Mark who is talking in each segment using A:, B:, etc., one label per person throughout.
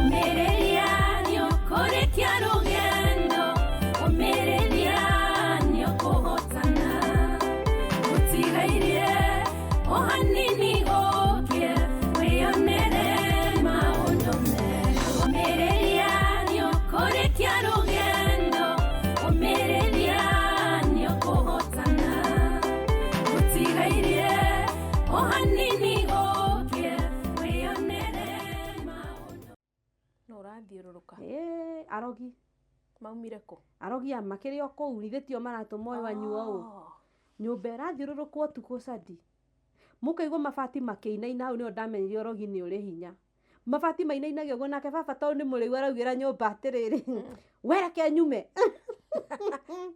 A: Ũmĩrĩria nĩũkũrĩkia rũgendo, ũmĩrĩria nĩũkũhotana. Gũtigairie o hanini ũkĩe, wĩyonere maũndũ merũ. Ũmĩrĩria nĩũkũrĩkia rũgendo, ũmĩrĩria nĩũkũhotana. Gũtigairie o hanini ũkĩe, wĩyonere maũndũ.
B: No ũrathiũrũrũka.
C: Ĩĩ, arogi.
B: Maumire kũ?
C: Arogi aya makĩrĩ o kũu, githĩ tio maratũma ũyũ anyua ũũ. Nyũmba ĩrathiũrũrũkwo ũtukũ cadi. Mũkaigua mabati makĩinaina hau nĩho ndamenyire ũrogi nĩ ũrĩ hinya. Mabati mainainaga ũguo nake baba tondũ nĩ mũrĩu araugĩra nyũmba atĩrĩrĩ, we reke nyume.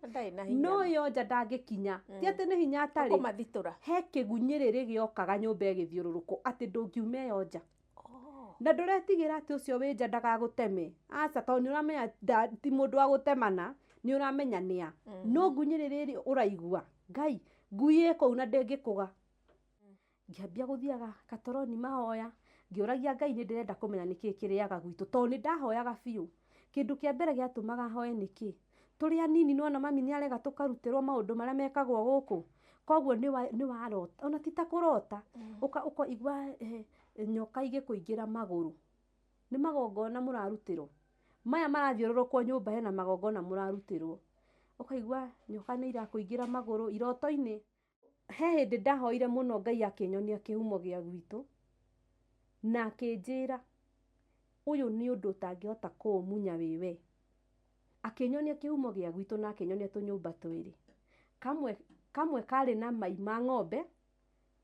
B: Ndarĩ na hinya.
C: No yo nja ndangĩkinya. Ti atĩ nĩ hinya atarĩ.
B: Ũkũmathitũra.
C: He kĩgunyĩrĩrĩ gĩokaga nyũmba ĩgĩthiũrũrũkwo atĩ ndũngiuma ĩyo nja. Na ndũretigĩra atĩ ũcio wĩ nja ndagagũteme. Aca, tondũ nĩ ũramenya ti mũndũ wa gũtemana, nĩ ũramenya nĩa. No ngunyĩrĩrĩ ĩrĩ ũraigua, Ngai, ngui ĩ kũu na ndĩngĩkũga. Ngĩambia gũthiaga katoroni mahoya, ngĩũragia Ngai nĩ ndĩrenda kũmenya nĩkĩĩ kĩrĩaga gwitũ, tondũ nĩ ndahoyaga biũ. Kĩndũ kĩa mbere gĩatũmaga hoe nĩkĩ? Tũrĩ anini nĩwona mami nĩ arega tũkarutĩrwo maũndũ marĩa mekagwo gũkũ. Koguo nĩ warota, ona ti ta kũrota, ũkaigua nyoka igĩkũingĩra magũrũ. Nĩ magongona mũrarutĩrwo. Maya marathiũrũrũkwo nyũmba hena magongona mũrarutĩrwo. Ũkaigua nyoka nĩ irakũingĩra magũrũ iroto-inĩ. He hĩndĩ ndahoire mũno Ngai akĩnyonia kĩhumo gĩa gwitũ, na akĩnjĩra ũyũ nĩ ũndũ ũtangĩhota kũũmunya wĩ we. Akĩnyonia kĩhumo gĩa gwitũ na akĩnyonia tũnyũmba twĩrĩ. Kamwe karĩ na mai ma ng'ombe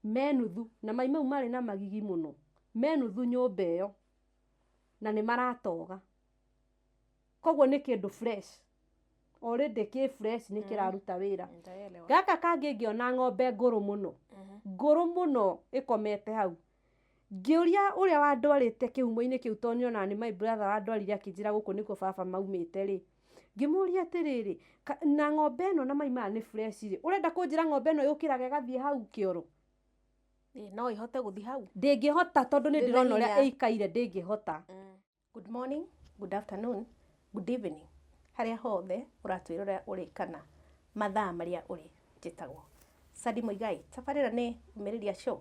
C: me nuthu, na mai mau marĩ na magigi mũno, me nuthu nyũmba ĩyo, na nĩ maratoga. Koguo nĩ kĩndũ fresh. Already kĩ fresh nĩ kĩraruta wĩra.
B: Ndaelewa.
C: Gaka kangĩ ngĩona ng'ombe ngũrũ mũno. Ngũrũ mũno ĩkomete hau. Ngĩũria ũrĩa wandwarĩte kĩhumo-inĩ kĩu tondũ nĩonaga nĩ my brother wandwarire akĩnjĩra gũkũ nĩkuo baba maumĩte rĩ. Ngĩmũria atĩrĩrĩ, na ng'ombe ĩno na mai maya nĩ fresh rĩ, ũrenda kũnjĩra ng'ombe ĩno yũkĩraga ĩgathiĩ hau kĩoro?
B: Ĩ, no ĩhote gũthiĩ hau?
C: Ndĩngĩhota tondũ nĩ
B: Ndĩna
C: ndĩrona ũrĩa
B: hinya.
C: ĩikaire, ndĩngĩhota.
B: Good morning, good afternoon, good evening. Harĩa hothe ũratwĩrora ũrĩ kana mathaa marĩa ũrĩ, njĩtagwo Sadi Muigai. Tabarĩra nĩ Ũmĩrĩria Show.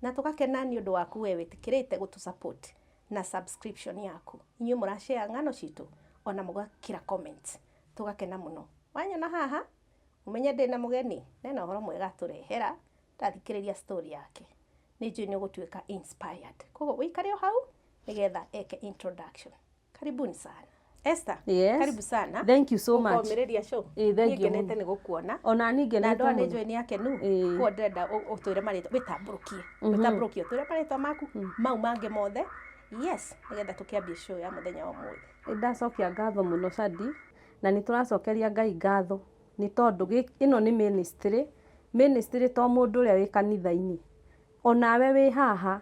B: Na tũgakena nĩ ũndũ waku we wĩtĩkĩrĩte gũtũ support na subscription yaku. Inyuĩ mũrashare ng'ano citũ ona mũgakĩra comment. Tũgakena mũno. Wanyona haha, ũmenye ndĩna mũgeni, nena ũhoro mwega atũrehera, ndathikĩrĩria story yake. Nĩ njũĩ nĩ ũgũtuĩka inspired. Koguo ũikare o hau nĩgetha eke introduction. Karibuni sana. Esther,
C: Yes.
B: karibu sana.
C: Thank you so much.
B: Ũkomĩrĩria show.
C: Ĩ, thank
B: Niĩ
C: you
B: ngenete
C: mũno.
B: nĩ gũkuona.
C: Ona niĩ
B: Na
C: ngenete
B: andũ aya nĩ
C: mũno.
B: njũĩ nĩ akenu.
C: Ĩ.
B: Koguo ndĩrenda ũtwĩre marĩtwa, wĩtambũrũkie. Wĩtambũrũkie ũtwĩre marĩtwa maku, mau mangĩ mothe. Yes, nĩgetha tũkĩambie show ya mũthenya wa ũmũthĩ.
C: Nĩ ndacokia ngatho mũno Shadi, na nĩ tũracokeria Ngai ngatho nĩ tondũ ĩno nĩ ministry. Ministry to mũndũ ũrĩa wĩ kanitha-inĩ. Onawe wĩ haha,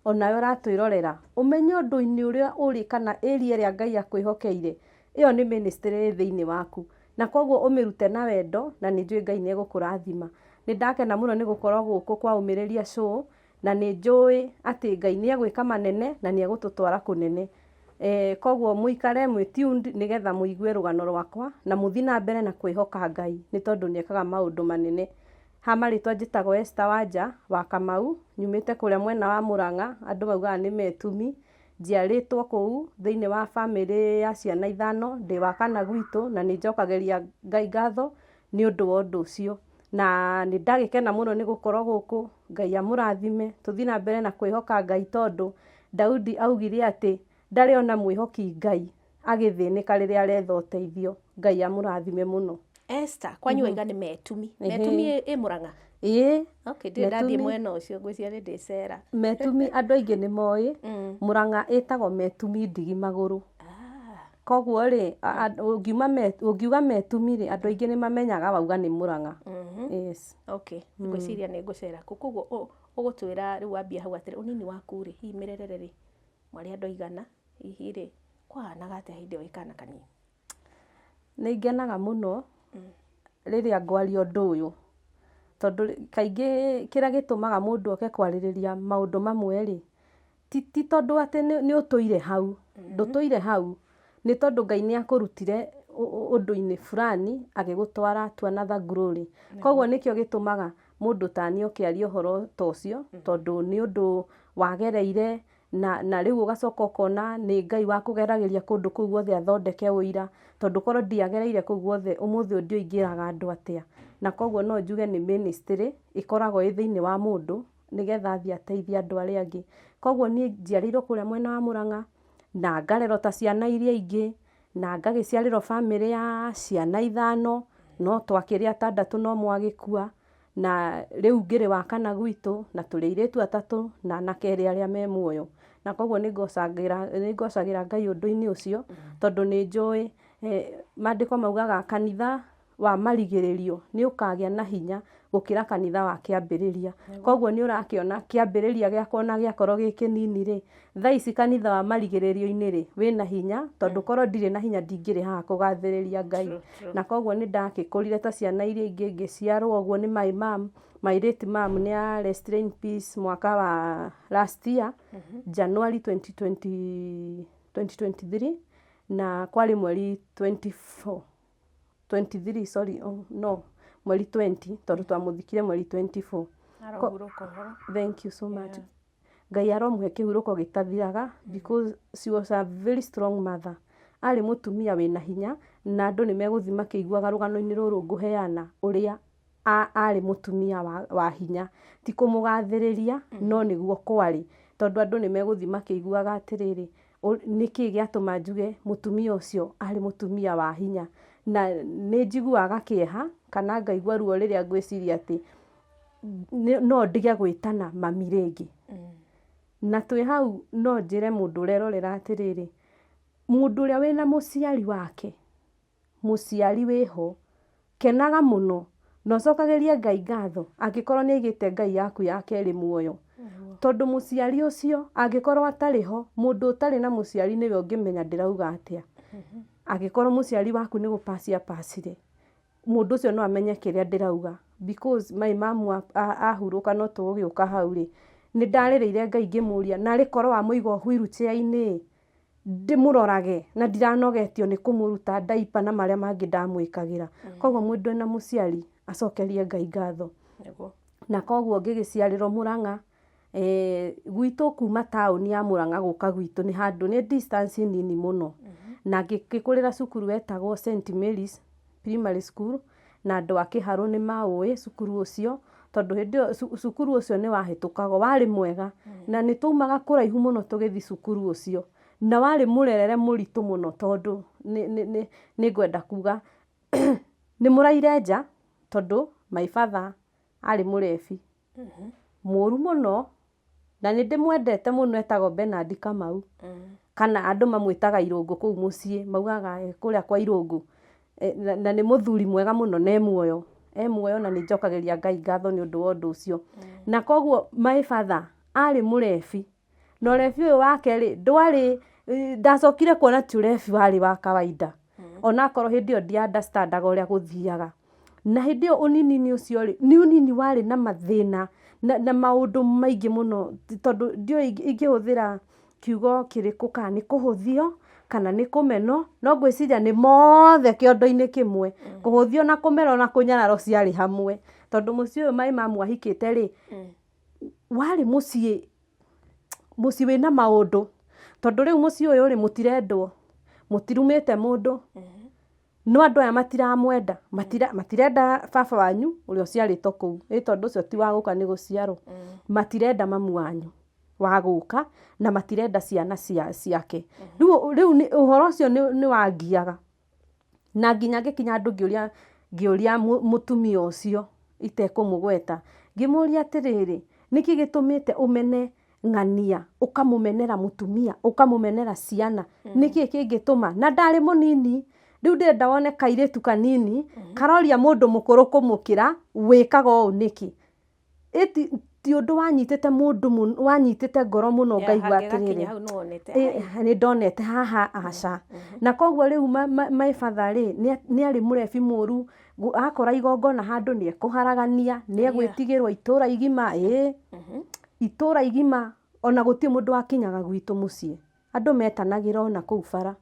C: onawe ũratwĩrorera, ũmenye ũndũ-inĩ ũrĩa ũrĩ kana area ĩrĩa Ngai akwĩhokeire, ĩyo nĩ ministry ĩ thĩinĩ waku. Na koguo ũmĩrute na wendo, na nĩ njũĩ Ngai nĩ egũkũrathima. Nĩ ndakena mũno nĩ gũkorwo gũkũ kwa Ũmĩrĩria Show, na nĩ njũĩ atĩ Ngai nĩ egwĩka manene na nĩ egũtũtwara kũnene. Koguo mũikare mwĩ tuned nĩgetha mũigue rũgano rwakwa na mũthiĩ na mbere na kwĩhoka Ngai nĩ tondũ nĩ ekaga maũndũ manene. Ha marĩtwa njĩtagwo Esther Wanja wa Kamau, nyumĩte kũrĩa mwena wa Mũrang'a, andũ maugaga nĩ Metumi. Njiarĩtwo kũu thĩinĩ wa bamĩrĩ ya ciana ithano, ndĩ wa kana gwitũ na nĩ njokagĩria Ngai ngatho nĩ ũndũ wa ũndũ ũcio. Na nĩ ndagĩkena mũno nĩ gũkorwo gũkũ, Ngai amũrathime, tũthiĩ na mbere na kwĩhoka Ngai tondũ Daudi augire atĩ ndarĩ ona mwĩhoki Ngai agĩthĩnĩka rĩrĩa aretha ũteithio. Ngai amũrathime mũno.
B: Esther, kwanyu waiga nĩ Metumi. Metumi ĩ Mũrang'a?
C: Ĩĩ.
B: Okay, ndirĩ ndathiĩ mwena ũcio, ngwĩciria nĩ ndĩcera.
C: Metumi andũ aingĩ nĩ moĩ, Mũrang'a ĩtagwo Metumi ndigi magũrũ. Koguo rĩ, ũngiuga Metumi rĩ, andũ aingĩ nĩ mamenyaga wauga nĩ Mũrang'a. Yes.
B: Okay, ngwĩciria nĩ ngũcera kũu. Koguo ũgũtwĩra rĩu wambia hau atĩrĩ, ũnini waku rĩ, hihi mĩrerere rĩ, mwarĩ andũ aigana, hihi rĩ, kwahanaga atĩa hĩndĩ ĩyo wĩ kana kanini?
C: Nĩ ngenaga mũno rĩrĩa ngwaria ũndũ ũyũ, tondũ kaingĩ kĩrĩa gĩtũmaga mũndũ oke kwarĩrĩria maũndũ mamwe rĩ, Ti tondũ atĩ nĩ ũtũire hau, ndũtũire hau, nĩ tondũ Ngai nĩ akũrutire ũndũ-inĩ fulani agĩgũtwara to another glory. Koguo nĩkĩo gĩtũmaga mũndũ tani oke arie ũhoro ta ũcio, tondũ nĩ ũndũ wagereire na rĩu ũgacoka ũkona nĩ Ngai wakũgeragĩria kũndũ kũu guothe athondeke ũira, tondũ korwo ndiagereire kũu guothe ũmũthĩ ũyũ ndiũĩ ingĩraga andũ atĩa. Na koguo no njuge nĩ ministry ĩkoragwo ĩ thĩinĩ wa mũndũ nĩgetha athiĩ ateithie andũ arĩa angĩ. Koguo niĩ njiarĩirwo kũrĩa mwena wa Mũrang'a na ngarerwo ta ciana iria ingĩ, na ngagĩciarĩrwo bamĩrĩ ya ciana 5, no twakĩrĩ 6 no mwagĩkua, na rĩu ngĩrĩ wa kana gwitũ, na tũrĩ airĩtu 3 na anake 2 arĩa me muoyo. Na koguo nĩ ngocagĩra Ngai ũndũ-inĩ ũcio, tondũ nĩ njũĩ maandĩko maugaga kanitha wa marigĩrĩrio nĩ ũkagĩa na hinya gũkĩra kanitha wa kĩambĩrĩria. Koguo nĩ ũrakĩona kĩambĩrĩria gĩakwa ona gĩakorwo gĩ kĩnini rĩ, thaa ici kanitha wa marigĩrĩrio-inĩ rĩ, wĩna hinya, tondũ korwo ndirĩ na hinya ndingĩrĩ haha kũgathĩrĩria Ngai. Na koguo nĩ ndagĩkũrire ta ciana iria ingĩ ngĩciarwo ũguo nĩ my mom, my late mom nĩ a rest in peace mwaka wa last year, January 2023, na kwarĩ mweri 24, 23, sorry, oh, no, mweri 20, tondũ twamũthikire mweri 24.
B: Arohurũka ũhoro.
C: Thank you so much. Ngai aromũhe kĩhurũko gĩtathiraga, because she was a very strong mother. Arĩ mũtumia wĩna hinya, na andũ nĩ megũthiĩ makĩiguaga rũgano-inĩ rũrũ ngũheana ũrĩa arĩ mũtumia wa hinya. Ti kũmũgathĩrĩria, no nĩguo kwarĩ, tondũ andũ nĩ megũthiĩ makĩiguaga atĩrĩrĩ, nĩkĩ gĩatũma njuge mũtumia ũcio arĩ mũtumia wa hinya. Na nĩ njiguaga kĩeha kana ngaigua ruo rĩrĩa ngwĩciria atĩ no ndige gwĩtana mami rĩngĩ. Na twĩ hau no njĩre mũndũ ũrerorera atĩrĩrĩ, mũndũ ũrĩa wĩna mũciari wake, mũciari wĩho, kenaga mũno na ũcokagĩrie Ngai ngatho angĩkorwo nĩ aigĩte Ngai yaku ya kerĩ muoyo. Tondũ mũciari ũcio angĩkorwo atarĩ ho, mũndũ ũtarĩ na mũciari nĩwe ũngĩmenya ndĩrauga atĩa. Angĩkorwo mũciari waku nĩ gũpacia pacire, mũndũ ũcio no amenye kĩrĩa ndĩrauga, because my mom ahurũka no tũgũgĩũka hau rĩ, nĩ ndarĩrĩire Ngai ngĩmũria, narĩ korwo wamũiga wheelchair-inĩ ndĩmũrorage na ndiranogetio nĩ kũmũruta diaper na marĩa mangĩ ndamwĩkagĩra. Koguo mũndũ ena mũciari acokerie Ngai ngatho. Na koguo ngĩgĩciarĩrwo Mũrang'a, gwitũ kuma taũni ya Mũrang'a gũka gwitũ nĩ handũ nĩ distance nini mũno. Na ngĩkũrĩra cukuru wetagwo St Mary's Primary School, na andũ a Kĩharũ nĩ maũĩ cukuru ũcio, tondũ hĩndĩ ĩyo cukuru ũcio nĩ wahĩtũkagwo, warĩ mwega. Na nĩ twaumaga kũraihu mũno tũgĩthiĩ cukuru ũcio. Na warĩ mũrerere mũritũ mũno, tondũ nĩ ngwenda kuga nĩ mũraire nja, tondũ my father arĩ mũrebi mũru mũno, na nĩ ndĩmwendete mũno, etagwo Bernard Kamau, kana andũ mamwĩtaga Irũngũ kũu mũciĩ, maugaga kũrĩa kwa Irũngũ. Na nĩ mũthuri mwega mũno na e muoyo, e muoyo, na nĩ njokagĩria Ngai ngatho nĩ ũndũ wa ũndũ ũcio. Na koguo my father arĩ mũrebi, na ũrebi ũyũ wake rĩ, ndwarĩ, ndacokire kuona ti ũrebi warĩ wa kawaida, onakorwo hĩndĩ ĩyo ndia understandaga ũrĩa gũthiaga. Na hĩndĩ ĩyo ũnini-inĩ ũcio rĩ, nĩ ũnini warĩ na mathĩna na maũndũ maingĩ mũno, tondũ ndiũĩ ingĩhũthĩra kiugo kĩrĩkũ, kana nĩ kũhũthio kana nĩ kũmenwo, no ngwĩciria nĩ mothe kĩondo-inĩ kĩmwe. Kũhũthio na kũmenwo na kũnyararwo ciarĩ hamwe, tondũ mũciĩ ũyũ my mum ahikĩte rĩ, warĩ mũciĩ wĩna maũndũ, tondũ rĩu mũciĩ ũyũ rĩ, mũtirendwo, mũtirumĩte mũndũ, no andũ aya matiramwenda, matirenda baba wanyu ũrĩa ũciarĩtwo kũu, ĩ tondũ ũcio ti wa gũka nĩ gũciarwo, matirenda mamu wanyu wa gũka, na matirenda ciana ciake. Rĩu ũhoro ũcio nĩ wangiaga, na nginya ngĩkinya handũ ngĩũria mũtumia ũcio itekũmũgweta, ngĩmũria atĩrĩrĩ, nĩkĩ gĩtũmĩte ũmene ng'ania, ũkamũmenera mũtumia, ũkamũmenera ciana, nĩkĩ kĩngĩtũma? Na ndarĩ mũnini, rĩu ndĩrenda wone kairĩtu kanini karoria mũndũ mũkũrũ kũmũkĩra, wĩkaga ũũ nĩkĩ? Ti ũndũ wanyitĩte mũndũ wanyitĩte ngoro mũno, ngaigua atĩrĩrĩ, nĩ ndonete haha aca. Na koguo rĩu my father rĩ, nĩ arĩ mũrebi mũru, akora igongona handũ nĩ ekũharagania, nĩ egwĩtigĩrwo itũra igima, ĩĩ itũra igima. Ona gũtirĩ mũndũ wakinyaga gwitũ mũciĩ. Andũ metanagĩra ona kũu bara.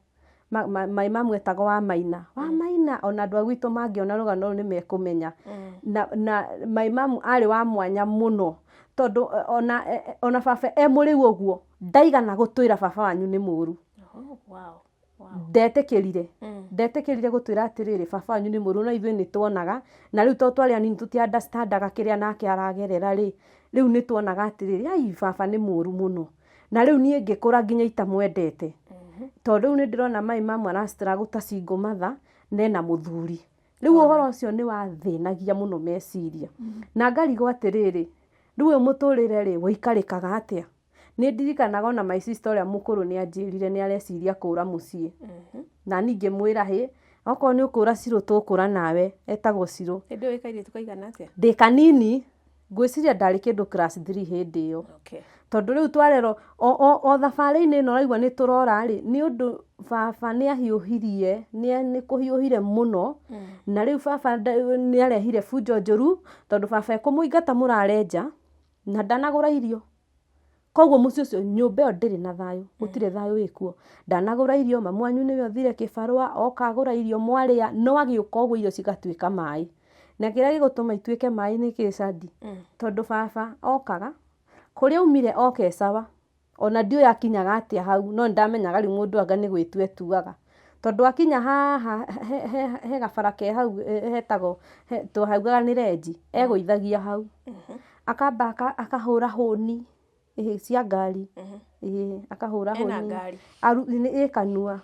C: Maĩ mamu etagwo Wamaina. Wamaina, ona andũ a gwitũ mangĩona rũgano rũu nĩ mekũmenya. Na maĩ mamu arĩ wa mwanya mũno, tondũ ona baba e mũrĩu ũguo, ndaigana gũtwĩra baba wanyu nĩ mũru.
B: Oh, wow. Wow.
C: Ndetĩkĩrire. Ndetĩkĩrire gũtwĩra atĩrĩrĩ, baba wanyu nĩ mũru, no ithuĩ nĩ tuonaga, na rĩu tondũ twarĩ anini tũti understandaga kĩrĩa nake aragerera rĩ, rĩu nĩ tuonaga atĩrĩrĩ, ai baba nĩ mũru mũno. Na rĩu niĩ ngĩkũra nginya itamwendete. Tondũ rĩu nĩ ndĩrona my mum ara struggle ta single mother, na ena mũthuri. Rĩu ũhoro ũcio nĩ wathĩnagia mũno meciria. Na ngarigwo atĩrĩrĩ, rĩu ũyũ mũtũrĩre rĩ, ũikarĩkaga atĩa? Nĩ ndirikanaga ona my sister ũrĩa mũkũrũ nĩ anjĩrire nĩ areciria kũra mũciĩ. Na niĩ ngĩmwĩra hĩ, okorwo nĩ ũkũra Cirũ tũkũra nawe, etagwo Cirũ.
B: Hĩndĩ ĩyo wĩ kairĩtu kaigana atĩa?
C: Ndĩ kanini, ngwĩciria ndarĩ kĩndũ class 3 hĩndĩ ĩyo.
B: Okay.
C: Tondũ rĩu twarerwo o thabarĩ-inĩ ĩno ũraigua nĩ tũrora rĩ, nĩ ũndũ baba nĩ ahiũhirie, nĩ kũhiũhire mũno, na rĩu baba nĩ arehire bunjo njũru, tondũ baba ekũmũingata mũrare nja, na ndanagũra irio. Koguo mũciĩ ũcio nyũmba ĩyo ndĩrĩ na thayũ, gũtirĩ thayũ wĩkuo. Ndanagũra irio, mamu wanyu nĩwe ũthire kĩbarũa, oka agũra irio mwarĩa, no agĩũka ũguo irio cigatuĩka maĩ. Na kĩrĩa gĩgũtũma ituĩke maĩ nĩ kĩ Shadi? Tondũ baba okaga, kũrĩa aumire oka e sawa, ona ndiũĩ akinyaga atĩa hau, no nĩndamenyaga rĩu mũndũ anga nĩ gwĩtua etuaga. Tondũ akinya haha he gabara ke hau hetagwo, twaugaga nĩ renji, egũithagia hau. Akamba akahũra hũni cia ngari, akahũra
B: Ena
C: hũni.
B: ngari.
C: Ĩ kanua.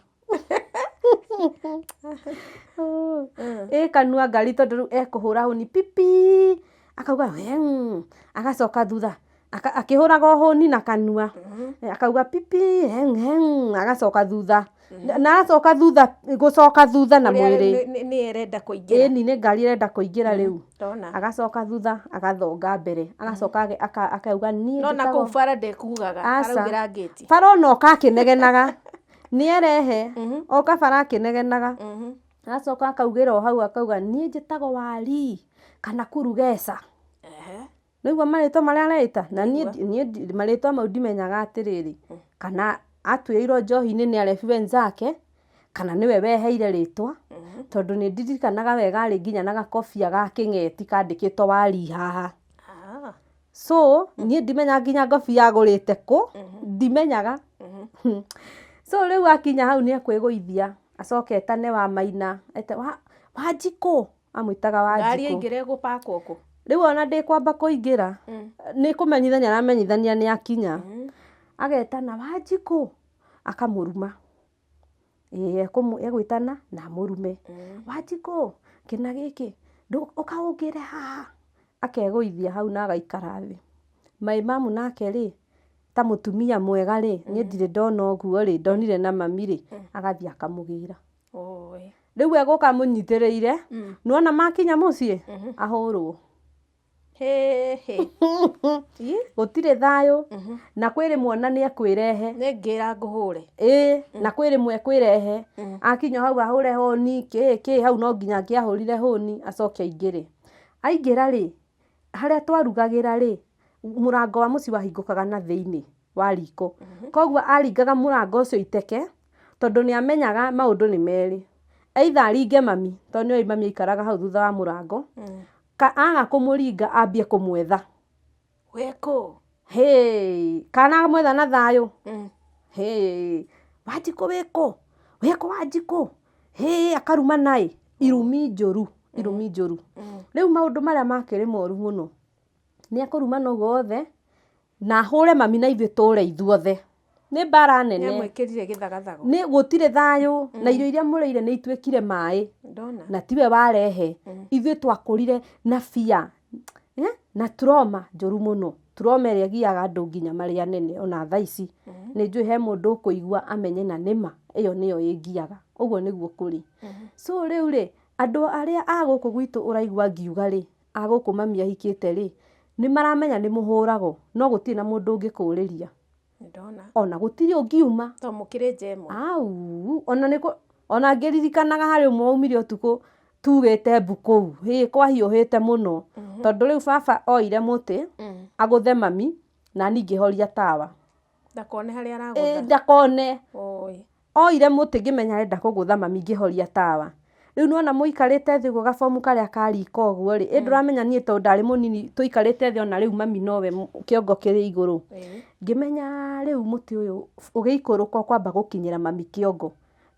C: Ĩ kanua ngari tondũ rĩu ekũhũra hũni pipi, akauga heng, agacoka thutha, akĩhũraga o hũni na kanua, akauga pipi heng heng, agacoka thutha. Na acoka thutha, gũcoka thutha na
B: Ũrĩa
C: mwĩrĩ.
B: Nĩ erenda kũingĩra.
C: Ĩni nĩ ngari ĩrenda kũingĩra rĩu.
B: Ndona.
C: Agacoka thutha, agathonga mbere. Agacoka akauga niĩ
B: No na
C: njĩtagwo
B: kũu bara ndekugaga,
C: Aca.
B: araugĩra ngĩti.
C: Bara ona oka akĩnegenaga. Nĩ erehe, oka bara akĩnegenaga. Agacoka akaugĩra o hau akauga niĩ njĩtagwo Wari kana Kurugeca. Nĩguo marĩtwa marĩa areĩta? Na niĩ marĩtwa mau ndimenyaga atĩrĩrĩ, kana atuĩrĩirwo njohi-inĩ nĩ arebi wenzake, kana nĩwe weheire rĩtwa, tondũ nĩ ndirikanaga wega arĩ nginya na gakobia ga kĩng'eti kandĩkĩtwo Wari haha. So, niĩ ndimenyaga nginya ngobia agũrĩte kũ, ndimenyaga. So rĩu akinya hau nĩ ekwĩgũithia, acoke etane Wamaina, ete Wanjikũ, amwĩtaga
B: Ngari
C: Wanjikũ.
B: yaingĩra ĩgũpakwo kũ?
C: Rĩu ona ndĩkwamba kũingĩra, nĩ kũmenyithania aramenyithania nĩ akinya. Agetana Wanjikũ, akamũruma. Ĩĩ egwĩtana na amũrume. Wanjikũ, kĩna gĩkĩ, ũka ũngĩre haha. Akegũithia hau na agaikara thĩ. My mum nake rĩ, ta mũtumia mwega rĩ, niĩ ndirĩ ndona ũguo rĩ, ndonire na mami rĩ, agathiĩ akamũgĩra.
B: Oi.
C: Rĩu egũka amũnyitĩrĩire, nĩwona makinya mũciĩ, ahũrwo.
B: Hĩ, hĩ. Ĩ?
C: Gũtirĩ thayũ, na kwĩ rĩmwe ona nĩ ekwĩrehe.
B: Nĩ ngĩra ngũhũre.
C: Ĩĩ, na kwĩ rĩmwe ekwĩrehe. Akinya hau ahũre honi, kĩ kĩ, hau no nginya angĩahũrire honi, acoke aingĩre. Aingĩra rĩ, harĩa twarugagĩra rĩ, mũrango wa mũciĩ wahingũkaga na thĩinĩ wa riko. Koguo aringaga mũrango ũcio iteke, tondũ nĩ amenyaga maũndũ nĩ merĩ. Either aringe mami, tondũ nĩoĩ mami aikaraga hau thutha wa mũrango, ka aga kũmũringa ambie kũmwetha.
B: Wĩkũ?
C: Hĩ, kana amwetha na thayũ. Hĩ, Wanjikũ wĩkũ? Wĩkũ Wanjikũ? Hĩ, akaruma naĩ. Irumi njũru, irumi njũru. Rĩu maũndũ marĩa makĩrĩ moru mũno, nĩ ekũrumana ũguo wothe, na ahũre mami na ithuĩ tũre ithuothe. Nĩ mbara nene.
B: Nĩamwĩkĩrire gĩthagathago.
C: Nĩ gũtirĩ thayũ, na irio iria mũrĩire nĩ ituĩkire maĩ.
B: Ndona.
C: Na tiwe warehe. Ithuĩ twakũrire na fear, na trauma njũru mũno. Trauma ĩrĩa ĩgiaga andũ nginya marĩ anene ona thaa ici. Nĩ njũĩ he mũndũ ũkũigua amenye na nĩma ĩyo nĩyo ĩngiaga. Ũguo nĩguo kũrĩ. So rĩu rĩ, andũ arĩa a gũkũ gwitũ ũraigua ngiuga rĩ, a gũkũ mami ahikĩte rĩ, nĩ maramenya nĩ mũhũragwo, no gũtirĩ na mũndũ ũngĩkũrĩria.
B: Ndona.
C: Ona gũtirĩ ũngiuma.
B: To mũkĩrĩ nja ĩmwe.
C: Au, ona nĩ ona ngĩririkanaga harĩ ũmwe waumire ũtukũ tugĩte mbu kũu, hĩ kwahiũhĩte mũno. Tondũ rĩu baba oire mũtĩ, agũthe mami, na niĩ ngĩhoria tawa.
B: Ndakone harĩa aragũtha.
C: Ndakone.
B: Oi.
C: Oire mũtĩ ngĩmenya arenda kũgũtha mami ngĩhoria tawa. Rĩu nĩwona mũikarĩte thĩ ũguo gabomu karĩa ka riko ũguo rĩ, ĩ ndũramenya niĩ tondũ ndarĩ mũnini tũikarĩte thĩ ona rĩu mami nowe kĩongo kĩrĩ igũrũ. Ngĩmenya rĩu mũtĩ ũyũ ũgĩikũrũka ũkwamba gũkinyĩra mami kĩongo.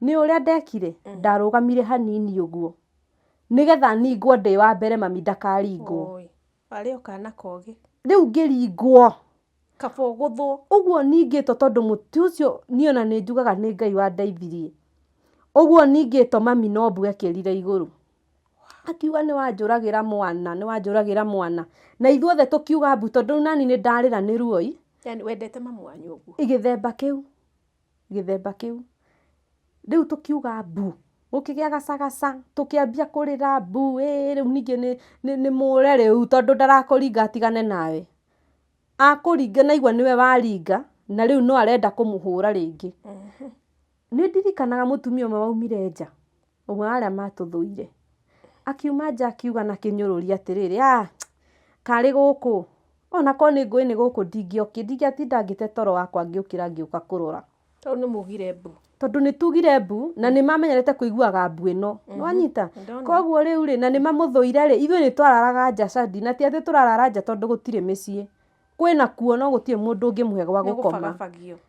C: Nĩ ũrĩa ndekire, ndarũgamire hanini ũguo nĩgetha ningwo ndĩ wa mbere mami ndakaringwo.
B: Oi. Warĩ o kana kogĩ.
C: Rĩu ngĩringwo.
B: Kaba ũgũthwo.
C: Ũguo ningĩtwo tondũ mũtĩ ũcio niĩ ona nĩ njugaga nĩ Ngai wandeithirie. Ũguo ningĩtwo mami no mbu ekĩrire igũrũ. Akiuga nĩ wanjũragĩra mwana, nĩ wanjũragĩra mwana. Na ithuothe tũkiuga mbu tondũ nani nĩ ndarĩra nĩ ruoi.
B: Yani wendete mamu wanyu ũguo.
C: Gĩthemba kĩu. Gĩthemba kĩu. Rĩu tũkiuga mbu. Gũkĩgĩa gacagaca, tũkĩambia kũrĩra mbu, ĩ rĩu ningĩ nĩ mũre rĩu tondũ ndarakũringa atigane nawe. Akũringa naigua nĩwe waringa, na rĩu no arenda kũmũhũra rĩngĩ. Nĩ ndirikanaga mũtumia ũmwe waumire nja, ũmwe wa arĩa matũthũire. Akiuma nja akiuga na kĩnyũrũri atĩrĩrĩ, ah, karĩ gũkũ, ona korwo nĩ ngũĩ nĩ gũkũ ndingĩatinda ngĩte toro wakwa ngĩũkĩra ngĩũka kũrora.
B: Tondũ nĩ mugire mbu.
C: Tondũ nĩ tugire mbu, na nĩ mamenyerete kũiguaga mbu ĩno. Nĩwanyita? Koguo rĩu rĩ, na nĩ mamũthũire rĩ, ithuĩ nĩ twararaga nja Shadi, na ti atĩ tũrarara nja tondũ gũtirĩ mĩciĩ. Kwĩna kuo no gũtirĩ mũndũ ũngĩmũhe gwa gũkoma.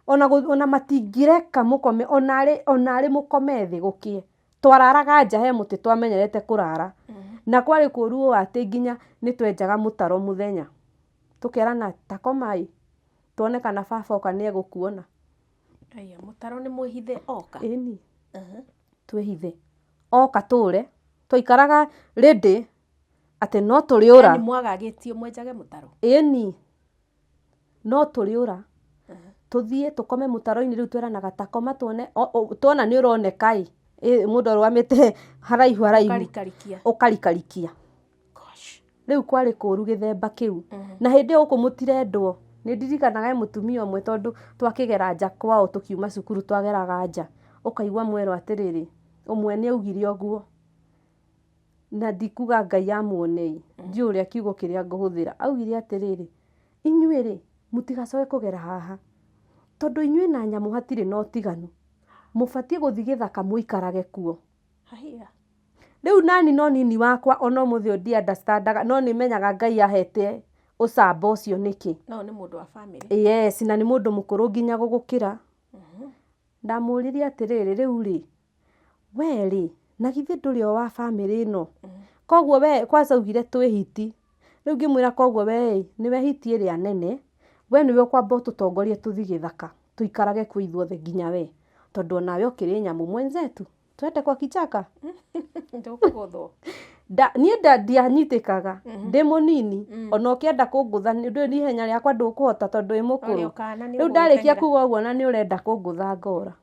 C: Ona matingĩreka mũkome, onarĩ mũkome thĩ gũkĩe. Twararaga nja he mũtĩ twamenyerete kũrara. Na kwarĩ kũũru ũũ atĩ nginya nĩ twenjaga mũtaro mũthenya. Tũkerana takomai, tuone kana baba oka nĩ egũkuona.
B: Aya, mũtaro nĩ mwĩhithe oka.
C: Ĩni. Twĩhithe. Oka tũre. Twaikaraga ready atĩ no tũrĩũra.
B: Yani mwagagĩtio mwenjage mũtaro.
C: Ĩni. No tũrĩũra. Tũthiĩ tũkome mũtaro-inĩ rĩu tweranaga takoma tuone, tuona nĩ ũroneka ĩ. Mũndũ arũgamĩte haraihu haraihu.
B: Ũkarikarikia.
C: Ũkarikarikia.
B: Gosh.
C: Rĩu kwarĩ kũũru gĩthemba kĩu. Na hĩndĩ ĩyo gũkũ mũtirendwo. Nĩ ndirikanaga mũtumia ũmwe tondũ twakĩgera nja kwao tũkiuma cukuru twageraga nja. Ũkaigua mwerwo atĩrĩrĩ, ũmwe nĩ augire ũguo. Na ndikuga Ngai amuonei. Ndiũĩ ũrĩa kiugo kĩrĩa ngũhũthĩra. Augire atĩrĩrĩ, inyuĩ rĩ, mũtigacoke kũgera haha. Tondũ inyuĩ na nyamũ hatirĩ na ũtiganu. Mũbatiĩ gũthiĩ gĩthaka mũikarage kuo.
B: Haiya.
C: Rĩu nani no nini wakwa ona ũmũthĩ ũyũ ndi-understandaga, no nĩ menyaga Ngai ahete ũcamba ũcio nĩkĩ.
B: No nĩ mũndũ wa family.
C: Yes, na nĩ mũndũ mũkũrũ nginya gũgũkĩra. Ndamũririe atĩrĩrĩ, rĩu rĩ, we rĩ, na githĩ ndũrĩ o wa family ĩno? Koguo we kwanza augire twĩ hiti. Rĩu ngĩmwĩra koguo we ĩ, nĩwe hiti ĩrĩa nene, we nĩwe ũkwamba ũtũtongorie tũthiĩ gĩthaka, tũikarage kuo ithuothe nginya we. Tondũ onawe ũkĩrĩ nyamũ mwenzetu, twende kwa kichaka.
B: Ndũkũgũthwo.
C: Niĩ ndianyitĩkaga, ndĩ mũnini, ona ũkĩenda kũngũtha, ndũĩ nĩ ihenya rĩakwa ndũkũhota tondũ wĩ mũkũrũ. Rĩu ndarĩkia kuga ũguo na nĩ ũrenda kũngũtha ngora.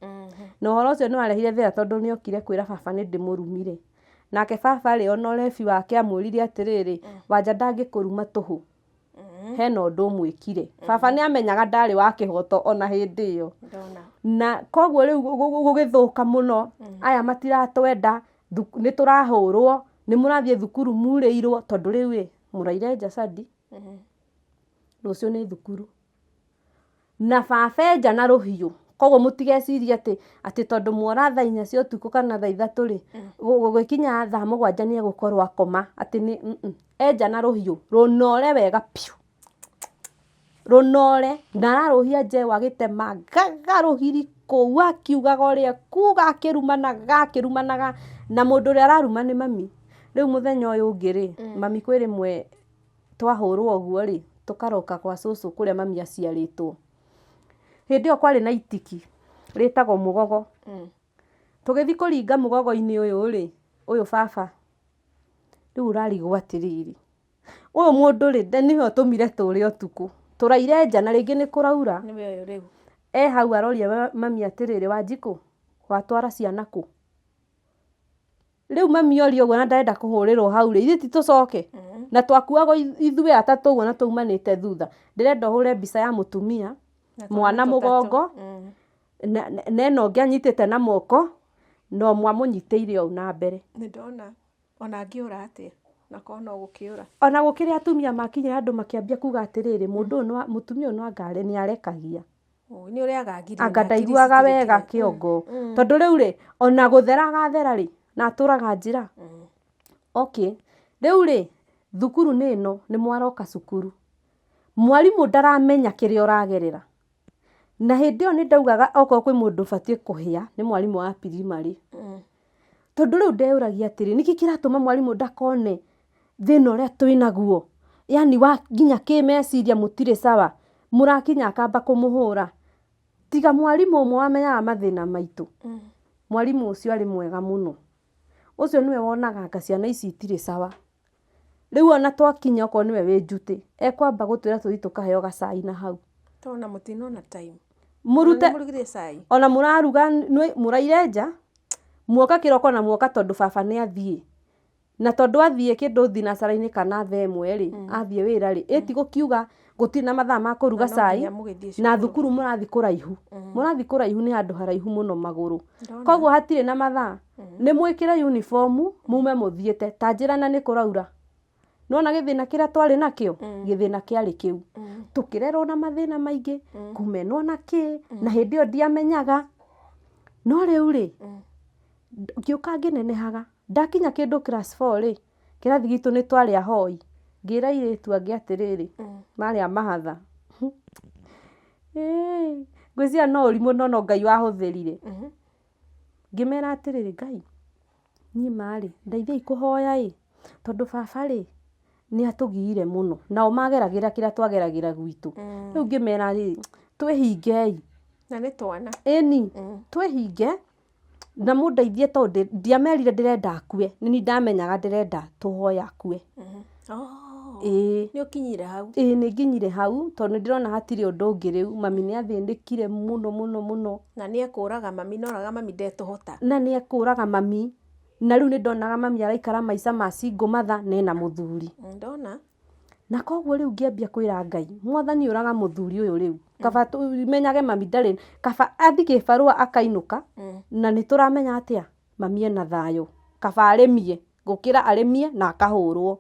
C: Na ũhoro ũcio nĩ warehire thĩna tondũ nĩ okire kwĩra baba nĩ ndĩmũrumire. Nake baba rĩ, ona ũrebi wake amwĩrire atĩrĩrĩ, Wanja ndangĩkũruma tũhũ. Hena ũndũ ũmwĩkire. Baba nĩ amenyaga ndarĩ wa kĩhoto ona hĩndĩ ĩyo. Na koguo rĩu gũgĩthũka mũno, aya matiratwenda, nĩ tũrahũrwo, nĩ mũrathiĩ thukuru murĩirwo, tondũ rĩu ĩ, mũraire nja Shadi. Rũciũ nĩ thukuru. Na baba enja na rũhiũ. Koguo mũtigecirie atĩ tondũ mwora thaa inya cia ũtukũ kana thaa ithatũ rĩ, gũgĩkinya thaa mũgwanja nĩ egũkorwo akoma, atĩ nĩ, enja na rũhiũ, rũnore wega piũ. Rũnore, na ararũhia njewa agĩtema gaga rũgiri kũu akiugaga ũrĩa kuga akĩrumanaga akĩrumanaga, na mũndũ ũrĩa araruma nĩ mami. Rĩu mũthenya ũyũ ũngĩ rĩ, mami kwĩ rĩmwe twahũrwo ũguo rĩ, tũkaroka kwa cũcũ kũrĩa mami aciarĩtwo. Hĩndĩ ĩyo kwarĩ na itiki rĩtagwo mũgogo. Tũgĩthiĩ kũringa mũgogo-inĩ ũyũ rĩ, ũyũ baba. Rĩu ũrarigwo atĩrĩrĩ, ũyũ mũndũ rĩ, nĩwe ũtũmire tũre ũtukũ. Tũraire nja na rĩngĩ nĩ kũraura.
B: Nĩwe ũyũ rĩu.
C: E hau aroria mami atĩrĩrĩ, Wanjikũ, watwara ciana kũ? Rĩu mami oria ũguo na ndarenda kũhũrĩrwo hau rĩ, ithuĩ ti tũcoke? Na twakuagwo ithuĩ atatũ ũguo na taumanĩte thutha. Ndĩrenda ũhũre mbica ya mũtumia, mwana mũgongo, na ĩno ũngĩ anyitĩte na moko, na ũmwe amũnyitĩire ũũ na mbere.
B: Nĩ ndona ona angĩũra atĩa, na korwo no gũkĩũra.
C: Ona gũkĩrĩ atumia makinyire handũ makĩambia kuga atĩrĩrĩ, mũndũ ũyũ mũtumia ũyũ no anga nĩ arekagia.
B: Ũĩ, nĩ ũrĩa agagire
C: Anga ndaiguaga wega kĩongo. Tondũ rĩu rĩ, ona gũthera agathera rĩ, na atũraga njĩra. Okay, rĩu rĩ, thukuru nĩ ĩno, nĩ mwaroka cukuru. Mwarimũ ndaramenya kĩrĩa ũragerera. Na hĩndĩ ĩyo nĩ ndaugaga okorwo kwĩ mũndũ ũbatiĩ kũhĩa, nĩ mwarimũ wa primary. Tondũ rĩu ndeyũragia atĩrĩ, nĩkĩ kĩratũma mwarimũ ndakone thĩna ũrĩa twĩnaguo? Yani wa nginya kĩmeciria mũtirĩ sawa. Mũrakinya akamba kũmũhũra. Tiga mwarimũ ũmwe wamenyaga mathĩna maitũ. Mwarimũ ũcio arĩ mwega mũno. Ũcio nĩwe wonaga anga ciana ici itirĩ sawa. Rĩu ona twakinya okorwo nĩwe wĩ njutĩ, ekwamba gũtwĩra tũthiĩ tũkaheo gacai na hau.
B: Tondũ mũtinona time.
C: Mũrute
B: Ona nĩ mũrugire cai.
C: Ona mũraruga mũraire nja, muoka kĩroko na muoka tondũ baba nĩ athiĩ. Na tondũ athiĩ kĩndũ thinacara-inĩ kana thaa ĩmwe rĩ, athiĩ wĩra rĩ, ĩ ti gũkiuga gũtirĩ na mathaa ma kũruga
B: Na no
C: cai,
B: nginya mũgĩthiĩ
C: na
B: cukuru.
C: Thukuru mũrathiĩ kũraihu. Mũrathiĩ kũraihu, nĩ handũ haraihu mũno magũrũ.
B: Ndona.
C: Koguo hatirĩ na mathaa. Nĩ mwĩkĩre uniform, mume mũthiĩte, ta njĩra na nĩ kũraura. Nĩwona gĩthĩna kĩrĩa twarĩ nakĩo? Gĩthĩna kĩarĩ kĩu. Tũkĩrerwo na mathĩna maingĩ, kũmenwo na kĩ, na hĩndĩ ĩyo ndiamenyaga. No rĩu rĩ, ngĩũka ngĩnenehaga, ndakinya kĩndũ class 4 rĩ, kĩrathi gitũ nĩ twarĩ ahoi. Ngĩra airĩtu angĩ atĩrĩrĩ, marĩ a mahatha. Ĩĩ, ngwĩciria no ũrimũ no no Ngai wahũthĩrire. Ngĩmera atĩrĩrĩ, Ngai, niĩ marĩ, ndeithiai kũhoya ĩ, tondũ baba rĩ, nĩ atũgiire mũno. Nao mageragĩra kĩrĩa twageragĩra gwitũ. Rĩu ngĩmera rĩ, twĩhingei.
B: Na nĩ twana.
C: Ĩni, twĩhinge, na mũndeithie tondũ ndiamerire ndĩrenda akue. Nĩ niĩ ndamenyaga ndĩrenda tũhoye akue.
B: Oh.
C: Ĩĩ.
B: Nĩ ũkinyire hau.
C: Ĩĩ, nĩ nginyire hau tondũ nĩ ndĩrona hatirĩ ũndũ ũngĩ rĩu. Mami nĩ athĩnĩkire mũno mũno mũno.
B: Na nĩ ekũraga mami, noraga mami ndetũhota.
C: Na nĩ ekũraga mami. Na rĩu nĩ ndonaga mami araikara maica ma single mother na ena mũthuri.
B: Ndona.
C: Na koguo rĩu ngĩambia kwĩra Ngai, Mwathani, ũraga mũthuri ũyũ rĩu. Kaba tũmenyage mami ndarĩ, kaba athiĩ kĩbarũa akainũka, na nĩ tũramenya atĩa mami ena thayũ. Kaba arĩmie gũkĩra arĩmie na akahũrwo.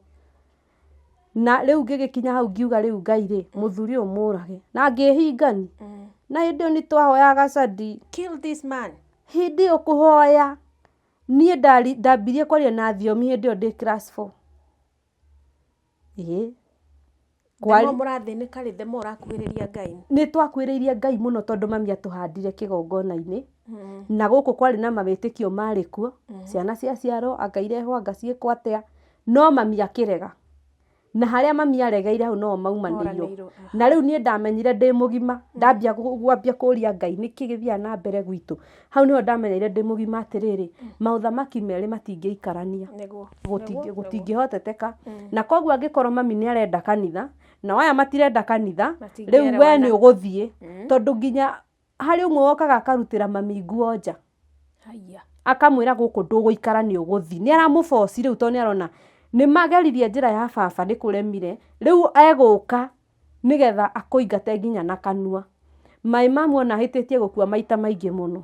C: Na rĩu ngĩgĩkinya hau ngiuga rĩu Ngai rĩ, mũthuri ũyũ mũrage. Na ngĩhingani. Na hĩndĩ ĩyo nĩ twahoyaga candi.
B: Kill this man.
C: Hĩndĩ ĩyo kũhoya, niĩ ndambirie kwaria na thiomi hĩndĩ ĩyo ndĩ class 4. Ĩĩ.
B: The more mũrathĩnĩka rĩ, the more ũrakuhĩrĩria Ngai.
C: Nĩ twakuhĩrĩirie Ngai mũno tondũ mami atũhandire kĩgongona-inĩ. Na gũkũ kwarĩ na mawĩtĩkio marĩ kuo. Ciana ciaciarwo, anga irehwo, anga ciĩkwo atĩa. No mami akĩrega. Na harĩa mami aregeire hau noho maumanĩirwo.
B: Moranĩirwo, aha.
C: Na rĩu niĩ ndamenyire ndĩ mũgima, ndambia gwambia kũria Ngai nĩkĩ gĩthiaga na mbere gwitũ. Hau nĩho ndamenyeire ndĩ mũgima atĩrĩrĩ, maũthamaki merĩ matingĩikarania.
B: Nĩguo.
C: Gũtingĩhoteteka. Na koguo angĩkorwo mami nĩ arenda kanitha, nao aya matirenda kanitha, rĩu we
B: Matingĩerewana.
C: Nĩ ũgũthiĩ. Tondũ nginya harĩ ũmwe wokaga akarutĩra mami nguo nja.
B: Haiya.
C: Akamwĩra gũkũ ndũgũikara nĩ ũgũthiĩ. Nĩ aramũboci rĩu tondũ nĩ arona nĩ mageririe njĩra ya baba nĩ kũremire, rĩu egũka nĩgetha akũingate nginya na kanua. Maĩ mamuona ahĩtĩtie gũkua maita maingĩ mũno.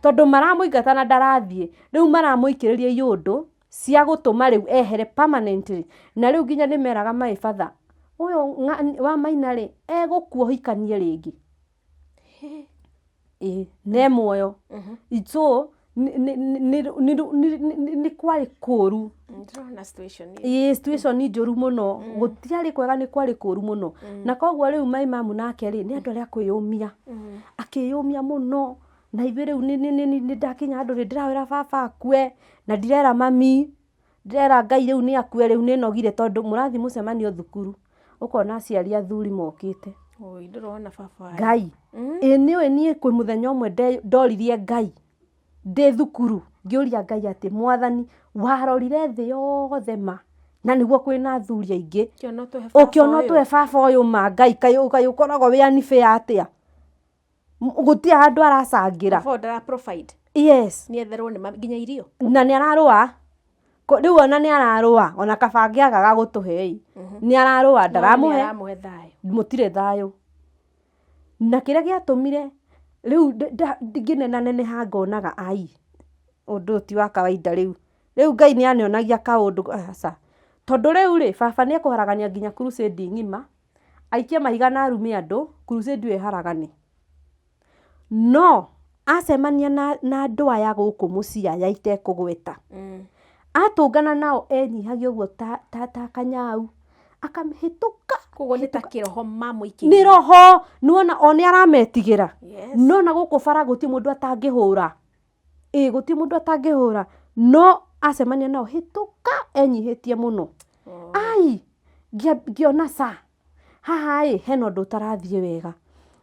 C: Tondũ maramũingata na ndarathiĩ, rĩu maramũikĩrĩria iũndũ cia gũtũma rĩu ehere permanently. Na rĩu nginya nĩ meraga maĩ batha, ũyũ wa Maina rĩ, egũkua ũhikanie rĩngĩ. Ĩĩ, ne muoyo. So, nĩ kwarĩ kũru.
B: Ndĩrona situation ĩyo.
C: Ĩĩ, situation njũru mũno. Gũtiarĩ kwega, nĩ kwarĩ kũru mũno. Na koguo rĩu mai mamu nake rĩ, nĩ andũ arĩa kwĩyũmia. Akĩyũmia mũno. Na ithuĩ rĩu nĩ ndakinya handũ rĩ, ndĩrawĩra baba akue, na ndirera mami, ndĩrera Ngai rĩu nĩ akue, rĩu nĩ nogire tondũ mũrathiĩ mũcemanio thukuru, ũkona aciari athuri mokĩte.
B: Oi, ndĩrona baba.
C: Ngai. Ĩ nĩũĩ niĩ kwĩ mũthenya ũmwe ndoririe Ngai ndĩ thukuru, ngĩũria Ngai atĩ Mwathani warorire thĩ yothe ma, na nĩguo kwĩna athuri aingĩ.
B: Ũkĩona ũtũhe baba
C: Ũkĩona
B: ũyũ.
C: ũtũhe baba ũyũ ma Ngai, kaĩ ũkoragwo wĩ unfair atĩa? Gũtirĩ handũ aracangĩra.
B: Baba ũyũ ndara provide.
C: Yes.
B: Nĩ etherwo nĩ mami nginya irio.
C: Na nĩ ararũa. Rĩu ona nĩ ararũa, ona kaba angĩagaga gũtũhe ĩ. Nĩ ararũa, ndaramũhe.
B: Nĩ aramũhe thayũ.
C: Mũtirĩ thayũ. Na kĩrĩa gĩatũmire rĩu ngĩnenaneneha ngonaga ai, ũndũ ũyũ ti wa kawaida rĩu. Rĩu Ngai nĩ anyonagia kaũndũ, aca. Tondũ rĩu rĩ, baba nĩ ekũharagania nginya crusade ng'ima, aikie mahiga na arume andũ, crusade ĩyo ĩharagane. No acemania na andũ aya gũkũ mũciĩ aya itekũgweta, atũngana nao enyihagia ũguo ta kanyau, akamĩhĩtũka.
B: Koguo nĩ ta kĩroho mamũikĩirie.
C: Nĩ roho, nĩwona o nĩ arametigĩra.
B: Yes.
C: No na gũkũ bara gũtirĩ mũndũ atangĩhũra. Ĩ gũtirĩ mũndũ atangĩhũra. No acemania nao hĩtũka enyihĩtie mũno. Ai, ngĩona ca haha ĩ hena ũndũ ũtarathiĩ wega.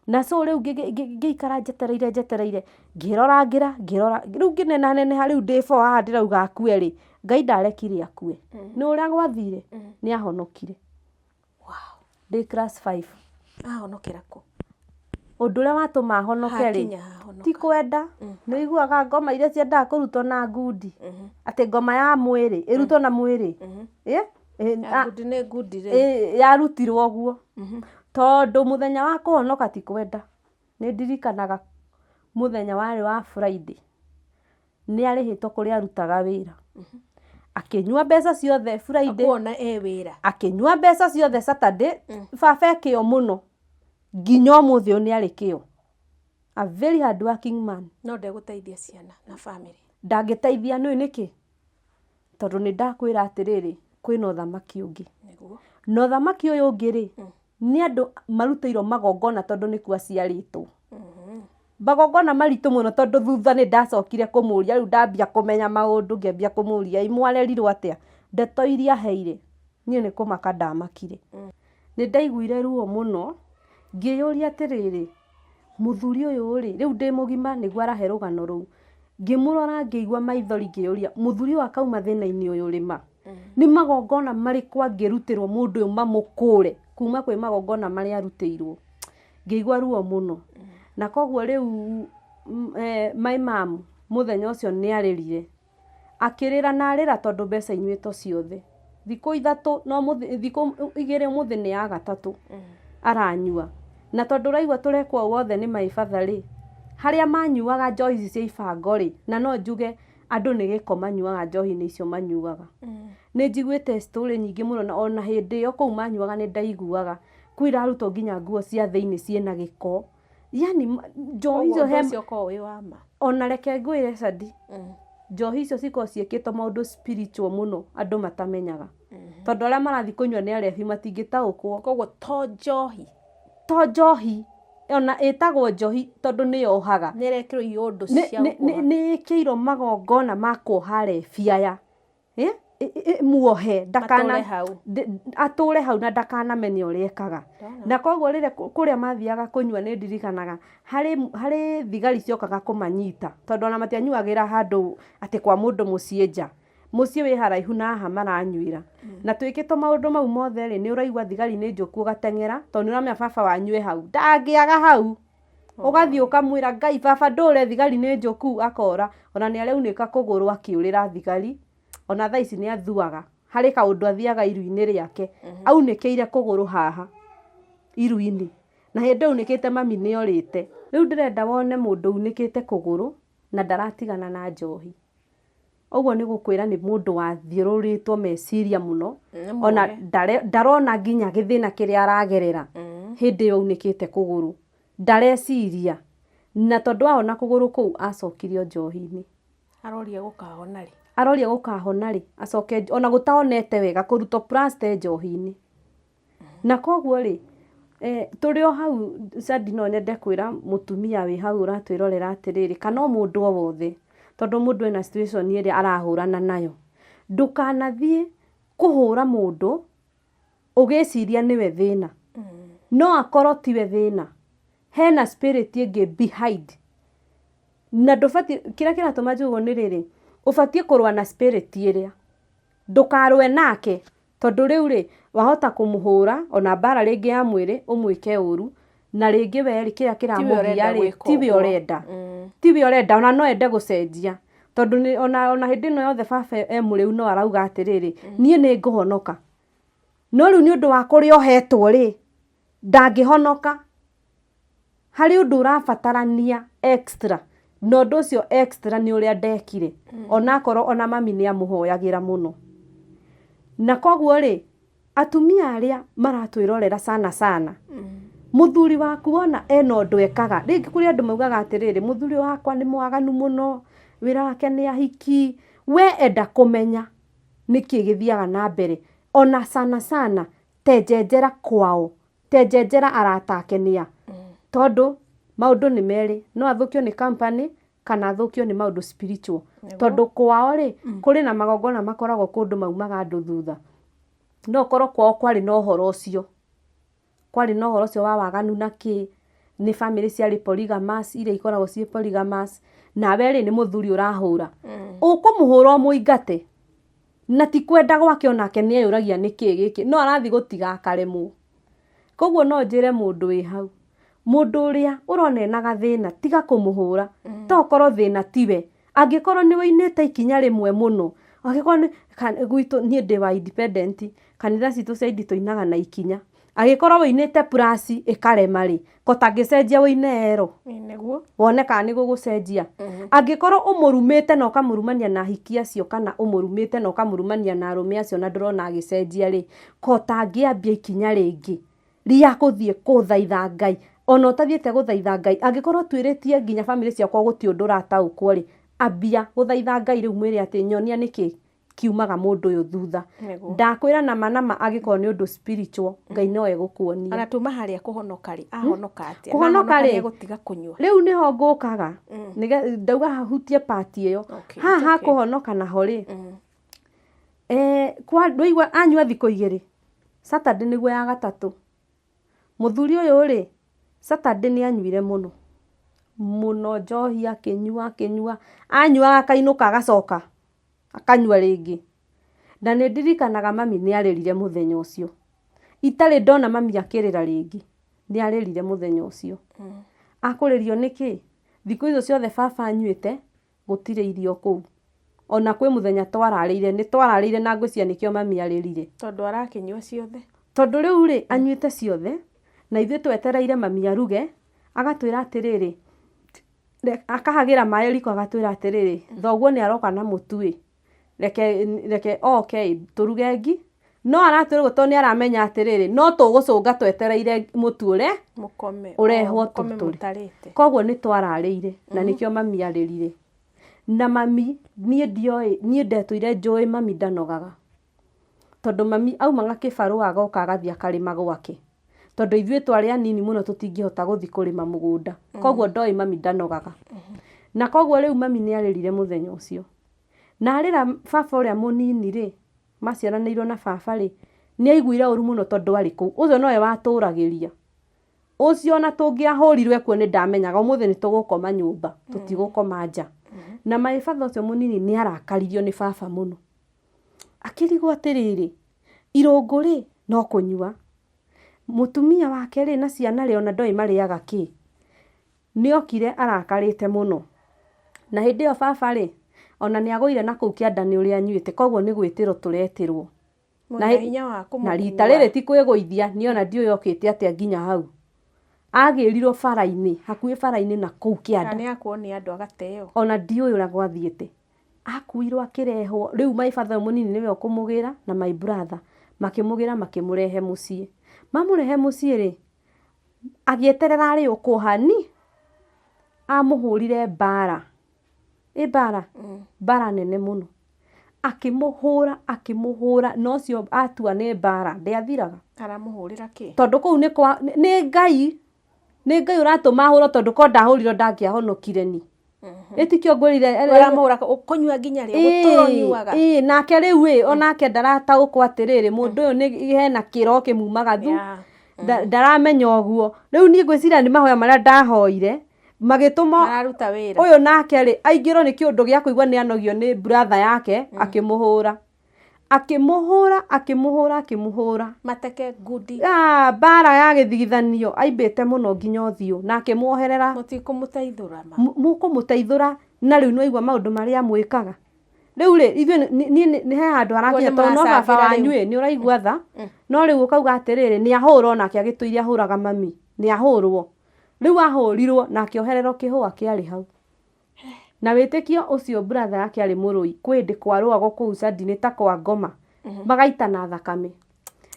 C: Na so rĩu ngĩikara njetereire njetereire, ngĩrora ngĩra ngĩrora, rĩu ngĩnenaneneha rĩu ndĩ four haha ndĩrauga akue rĩ, Ngai ndarekire akue. Nĩ ũrĩa gwathire? Nĩ ahonokire.
B: Wow.
C: Ndĩ class 5.
B: Ahonokera kũ?
C: Ũndũ ũrĩa watũma ahonoke rĩ,
B: Hakinya hahonoka.
C: ti kwenda. Nĩ ũiguaga ngoma iria ciendaga kũrutwo na ngundi. Atĩ ngoma ya mwĩrĩ, ĩrutwo na mwĩrĩ. Ĩ? Ĩ,
B: Ya ngundi nĩ ngundi rĩ.
C: Ĩ, yarutirwo ũguo. Tondũ mũthenya wa kũhonoka ti kwenda. Nĩ ndirikanaga mũthenya warĩ wa Friday. Nĩ arĩhĩtwo kũrĩa arutaga wĩra. Akĩnyua mbeca ciothe Friday.
B: Akuona e wĩra.
C: Akĩnyua mbeca ciothe Saturday. Baba e kĩo mũno. Nginya ũmũthĩ ũyũ nĩ arĩ kĩo. A very hard working man.
B: No ndegũteithia ciana na family.
C: Ndangĩteithia nĩũĩ nĩkĩ? Tondũ nĩ ndakwĩra atĩrĩrĩ, kwĩna ũthamaki ũngĩ.
B: Nĩguo.
C: Na ũthamaki ũyũ ũngĩ rĩ, nĩ andũ marutĩirwo magongona tondũ nĩkuo aciarĩtwo. Magongona maritũ mũno tondũ thutha nĩ ndacokire kũmũria, rĩu ndambia kũmenya maũndũ ngĩambia kũmũria, ĩ mwarerirwo atĩa? Ndeto iria aheire, niĩ nĩ kũmaka ndamakire. Nĩ ndaiguire ruo mũno, ngĩyũria atĩrĩrĩ, mũthuri ũyũ rĩ, rĩu ndĩ mũgima nĩguo arahe rũgano rũu. Ngĩmũrora ngĩigua maithori ngĩyũria, mũthuri ũyũ akauma thĩna-inĩ ũyũ rĩ ma? Nĩ magongona marĩkũ angĩrutĩrwo mũndũ ũyũ mamũkũre kuma kwĩ magongona marĩa arutĩirwo? Ngĩigua ruo mũno. Na koguo rĩu my mom mũthenya ũcio nĩ arĩrire. Akĩrĩra na arĩra tondũ mbeca inyuĩtwo ciothe. Thikũ ithatũ, no thikũ igĩrĩ ũmũthĩ nĩ ya gatatũ aranyua. Na tondũ ũraigua tũrekwo wothe nĩ maĩbatha rĩ, harĩa manyuaga njohi ici cia ibango rĩ, na no njuge andũ nĩ gĩko manyuaga njohi-inĩ icio manyuaga. Nĩ njiguĩte story nyingĩ mũno na ona hĩndĩ ĩyo kũu manyuaga nĩ ndaiguaga. Kwĩ irarutwo nginya nguo cia thĩinĩ ciĩna gĩko. Yani njohi icio
B: Ũguo
C: he
B: ũndũ ũcio ũkoragwo wĩ wa ma.
C: Ona reke ngwĩre Sadi, njohi icio cikoragwo ciĩkĩtwo maũndũ spiritual mũno andũ matamenyaga. Tondũ arĩa marathiĩ kũnyua nĩ arebi matingĩtaũkwo.
B: Koguo to njohi.
C: To njohi. Ona ĩtagwo njohi tondũ nĩ yohaga.
B: Nĩ ĩrekĩrwo iũndũ cia gũkuoha.
C: Nĩ ĩkĩirwo magongona ma kuoha arebi aya. Muohe, ndakana
B: Atũre hau.
C: Atũre hau na ndakanamenye ũrĩa ekaga.
B: Ndona.
C: Na koguo rĩrĩa kũrĩa mathiaga kũnyua nĩ ndirikanaga harĩ thigari ciokaga kũmanyita tondũ ona matianyuagĩra handũ atĩ kwa mũndũ mũciĩ nja. Mũciĩ wĩ haraihu na haha maranyuĩra. Na twĩkĩtwo maũndũ mau mothe rĩ, nĩ ũraigua thigari nĩ njũku ũgateng'era tondũ nĩ ũramenya baba wanyu e hau. Ndangĩaga hau. Ũgathiĩ ũkamwĩra Ngai baba ndũre thigari nĩ njũku akora. Ona nĩ araunĩka kũgũrũ akĩũrĩra thigari. Ona thaa ici nĩ athuaga. Harĩ kaũndũ athiaga iru-inĩ rĩake. Aunĩkĩire kũgũrũ haha iru-inĩ. Na hĩndĩ ĩyo aunĩkĩte mami nĩ orĩte. Rĩu ndĩrenda wone mũndũ unĩkĩte kũgũrũ na ndaratigana na njohi. Ũguo nĩ gũkwĩra nĩ mũndũ wathiũrũrĩtwo meciria mũno.
B: Nĩ
C: Ona
B: muohe.
C: ndarona nginya gĩthĩna kĩrĩa aragerera hĩndĩ ĩyo aunĩkĩte kũgũrũ. Ndareciria. Na tondũ ahona kũgũrũ kũu acokirio njohi-inĩ.
B: Aroria gũkahona rĩ?
C: Aroria gũkahona rĩ, acoke ona gũtaonete wega kũrutwo plaster njohi-inĩ. Na koguo rĩ, tũrĩ o hau Sadi no nyende kwĩra mũtumia wĩ hau ũratwĩrorera atĩrĩrĩ, kana o mũndũ o wothe, tondũ mũndũ ena situation ĩrĩa arahũrana nayo. Ndũkanathiĩ kũhũra mũndũ ũgĩciria nĩwe thĩna. No akorwo tiwe thĩna. Hena spirit ĩngĩ behind. Na ndũbatiĩ, kĩrĩa kĩratũma njuge ũguo nĩ rĩrĩ, ũbatiĩ kũrũa na spirit ĩrĩa. Ndũkarũe nake, tondũ rĩu rĩ, wahota kũmũhũra, ona mbara rĩngĩ ya mwĩrĩ, ũmwĩke ũru, na rĩngĩ we rĩ, kĩrĩa kĩramũgia rĩ, tiwe ũrenda. Tiwe ũrenda, ona no ende gũcenjia. Tondũ nĩ, ona hĩndĩ ĩno yothe baba e mũrĩu no arauga atĩrĩrĩ, niĩ nĩ ngũhonoka. No rĩu nĩ ũndũ wa kũrĩa ohetwo rĩ, ndangĩhonoka. Harĩ ũndũ ũrabatarania extra, na ũndũ ũcio extra nĩ ũrĩa ndekire. Onakorwo ona mami nĩ amũhoyagĩra mũno. Na koguo rĩ, atumia arĩa maratwĩrorera sana sana, Mũthuri waku wona ena ũndũ ekaga, rĩngĩ kũrĩ andũ maugaga atĩrĩrĩ, mũthuri wakwa nĩ mwaganu mũno, wĩra wake nĩ ahiki. We enda kũmenya nĩkĩ gĩthiaga na mbere. Ona sana sana tenjenjera kwao, tenjenjera arata ake nĩa. Tondũ maũndũ nĩ merĩ, no athũkio nĩ company kana athũkio nĩ maũndũ spiritual. Tondũ kwao rĩ, kũrĩ na magongona makoragwo kũndũ maumaga andũ thutha. No ũkorwo kwao kwarĩ na ũhoro ũcio. Kwarĩ na ũhoro ũcio wa waganu na kĩ, nĩ bamĩrĩ ciarĩ polygamous, iria ikoragwo ciĩ polygamous, nawe rĩ nĩ mũthuri ũrahũra. Ũkũmũhũra ũmũingate, na ti kwenda gwake onake nĩ eyũragia nĩkĩ gĩkĩ, no arathiĩ gũtiga akaremwo. Koguo no njĩre mũndũ wĩ hau, mũndũ ũrĩa ũrona ena gathĩna, tiga kũmũhũra. To ũkorwo thĩna tiwe. Angĩkorwo nĩ ũinĩte ikinya rĩmwe mũno, angĩkorwo nĩ gwitũ niĩ ndĩ wa independent, kanitha citũ cia indi tũinaga na ikinya. Angĩkorwo ũinĩte plus ĩkarema rĩ, ko tangĩcenjia ũine ero.
B: Nĩguo.
C: Wone kana nĩ gũgũcenjia. Angĩkorwo ũmũrumĩte na ũkamũrumania na ahiki acio kana ũmũrumĩte na ũkamũrumania na arũme acio na ndũrona agĩcenjia rĩ, ko tangĩambia ikinya rĩngĩ rĩa gũthiĩ kũthaitha Ngai. Ona ũtathiĩte gũthaitha Ngai, angĩkorwo ũtuĩrĩtie nginya bamĩrĩ ciakwa gũtirĩ ũndũ ũrataũkwo rĩ, ambia gũthaitha Ngai rĩu mwĩre atĩ nyonia nĩkĩ kiumaga mũndũ ũyũ thutha. Ndakwĩra nama nama angĩkorwo nĩ ũndũ spiritual, Ngai no egũkuonia.
B: Ona tuma harĩa kũhonoka rĩ, ahonoka atĩa?
C: Kũhonoka rĩ,
B: gũtiga kũnyua.
C: Rĩu nĩho ngũkaga. Ndauga hahutie part ĩyo. Haha ha kũhonoka naho rĩ, kwa ndũigua anyua thikũ igĩrĩ, Saturday nĩguo ya gatatũ. Mũthuri ũyũ rĩ, Saturday nĩ anyuire mũno. Mũno njohi akĩnyua akĩnyua, anyuaga akainũka agacoka akanyua rĩngĩ. Na nĩ ndirikanaga mami nĩ arĩrire mũthenya ũcio. Itarĩ ndona mami akĩrĩra rĩngĩ, nĩ arĩrire mũthenya ũcio. Akũrĩrio nĩkĩ? Thikũ icio ciothe baba anyuĩte, gũtirĩ irio kũu. Ona kwĩ mũthenya twararĩire, nĩ twararĩire na ngwĩciria nĩkĩo mami arĩrire.
B: Tondũ arakĩnyua ciothe.
C: Tondũ rĩu rĩ, anyuĩte ciothe, na ithuĩ twetereire mami aruge, agatwĩra atĩrĩrĩ, akahagĩra maĩ riko agatwĩra atĩrĩrĩ, thoguo nĩ aroka na mũtu ĩ, reke oke tũruge ngi. No aratwĩra ũguo tondũ nĩ aramenya atĩrĩrĩ, no tũgũcũnga twetereire mũtu ũrĩa ũrehwo tũtũre. Koguo nĩ twararĩire na nĩkĩo mami arĩrire. Na mami niĩ ndioĩ, niĩ ndetũire njũĩ mami ndanogaga. Tondũ mami aumaga kĩbarũa agoka agathiĩ akarĩma gwake. Tondũ ithuĩ twarĩ anini mũno tũtingĩhota gũthiĩ kũrĩma mũgũnda. Koguo ndoĩ mami ndanogaga. Na koguo rĩu mami nĩ arĩrire mũthenya ũcio. Na arĩra baba ũrĩa mũnini rĩ, maciaranĩirwo na baba rĩ, nĩ aiguire ũru mũno tondũ arĩ kũu. Ũcio nowe watũragĩria. Ũcio ona tũngĩahũrirwo ekuo nĩ ndamenyaga ũmũthĩ nĩ tũgũkoma nyũmba, tũtigũkoma nja. Na my father ũcio mũnini nĩ arakaririo nĩ baba mũno. Akĩrigwo atĩrĩrĩ, irũngũ rĩ, no kũnyua. Mũtumia wake rĩ, na ciana rĩ, ona ndoĩ marĩaga kĩ. Nĩ okire arakarĩte mũno. Na hĩndĩ ĩyo baba rĩ, ona nĩ agũire na kũu kĩanda nĩ ũrĩa anyuĩte, koguo nĩ gwĩtĩrwo tũretĩrwo. Na rita rĩrĩ ti kwĩgũithia, niĩ ona ndiũĩ okĩte atĩa nginya hau. Agĩrirwo bara-inĩ, hakuhĩ bara-inĩ na kũu kĩanda.
B: Nĩ akuo nĩ andũ agateo.
C: Ona ndiũĩ ũrĩa gwathiĩte. Akuirwo akĩrehwo, rĩu my father ũyũ mũnini nĩwe ũkũmũgĩra na my brother. Makĩmũgĩra makĩmũrehe mũciĩ. Mamũrehe mũciĩ rĩ, agĩeterera arĩ ũkũhani, amũhũrire mbara. Ĩ mbara? Mbara nene mũno. Akĩmũhũra, akĩmũhũra, na ũcio atua nĩ mbara, ndĩathiraga.
B: Aramũhũrĩra kĩ?
C: Tondũ kũu nĩ kwa, nĩ Ngai, nĩ Ngai ũratũma ahũrwo tondũ korwo ndahũrirwo ndangĩahonokire ni. Ĩtikio ngwĩrire,
B: Ũramũhũra ũkũnyua nginya rĩ, gũtũra ũnyuaga.
C: Ĩĩ, nake rĩu ĩ, onake ndarataũkwo atĩrĩrĩ, mũndũ ũyũ nĩ hena kĩro kĩmumaga thu. Ndaramenya ũguo. Rĩu niĩ ngwĩciria nĩ mahoya marĩa ndahoire, magĩtũma
B: Mararuta wĩra.
C: Ũyũ nake rĩ, aingĩrwo nĩ kĩũndũ gĩa kũigua nĩ anogio nĩ brother yake, akĩmũhũra. Akĩmũhũra, akĩmũhũra, akĩmũhũra.
B: Mateke ngundi.
C: Mbara ya gĩthigithanio, aimbĩte mũno nginya ũthiũ, na akĩmuoherera.
B: Mũtikũmũteithũra ma.
C: Mũkũmũteithũra, na rĩu nĩ waigua maũndũ marĩa mwĩkaga. Rĩu rĩ, ithuĩ niĩ nĩ he handũ harakinya, tondũ no baba wanyu ĩ, nĩ ũraigua tha, no rĩu ũkauga atĩrĩrĩ, nĩ ahũrwo nake agĩtũire ahũraga mami, nĩ ahũrwo. Rĩu ahũrirwo na akĩohererwo kĩhũa kĩarĩ hau. Na wĩtĩkio ũcio brother yake arĩ mũrũi, kwĩ hĩndĩ kwarũagwo kũu Sandi nĩ ta kwa ngoma, magaitana thakame.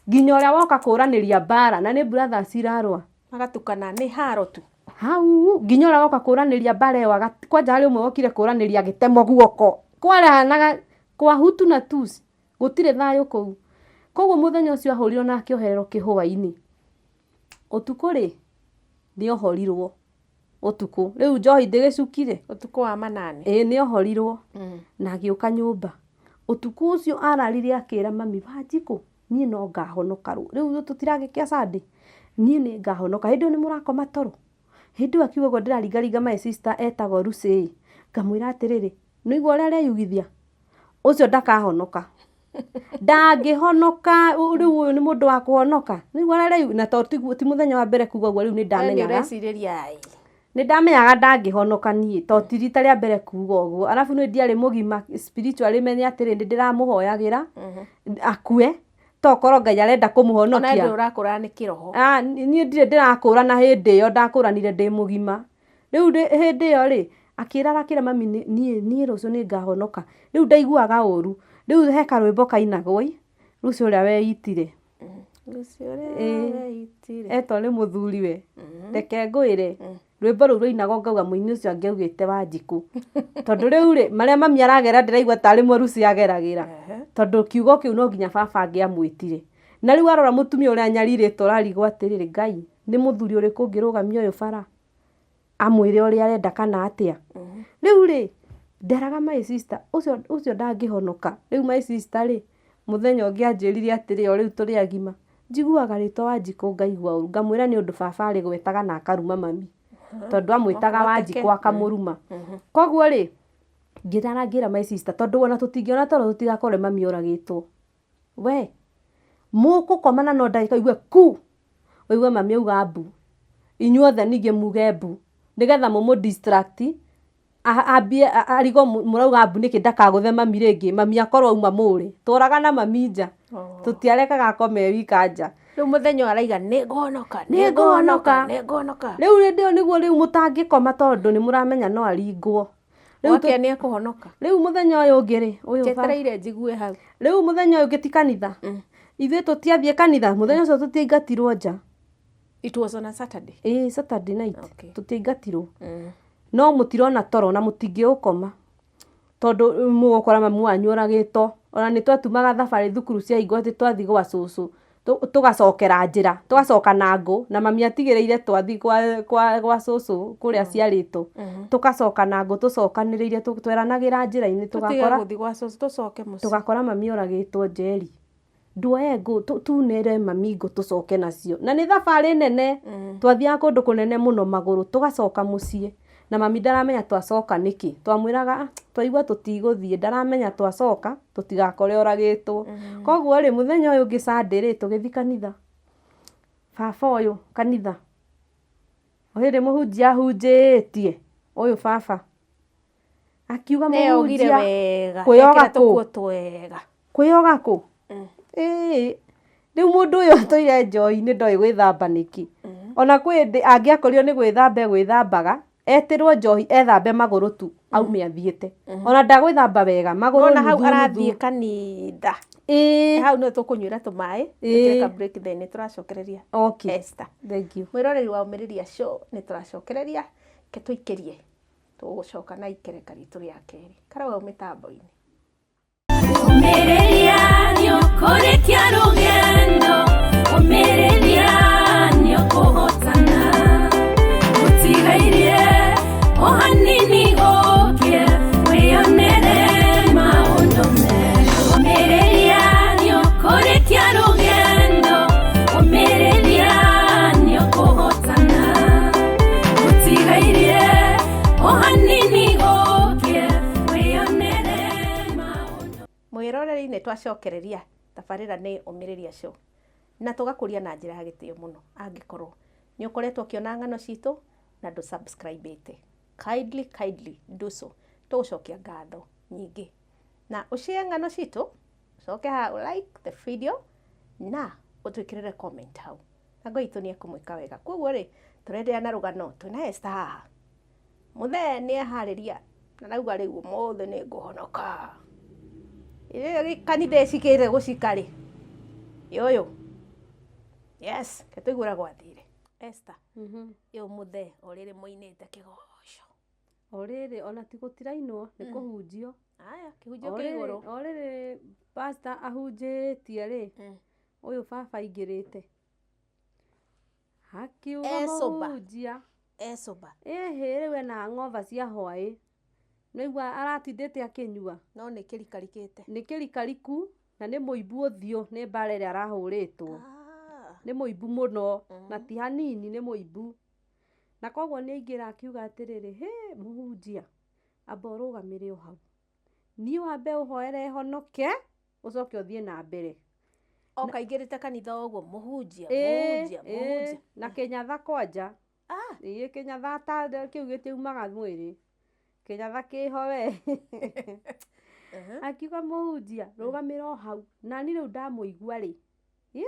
C: Nginya ũrĩa woka kũranĩria mbara, na nĩ brothers irarũa.
B: Magatukana nĩ haro tu.
C: Hau nginya ũrĩa woka kũranĩria mbara ĩyo kwanja harĩ ũmwe wokire kũranĩria agĩtemwo guoko, kwarehanaga kwa hutu na tusi, gũtirĩ thayũ kũu. Koguo mũthenya ũcio ahũrirwo na akĩohererwo kĩhũa-inĩ. Ũtukũ rĩ, nĩohorirwo ũtukũ, rĩu njohi ndĩgĩcukire.
B: Ũtukũ wa manane.
C: Ĩĩ, nĩohorirwo na agĩũka nyũmba. Ũtukũ ũcio ararire akĩra mami, Wanjikũ, niĩ no ngahonoka rĩu tũtiragĩkĩa Sunday, niĩ nĩ ngahonoka. Hĩndĩ ĩyo nĩ mũrakoma toro. Hĩndĩ ĩyo akiuga ũguo ndĩraringaringa my sister etagwo Lucy, ngamwĩra atĩrĩrĩ, nĩũigua ũrĩa areyugithia, ũcio ndakahonoka, ndangĩhonoka, rĩu ũyũ nĩ mũndũ wa kũhonoka, nĩũigua ũrĩa areyugithia, na tondũ ti mũthenya wa mbere kuga ũguo, rĩu nĩ ndamenyaga. Nĩ ndamenyaga ndangĩhonoka niĩ, tondũ ti rita rĩa mbere kuga ũguo. Arabu nĩ ndiarĩ mũgima spiritually, menye atĩrĩ, nĩ ndĩramũhoyagĩra akue, tokorwo Ngai arenda kũmũhonokia.
B: Ona ndũrĩ ũrakũra nĩ kĩroho.
C: Niĩ ndirĩ ndĩrakũra, na hĩndĩ ĩyo ndakũranire ndĩ mũgima. Rĩu hĩndĩ ĩyo rĩ, akĩrara akĩra mami, niĩ rũciũ nĩ ngahonoka. Rĩu ndaiguaga ũru. Rĩu he karwĩmbo kainagwo ĩ, Lucy ũrĩa weitire.
B: Lucy ũrĩa weitire.
C: Etwo nĩ mũthuriwe. Reke ngwĩre. Rwĩmbo rũu rwainagwo ngauga mũini ũcio angĩaugĩte Wanjikũ. Tondũ rĩu rĩ, marĩa mami aragera ndĩraigua tarĩ mo Lucy ageragĩra. Tondũ kiugo kĩu no nginya baba angĩamwĩtire. Na rĩu arora mũtumia ũrĩa anyarirĩtwo ũrarigwo atĩrĩrĩ, Ngai, nĩ mũthuri ũrĩkũ ũngĩrũgamia ũyũ bara? Amwĩre ũrĩa arenda kana atĩa? Rĩu rĩ, nderaga my sister, ũcio ndangĩhonoka. Rĩu my sister rĩ, mũthenya ũngĩ anjĩrire atĩrĩ, o rĩu tũrĩ agima, njiguaga rĩtwa Wanjikũ ngaigua ũru, ngamwĩra nĩ ũndũ baba arĩgwetaga na akaruma mami. Tondũ amwĩtaga Wanjikũ akamũruma. Koguo rĩ, ngĩrara ngĩra my sister, tondũ ona tũtingĩona toro tũtigakore mami oragĩtwo. We, mũgũkoma na no ndagĩka ũigue ku, ũigue mami auga mbu. Inyuothe ningĩ muge mbu, nĩgetha mũmũ distract, ambie arigwo mũrauga mbu nĩkĩ ndakagũthe mami rĩngĩ, mami akorwo auma mũrĩ. Tworaga na mami nja, tũtiarekaga akome e wika nja.
B: Rĩu mũthenya ũyũ araiga nĩ ngũhonoka,
C: nĩ ngũhonoka,
B: nĩ ngũhonoka.
C: Rĩu hĩndĩ ĩyo nĩguo rĩu mũtangĩkoma tondũ nĩ mũramenya no aringwo.
B: Rĩu nĩ ekũhonoka.
C: Rĩu mũthenya ũyũ ũngĩ rĩ, ũyũ
B: Njetereire njigue hau.
C: Rĩu mũthenya ũyũ ũngĩ ti kanitha. Ithuĩ tũtiathiĩ kanitha, mũthenya ũcio tũtiaingatirwo nja.
B: It was on a Saturday.
C: Ĩĩ, Saturday night. Tũtiaingatirwo. No mũtirona toro na mũtingĩũkoma. Tondũ mũgũkora mamu wanyu oragĩtwo. Ona nĩ twatumaga thabarĩ thukuru ciahingwo atĩ twathiĩ gwa cũcũ. Tũgacokera njĩra, tũgacoka na ngũ, na mami atigĩrĩire twathiĩ gwa cũcũ kũrĩa aciarĩtwo. Tũgacoka na ngũ tũcokanĩrĩire, tweranagĩra njĩra-inĩ,
B: gũthiĩ gwa cũcũ, tũcoke mũciĩ.
C: Tũgakora mami oragĩtwo njeri. Nduoe ngũ, tunĩre mami ngũ tũcoke nacio. Na nĩ thabarĩ nene, twathiaga kũndũ kũnene mũno magũrũ, tũgacoka mũciĩ. Na mami ndaramenya twacoka nĩkĩ. Twamwĩraga, twaigua tũtigũthiĩ, ndaramenya twacoka, tũtigakore oragĩtwo. Koguo rĩ, mũthenya ũyũ ũngĩ Sunday rĩ, tũgĩthiĩ kanitha. Baba ũyũ, kanitha. O hĩndĩ mũhunjia ahunjĩtie, ũyũ baba. Akiuga
B: mũhunjia,
C: kwĩyoga kũ? Kwĩyoga kũ? Ĩĩ, rĩu mũndũ ũyũ atũire njohi-inĩ ndoĩ gwĩthamba nĩkĩ. Ona kwĩ hĩndĩ angĩakorirwo nĩ gwĩthamba egwĩthambaga, etĩrwo njohi ethambe magũrũ tu, aume athiĩte. Ona ndagwĩthamba wega, magũrũ
B: Nona hau arathiĩ kanitha.
C: Ĩĩ.
B: Hau no tũkũnyuĩra tũmaĩ, tũkĩreka break then nĩ tũracokereria.
C: Okay.
B: Esther.
C: Thank you.
B: Mwĩroreri wa Ũmĩrĩria Show nĩ tũracokereria, ke tũikĩrie. Tũgũcoka na ikereka ritũ rĩa kerĩ. Karau hau mĩtambo-inĩ.
A: Ũmĩrĩria nĩ ũkũrĩkia rũgendo, ũmĩrĩria nĩ ũkũhotana. Gũtigairie o hanini gũkĩe, wĩyonere maũndũ mega. Ũmĩrĩria nĩ ũkũrĩkia rũgendo, ũmĩrĩria nĩ ũkũhotana. Gũtigairie o hanini gũkĩe, wĩyonere maũndũ.
B: Mwĩroreri nĩ twacokereria tabarĩra nĩ Ũmĩrĩria Show. Na tũgakũria na njĩra ya gĩtĩo mũno angĩkorwo nĩ ũkoretwo ũkĩona ng'ano citũ na ndũ subscribe-ĩte. Kindly, kindly do so. Tũgũcokia ngatho nyingĩ. Na ũshare ng'ano citũ, ũcoke haha ũ like the video na ũtwĩkĩrĩre comment hau. Na Ngai witũ nĩ ekũmwĩka wega. Koguo rĩ, tũrenderea na rũgano twĩna Esther haha. Mũthee nĩ eharĩria na arauga rĩu ũmũthĩ nĩ ngũhonoka. Ĩrĩa kanitha ĩcikĩte gũcika rĩ, ũyũ. Yes, ke tũigue ũrĩa gwathire. Esther ĩyo mũthee o rĩrĩ mũinĩte kĩgoco.
C: O rĩrĩ ona ti gũtirainwo, nĩ kũhunjio.
B: Aya, kĩhunjio
C: O
B: kĩ
C: rĩrĩ
B: igũrũ.
C: o rĩrĩ pastor ahunjĩtie rĩ, ũyũ baba aingĩrĩte akiuga
B: E sober.
C: mũhunjia
B: E sober.
C: ĩhĩ rĩu ena hangover cia hwaĩ, nĩaigua aratindĩte akĩnyua.
B: No nĩ kĩrikarikĩte.
C: Nĩ kĩrikariku na nĩ mũimbu ũthiũ nĩ mbara ĩrĩa arahũrĩtwo. Nĩ mũimbu mũno na ti hanini, nĩ mũimbu. Na koguo nĩ aingĩra akiuga atĩrĩrĩ, hĩ mũhunjia amba ũrũgamĩre o hau, niĩ wambe ũhoere honoke ũcoke ũthiĩ na mbere.
B: Oka aingĩrĩte kanitha ũguo, mũhunjia,
C: Ĩĩ,
B: mũhunjia,
C: ĩĩ,
B: mũhunjia.
C: na kĩnyatha kwanja.
B: Ah.
C: Ĩĩ kĩnyatha ta kĩu gĩtiumaga mwĩrĩ, kĩnyatha kĩho we. Akiuga mũhunjia rũgamĩra o hau, nani rĩu ndamũigua rĩ, ĩ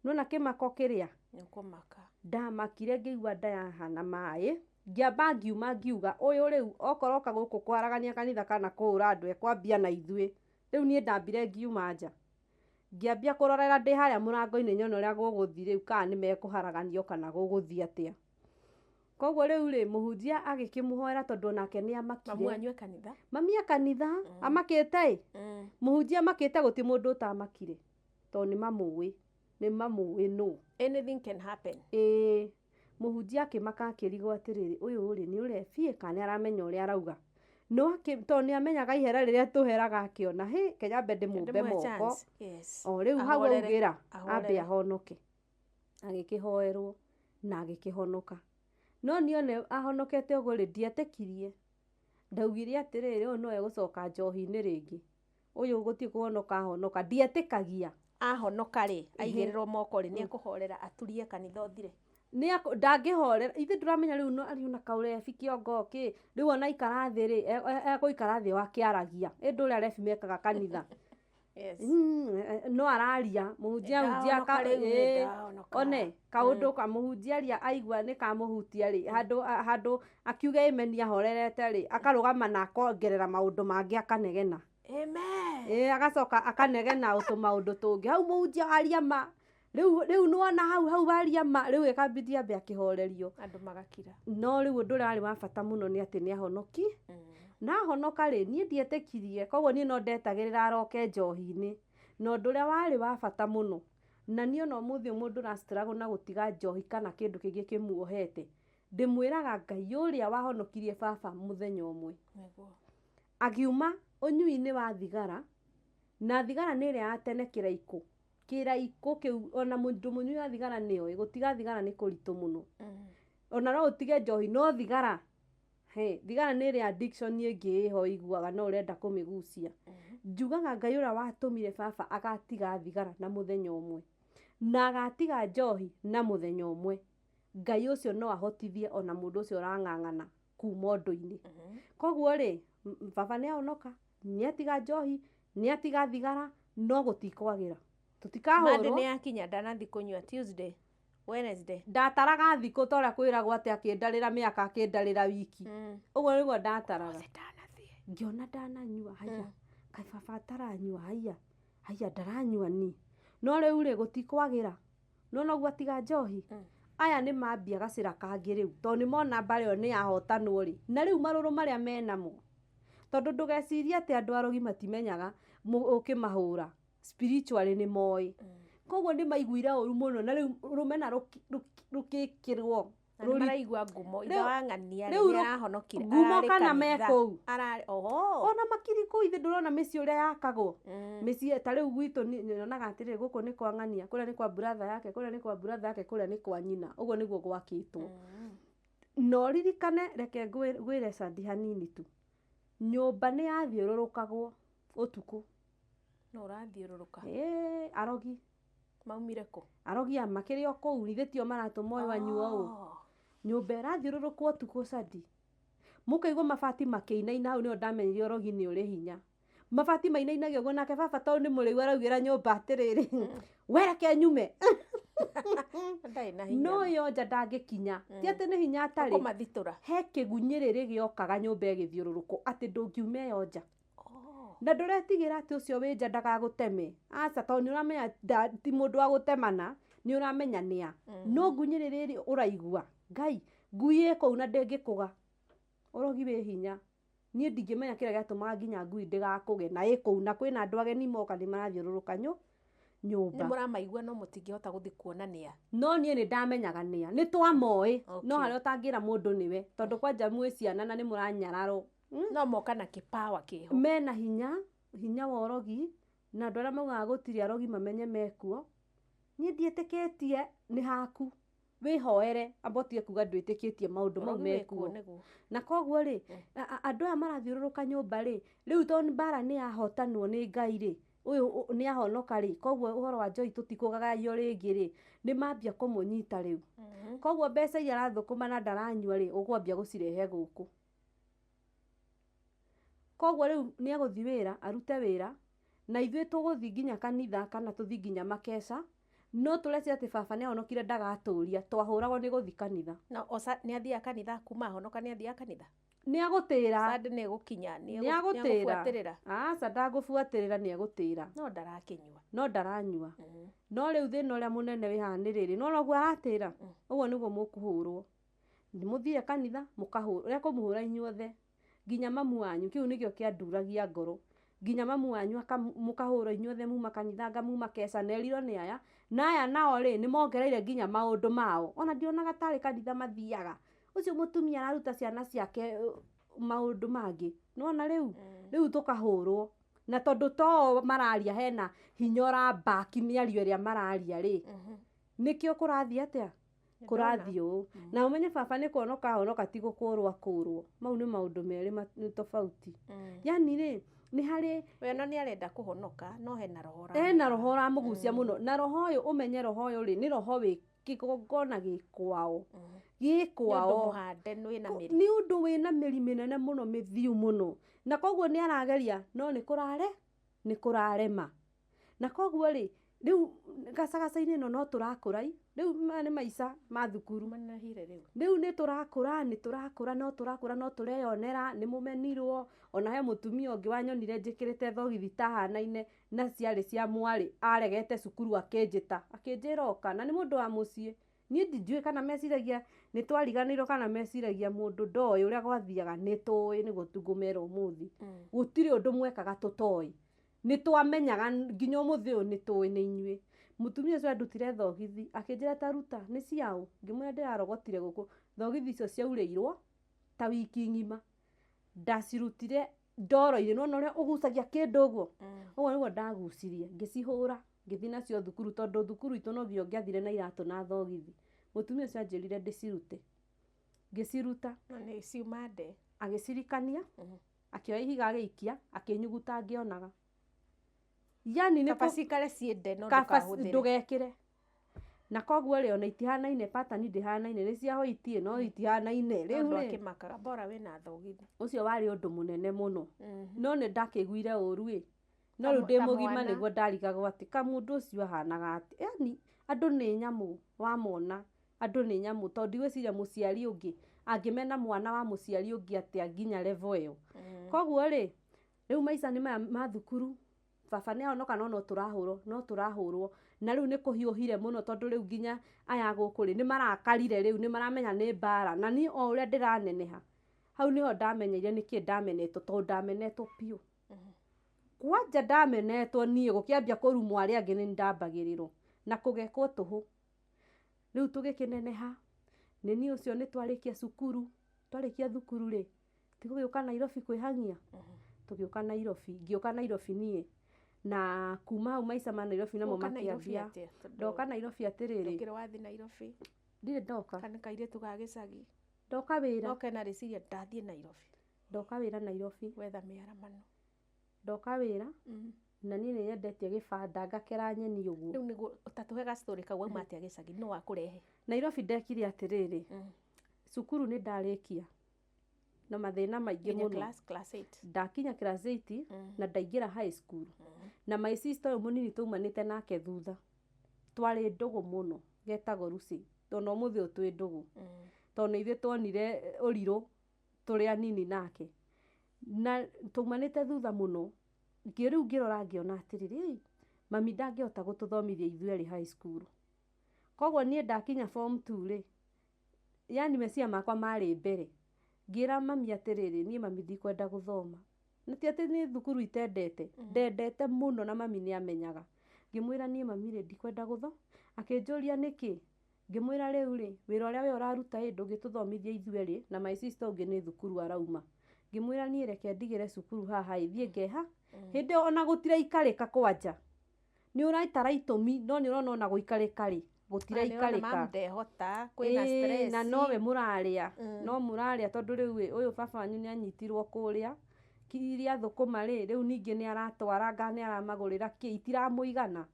C: nĩwona kĩmako kĩrĩa
B: Nĩ ũkũmaka.
C: Ndamakire ngĩigua nda yahana maĩ, ngĩamba ngiuma ngiuga ũyũ rĩu okorwo oka gũkũ kwaragania kanitha kana kũhũra andũ ekwambia na ithuĩ. Rĩu niĩ ndambire ngiuma nja, ngĩambia kũrorera ndĩ harĩa mũrango-inĩ nyone ũrĩa gũgũthiĩ rĩu, kana nĩ mekũharaganio kana gũgũthiĩ atĩa. Koguo rĩu rĩ, mũhunjia agĩkĩmũhoera tondũ onake nĩ amakire.
B: Mamu anyue kanitha.
C: Mami e kanitha, amakĩte ĩ. Mũhunjia amakĩte, gũtirĩ mũndũ ũtamakire tondũ nĩ mamũĩ, nĩ mamũĩ nũ.
B: Anything can happen.
C: Ĩĩ, mũhunjia akĩmaka akĩrigwo atĩrĩrĩ, ũyũ rĩ nĩ ũrebiĩ kana nĩ aramenya ũrĩa arauga. No tondũ nĩ amenyaga ihera rĩrĩa tũheraga akĩona, hĩ kenya ambe ndĩmũmbe
B: Ndĩmũhe
C: moko.
B: chance. Yes.
C: O rĩu hau
B: Ahorere.
C: augĩra
B: Ahorere.
C: ambe ahonoke. Agĩkĩhoerwo na agĩkĩhonoka. No niĩ one ahonokete ũguo rĩ, ndietĩkirie. Ndaugire atĩrĩrĩ, ũyũ no egũcoka njohi-inĩ rĩngĩ, ũyũ gũtirĩ kũhonoka ahonoka. Ndietĩkagia.
B: Ahonoka rĩ, aigĩrĩrwo moko rĩ, nĩ ekũhorera aturie kanitha ũthire.
C: Ndangĩhorera, ithuĩ ndũramenya rĩu no arĩ ona kaũrebi kĩongo kĩ, rĩu ona aikara thĩ rĩ, egũikara thĩ o akĩaragia. Ĩndĩ ũrĩa arebi mekaga kanitha.
B: Yes.
C: No araria, mũhunjia ahunjia
B: Nĩndahonoka rĩu, nĩndahonoka.
C: One, kaũndũ ka mũhunjia aria aigua nĩ kamũhutia rĩ, handũ akiuge amen ahorerete rĩ, akarũgama na akongerera maũndũ mangĩ akanegena.
B: Amen.
C: Ĩĩ, agacoka akanegena tũmaũndũ tũngĩ. Hau mũhunjia aria ma, rĩu nĩwona hau aria ma, rĩu ĩkambidi ambe akĩhorerio.
B: Andũ magakira.
C: No rĩu ũndũ ũrĩa warĩ wa bata mũno nĩ atĩ nĩ ahonoki. Na ahonoka rĩ, niĩ ndietĩkirie, koguo niĩ no ndetagĩrĩra aroke njohi-inĩ. Na ũndũ ũrĩa warĩ wa bata mũno, na niĩ ona ũmũthĩ ũyũ mũndũ ũra struggle na gũtiga njohi kana kĩndũ kĩngĩ kĩmuohete, ndĩmwĩraga Ngai ũrĩa wahonokirie baba mũthenya ũmwe.
B: Nĩguo.
C: Akiuma ũnyui-inĩ wa thigara, na thigara nĩ ĩrĩa ya tene kĩraikũ. Kĩraikũ kĩu ona mũndũ mũnyui wa thigara nĩoĩ, gũtiga thigara nĩ kũritũ mũno. Ona no ũtige njohi no thigara, he, thigara nĩ ĩrĩa addiction ĩngĩ ĩho ũiguaga no ũrenda kũmĩgucia. Njugaga Ngai ũrĩa watũmire baba agatiga thigara na mũthenya ũmwe, na agatiga njohi na mũthenya ũmwe, Ngai ũcio no ahotithie ona mũndũ ũcio ũrang'ang'ana kuma ũndũ-inĩ. Koguo rĩ, baba nĩ ahonoka, nĩ atiga njohi, nĩ atiga thigara, no gũtikwagĩra. Tũtikahũrwo.
B: Monday nĩ yakinya, ndanathi kũnyua Tuesday, Wednesday.
C: Ndataraga thikũ ta ũrĩa kwĩragwo atĩ akĩndarĩra mĩaka, akĩndarĩra wiki. Ũguo nĩguo ndataraga.
B: Othe ndanathiĩ.
C: Ngĩona ndananyua, haya, kaĩ baba ataranyua, haya, haya ndaranyua ni. No rĩu rĩ, gũtikwagĩra. Nĩwona ũguo atiga njohi? Aya nĩ mambia gacĩra kangĩ rĩu, tondũ nĩ mona mbara ĩyo nĩ yahotanwo rĩ, na rĩu marũrũ marĩa menamo. Tondũ ndũgecirie atĩ andũ arogi matimenyaga ũkĩmahũra, spiritually nĩ moĩ. Koguo nĩ maiguire ũru mũno, na rĩu rũmena rũkĩkĩrwo.
B: Na nĩ maraigua ngumo, ithe wa ng'ania rĩ,
C: rĩu
B: nĩ arahonokire,
C: ngumo
B: ararĩ
C: kana
B: kanitha.
C: mekũu.
B: Ararĩ, oho.
C: Ona makiri kũu ithe ndũrona mĩciĩ ũrĩa yakagwo. Mĩciĩ ta rĩu gwitũ nyonaga atĩrĩrĩ, gũkũ nĩ kwa ng'ania, kũrĩa nĩ kwa brother yake, kũrĩa nĩ kwa brother yake, kũrĩa nĩ kwa nyina. Ũguo nĩguo gwakĩtwo. Na ũririkane, reke ngwĩre Sandi hanini tu. Nyũmba nĩ yathiũrũrũkagwo ũtukũ.
B: No ũrathiũrũrũka.
C: Ĩĩ, arogi.
B: Maumire kũ?
C: Arogi aya makĩrĩ o kũu, ithe tio maratũma ũyũ anyua ũũ. Nyũmba ĩrathiũrũrũkwo ũtukũ Sandi. Mũkaigua mabati makĩinaina, hau nĩho ndamenyire ũrogi nĩ ũrĩ hinya. Mabati mainainagia ũguo, nake baba tondũ nĩ mũrĩu araugĩra nyũmba atĩrĩrĩ, we reke nyume.
B: Ndarĩ na hinya.
C: No yo nja ndangĩkinya. Ti atĩ nĩ hinya atarĩ.
B: Ũkũmathitũra.
C: He kĩgunyĩrĩrĩ gĩokaga nyũmba ĩgĩthiũrũrũkwo atĩ ndũngiuma ĩyo nja. Na ndũretigĩra atĩ ũcio wĩ nja ndagagũteme. Aca, tondũ nĩ ũramenya ti mũndũ wa gũtemana, Nĩ ũramenya nĩa. No ngunyĩrĩ rĩrĩ ũraigua Ngai, ngui ĩ kũu na ndĩngĩkũga. Ũrogi wĩ hinya. Niĩ ndingĩmenya kĩrĩa gĩatũmaga nginya ngui ndĩgakũge na ĩ kũu, na kwĩna andũ ageni moka nĩ marathiũrũrũka nyũmba.
B: Nĩ mũramaigua no mũtingĩhota gũthiĩ kuona nĩa.
C: No niĩ nĩ ndamenyaga nĩa, nĩ twamoĩ.
B: Okay.
C: No harĩa ũtangĩra mũndũ nĩwe, tondũ kwanja mwĩ ciana na nĩ mũranyararwo.
B: No moka na kĩpawa kĩho.
C: Mena hinya, hinya wa ũrogi, na andũ arĩa maugaga gũtirĩ arogi mamenye mekuo. Niĩ ndiĩtĩkĩtie nĩ haku. Wĩhoere, amba ũtige kuga ndwĩtĩkĩtie maũndũ mau
B: Ũrogi wĩkuo
C: mekuo.
B: nĩguo.
C: Na koguo rĩ, andũ aya marathiũrũrũka nyũmba rĩ, rĩu tondũ mbara nĩ yahotanwo nĩ Ngai rĩ, ũyũ nĩ ahonoka rĩ, koguo ũhoro wa njohi tũtikũgagayo rĩngĩ rĩ, nĩ mambia kũmũnyita rĩu. Koguo mbeca iria arathũkũma na ndaranyua rĩ, ũkwambia gũcirehe gũkũ. Koguo rĩu nĩ egũthiĩ wĩra, arute wĩra, na ithuĩ tũgũthiĩ nginya kanitha kana tũthiĩ nginya makeca, no tũreciria atĩ baba nĩ ahonokire ndagatũria, twahũragwo nĩ gũthiĩ kanitha.
B: Na oca nĩ athiaga kanitha kuma ahonoka nĩ athiaga kanitha?
C: Nĩ agũtĩra.
B: Sunday nĩ egũkinya,
C: Nĩ agũtĩra.
B: nĩ egũbuatĩrĩra.
C: Aca ndagũbuatĩrĩra, nĩ egũtĩra.
B: No ndarakĩnyua.
C: No ndaranyua. No rĩu thĩna ũrĩa mũnene wĩ haha nĩ rĩrĩ, no noguo aratĩra, ũguo nĩguo mũkũhũrwo. Nĩ mũthiire kanitha, mũkahũrwo, ũrĩa kũmũhũra inyuothe, nginya mamu wanyu, kĩu nĩkĩo kĩanduragia ngoro. Nginya mamu wanyu mũkahũrwo inyuothe muma kanitha, anga muma keca, na erirwo nĩ aya. Na aya nao rĩ, nĩ mongereire nginya maũndũ mao. Ona ndionaga tarĩ kanitha mathiaga. Ũcio mũtumia araruta ciana ciake maũndũ mangĩ. Nĩwona rĩu? Rĩu tũkahũrwo. Na tondũ to mararia hena hinya ũrambaki mĩario ĩrĩa mararia rĩ, nĩkĩo kũrathiĩ atĩa? Kũrathiĩ ũũ. Na ũmenye baba nĩ kuonoka ahonoka ti gũkũrwo akũrwo. Mau nĩ maũndũ merĩ tofauti. Yani rĩ, nĩ harĩ
B: We no nĩ arenda kũhonoka, no hena roho
C: Hena roho ũramũgucia mũno. Na roho ũyũ, ũmenye roho ũyũ rĩ, nĩ roho wĩ kĩgongona gĩ kwao. Gĩ
B: Nĩ ũndũ
C: kwao.
B: mũhande wĩna mĩri.
C: Nĩ ũndũ wĩna mĩri mĩnene mũno, mĩthiu mũno. Na koguo nĩ arageria, no nĩ kũrare, nĩ kũrarema. Na koguo rĩ, rĩu gacagaca-inĩ ĩno no tũrakũra i. Rĩu maya nĩ maica ma thukuru.
B: Manahire rĩu.
C: Rĩu nĩ tũrakũra, nĩ tũrakũra, no tũrakũra, no tũreyonera, nĩ mũmenirwo. Ona he mũtumia ũngĩ wanyonire njĩkĩrĩte thogithi itahanaine na ciarĩ cia mwarĩ, aregete cukuru akĩnjĩta, akĩnjĩra oka, na nĩ mũndũ wa mũciĩ. Niĩ ndiũĩ kana meciragia nĩ twariganĩirwo kana meciragia mũndũ ndoĩ ũrĩa gwathiaga, nĩ tũĩ nĩguo ngũmera ũmũthĩ. Gũtirĩ ũndũ mwekaga tũtoĩ. Nĩ twamenyaga nginya ũmũthĩ ũyũ nĩ tũĩ nĩ inyuĩ. Mũtumia ũcio andutire thogithi, akĩnjĩra ta ruta, nĩ ciaũ? Ngĩmwĩra ndĩrarogotire gũkũ. Thogithi icio ciaurĩirwo ta wiki ng'ima. Ndacirutire ndoro-inĩ, nĩwona ũrĩa ũgucagia kĩndũ ũguo? Ũguo nĩguo ndagucirie, ngĩcihũra, ngĩthiĩ nacio thukuru, tondũ thukuru itũ no nginya ũngĩathire na iratũ na thogithi. Mũtumia ũcio anjĩrire ndĩcirute. Ngĩciruta.
B: Na nĩ ciuma nde.
C: Agĩcirikania, akĩoya ihiga agĩikia, akĩnyuguta ngĩonaga. Yani nĩ
B: Kaba
C: kũ-
B: cikare ciĩ nde no
C: kaba
B: ndũkahũthĩre.
C: ndũgekĩre. Na koguo rĩ, ona itihanaine, pattern ndĩhanaine, nĩ cia white no itihanaine. Rĩu
B: Andũ
C: rĩ,
B: akĩmakaga bora wĩna thogithi.
C: Ũcio warĩ ũndũ mũnene mũno. No nĩ ndakĩiguire ũru ĩ. No rĩu ndĩ
B: Ta
C: mũgima
B: mwana.
C: nĩguo ndarigagwo atĩ kamũndũ ũcio ahanaga atĩ. Yani andũ nĩ nyamũ wamona, andũ nĩ nyamũ, tondũ ndigwĩciria mũciari ũngĩ angĩmena mwana wa mũciari ũngĩ atĩa nginya level ĩyo. Koguo rĩ, rĩu maica nĩ maya ma thukuru, baba nĩ ahonoka no no tũrahũrwo, no tũrahũrwo. Na rĩu nĩ kũhiũhire mũno tondũ rĩu nginya aya gũkũ rĩ, nĩ marakarire rĩu, nĩ maramenya nĩ mbara. Na niĩ o ũrĩa ndĩraneneha, hau nĩho ndamenyeire nĩkĩ ndamenetwo, tondũ ndamenetwo biũ. Kwanja ndamenetwo niĩ gũkĩambia kũrumwo arĩa angĩ nĩ ndambagĩrĩrwo na kũgekwo tũhũ. Rĩu tũgĩkĩneneha, nĩ niĩ ũcio nĩ twarĩkia cukuru, twarĩkia thukuru rĩ, ti gũgĩũka Nairobi kwĩhang'ia? Tũgĩũka Nairobi, ngĩũka Nairobi niĩ. Na kuma hau maica ma Nairobi namo
B: Woka Nairobi
C: makĩambia.
B: atĩa? Tondũ
C: Ndoka Nairobi atĩrĩrĩ.
B: Ndũkĩrĩ wathiĩ Nairobi?
C: Ndirĩ ndoka.
B: Kana kairĩtu ga gĩcagi?
C: Ndoka wĩra.
B: No kena rĩciria ndathiĩ Nairobi.
C: Ndoka wĩra Nairobi.
B: Gwetha mĩaramano.
C: Ndoka wĩra. Na niĩ nĩ nyendetie gĩbanda ngakera nyeni ũguo.
B: Rĩu nĩguo ũtatũhe ga story kau wauma atĩa gĩcagi, nũ wakũrehe?
C: Nairobi ndekire atĩrĩrĩ. Cukuru nĩ ndarĩkia. Na mathĩna maingĩ
B: Nginya
C: mũno.
B: class 8.
C: Ndakinya class 8 na ndaingĩra high school. Na my sister ũyũ mũnini taumanĩte nake thutha. Twarĩ ndũgũ mũno, getagwo Lucy. Tondũ ũmũthĩ ũyũ twĩ ndũgũ. Tondũ nĩ ithuĩ tuonire ũrirũ tũrĩ anini nake. Na taumanĩte thutha mũno. Rĩu ngĩrora ngĩona atĩrĩrĩ, mami ndangĩhota gũtũthomithia ithuĩ erĩ high school. Koguo niĩ ndakinya form 2 rĩ, yani meciria makwa marĩ mbere. Ngĩra mami atĩrĩrĩ, niĩ mami ndikwenda gũthoma. Na ti atĩ nĩ thukuru itendete, ndendete mũno na mami nĩ amenyaga. Ngĩmwĩra niĩ mami rĩ, ndikwenda gũthoma. Akĩnjũria nĩkĩ? Ngĩmwĩra rĩu rĩ, wĩra ũrĩa we ũraruta ĩ, ndũngĩtũthomithia ithuerĩ, na my sister ũngĩ nĩ thukuru arauma. Ngĩmwĩra niĩ reke ndigĩre cukuru haha ĩ, thiĩ ngeha. Hĩndĩ ĩyo ona gũtiraikarĩka kwanja. Nĩ ũraitara itũmi, no nĩ ũrona ona gũikarĩka rĩ, gũtiraikarĩka.
B: Ndehota kwĩna
C: Ĩĩ,
B: stress.
C: na nowe mũrarĩa, no mũrarĩa tondũ rĩu ĩ, ũyũ baba wanyu nĩ anyitirwo kũrĩa iria thũkũma rĩ, rĩu ningĩ nĩ aratwaranga, nĩ aramagũrĩra kĩ, itiramũigana.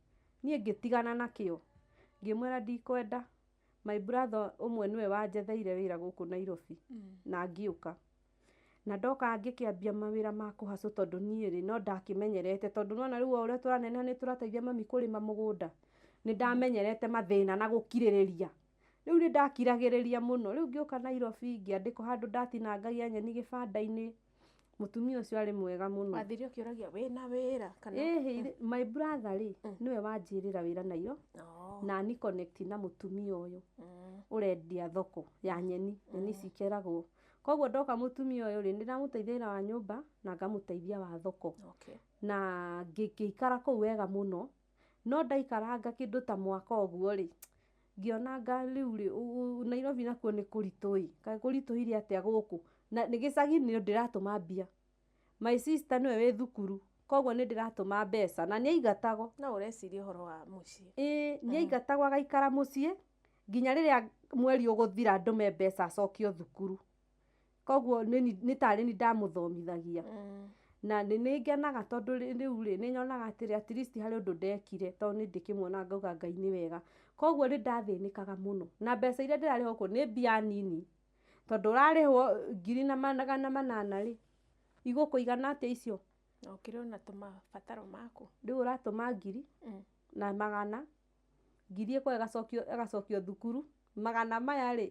C: Niĩ ngĩtigana nakĩo. Ngĩmwĩra ndikwenda. My brother ũmwe nĩwe wanjetheire wĩra gũkũ Nairobi na ngĩũka. Na ndoka ngĩkĩambia mawĩra ma kũhacũ tondũ niĩ rĩ, no ndakĩmenyerete tondũ nĩwona rĩu o ũrĩa tũraneneha nĩ tũrateithia mami kũrĩma mũgũnda. Nĩ ndamenyerete mathĩna na gũkirĩrĩria. Rĩu nĩ ndakiragĩrĩria mũno. Rĩu ngĩũka Nairobi ngĩandĩkwo handũ ndatinangagia nyeni gĩbanda-inĩ. Mũtumia ũcio arĩ mwega mũno.
B: Wathire ũkĩũragia wĩna wĩra kana?
C: Ĩhĩ, my brother rĩ, nĩwe wanjĩrĩra wĩra Nairobi.
B: Oh.
C: Na ni connect na mũtumia ũyũ ũrendia thoko ya nyeni, nyeni cikeragwo. Koguo ndoka mũtumia ũyũ rĩ, nĩndamũteithia wĩra wa nyũmba na ngamũteithia wa thoko.
B: Okay.
C: Na ngĩikara kũu wega mũno. No ndaikaranga kĩndũ ta mwaka ũguo rĩ, ngĩona rĩu rĩ, Nairobi nakuo nĩ kũritũ ĩ, kaĩ kũritũhire atĩa gũkũ? Na nĩ gĩcagi nĩ ndĩratũma mbia. My sister nĩwe wĩ thukuru, koguo nĩ ndĩratũma mbeca na nĩ aingatagwo.
B: No ũreciria ũhoro wa mũciĩ.
C: Ĩĩ, nĩ aingatagwo agaikara mũciĩ nginya rĩrĩa mweri ũgũthira ndũme mbeca acokio thukuru. Koguo nĩ tarĩ ni ndamũthomithagia. Na nĩ ngenaga tondũ rĩu rĩ, nĩ nyonaga atĩrĩ, at least harĩ ũndũ ndekire tondũ nĩ ndĩkĩmuona ngauga Ngai nĩ wega. Koguo nĩ ndathĩnĩkaga mũno. Na mbeca iria ndĩrarĩhwo gũkũ nĩ mbia nini. Tondũ ũrarĩhwo ngiri na magana manana rĩ, igũkũigana atĩa icio?
B: Na ũkĩrĩ ona tũmabataro maku.
C: Rĩu ũratũma ngiri na magana, ngiri ĩkwa ĩgacokio thukuru, magana maya rĩ,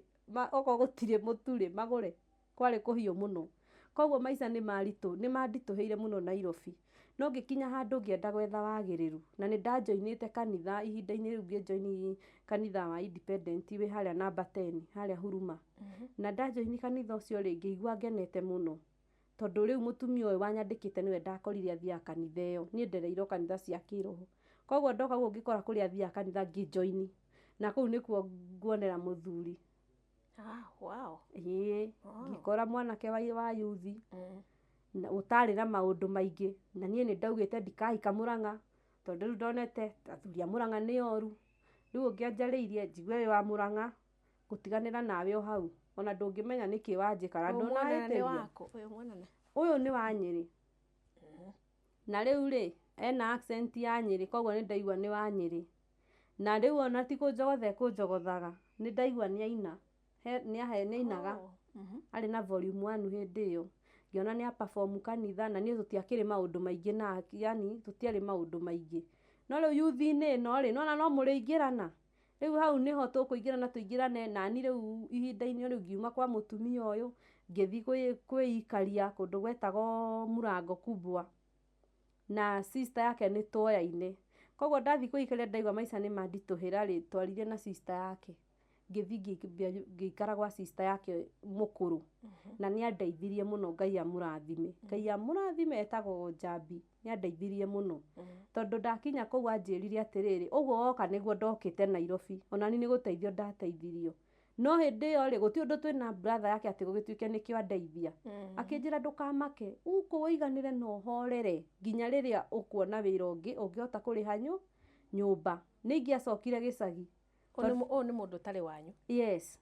C: okorwo gũtirĩ mũtu rĩ, magũre. Kwarĩ kũhiũ mũno. Koguo maica nĩ maritũ, nĩ manditũhĩire mũno Nairobi. No ngĩkinya handũ ngĩenda gwetha wagĩrĩru. Na nĩ ndanjoinĩte kanitha ihinda-inĩ rĩu ngĩnjoini kanitha wa Independent wĩ harĩa namba 10, harĩa Huruma. Na ndanjoini kanitha ũcio rĩ, ngĩigua ngenete mũno. Tondũ rĩu mũtumia ũyũ wanyandĩkĩte nĩwe ndakorire athiaga kanitha ĩyo. Niĩ ndereirwo kanitha cia kĩroho. Koguo ndoka gũkũ ngĩkora kũrĩa athiaga kanitha ngĩnjoini. Na kũu nĩkuo nguonera mũthuri.
B: Ah, wow.
C: Ĩĩ, ngĩkora mwanake wa yuthi na ũtarĩ na maũndũ maingĩ. Na niĩ nĩ ndaugĩte ndikahika Mũrang'a tondũ rĩu ndonete athuri a Mũrang'a nĩ oru. Rĩu ũngĩanjarĩirie njigue wĩ wa Mũrang'a, ngũtiganĩra nawe o hau. Ona ndũngĩmenya nĩkĩ wanjĩka na
B: Ũyũ mwanana nĩ
C: ndũnahĩtĩria.
B: waku? Ũyũ mwanana.
C: Ũyũ nĩ wa Nyĩrĩ. Na rĩu rĩ, ena accent ya Nyĩrĩ koguo nĩ ndaigua nĩ wa Nyĩrĩ. Na rĩu ona ti kũnjogotha ekũnjogothaga, nĩ ndaigua nĩ aina. Nĩ ainaga. Arĩ na volume 1 hĩndĩ ĩyo. Ngĩona nĩ a perform kanitha na niĩ tũtiakĩrĩ maũndũ maingĩ nake, yani tũtiarĩ maũndũ maingĩ. No rĩu yuthi-inĩ ĩno rĩ, nĩwona no mũrĩingĩrana. Rĩu hau nĩho tũkũingĩrana tũingĩrane nani rĩu ihinda-inĩ rĩu ngiuma kwa mũtumia ũyũ, ngĩthiĩ kwĩikaria kũndũ gwetagwo Mũrango Kubwa. Na sister yake nĩ tuoyaine. Koguo ndathiĩ kwĩikaria ndaigua maica nĩ manditũhĩra rĩ, twaririe na sister yake. Ngĩthiĩ ngĩikara gwa sister yake mũkũrũ. Na nĩ andeithirie mũno, Ngai amũrathime. Ngai amũrathime, etagwo Njambi. Nĩ andeithirie mũno. Tondũ ndakinya kũu anjĩrire atĩrĩrĩ, ũguo woka nĩguo ndokĩte Nairobi. Ona niĩ nĩ gũteithio ndateithirio. No hĩndĩ ĩyo rĩ, gũtirĩ ũndũ twĩna brother yake atĩ gũgĩtuĩke nĩkĩo andeithia. Akĩnjĩra ndũkamake, gũkũ ũiganĩre na ũhorere nginya rĩrĩa ũkuona wĩra ũngĩ ũngĩhota kũrĩha nyũmba. Nĩ ingĩacokire gĩcagi.
B: Ũyũ nĩ mũndũ ũtarĩ wanyu?
C: Yes.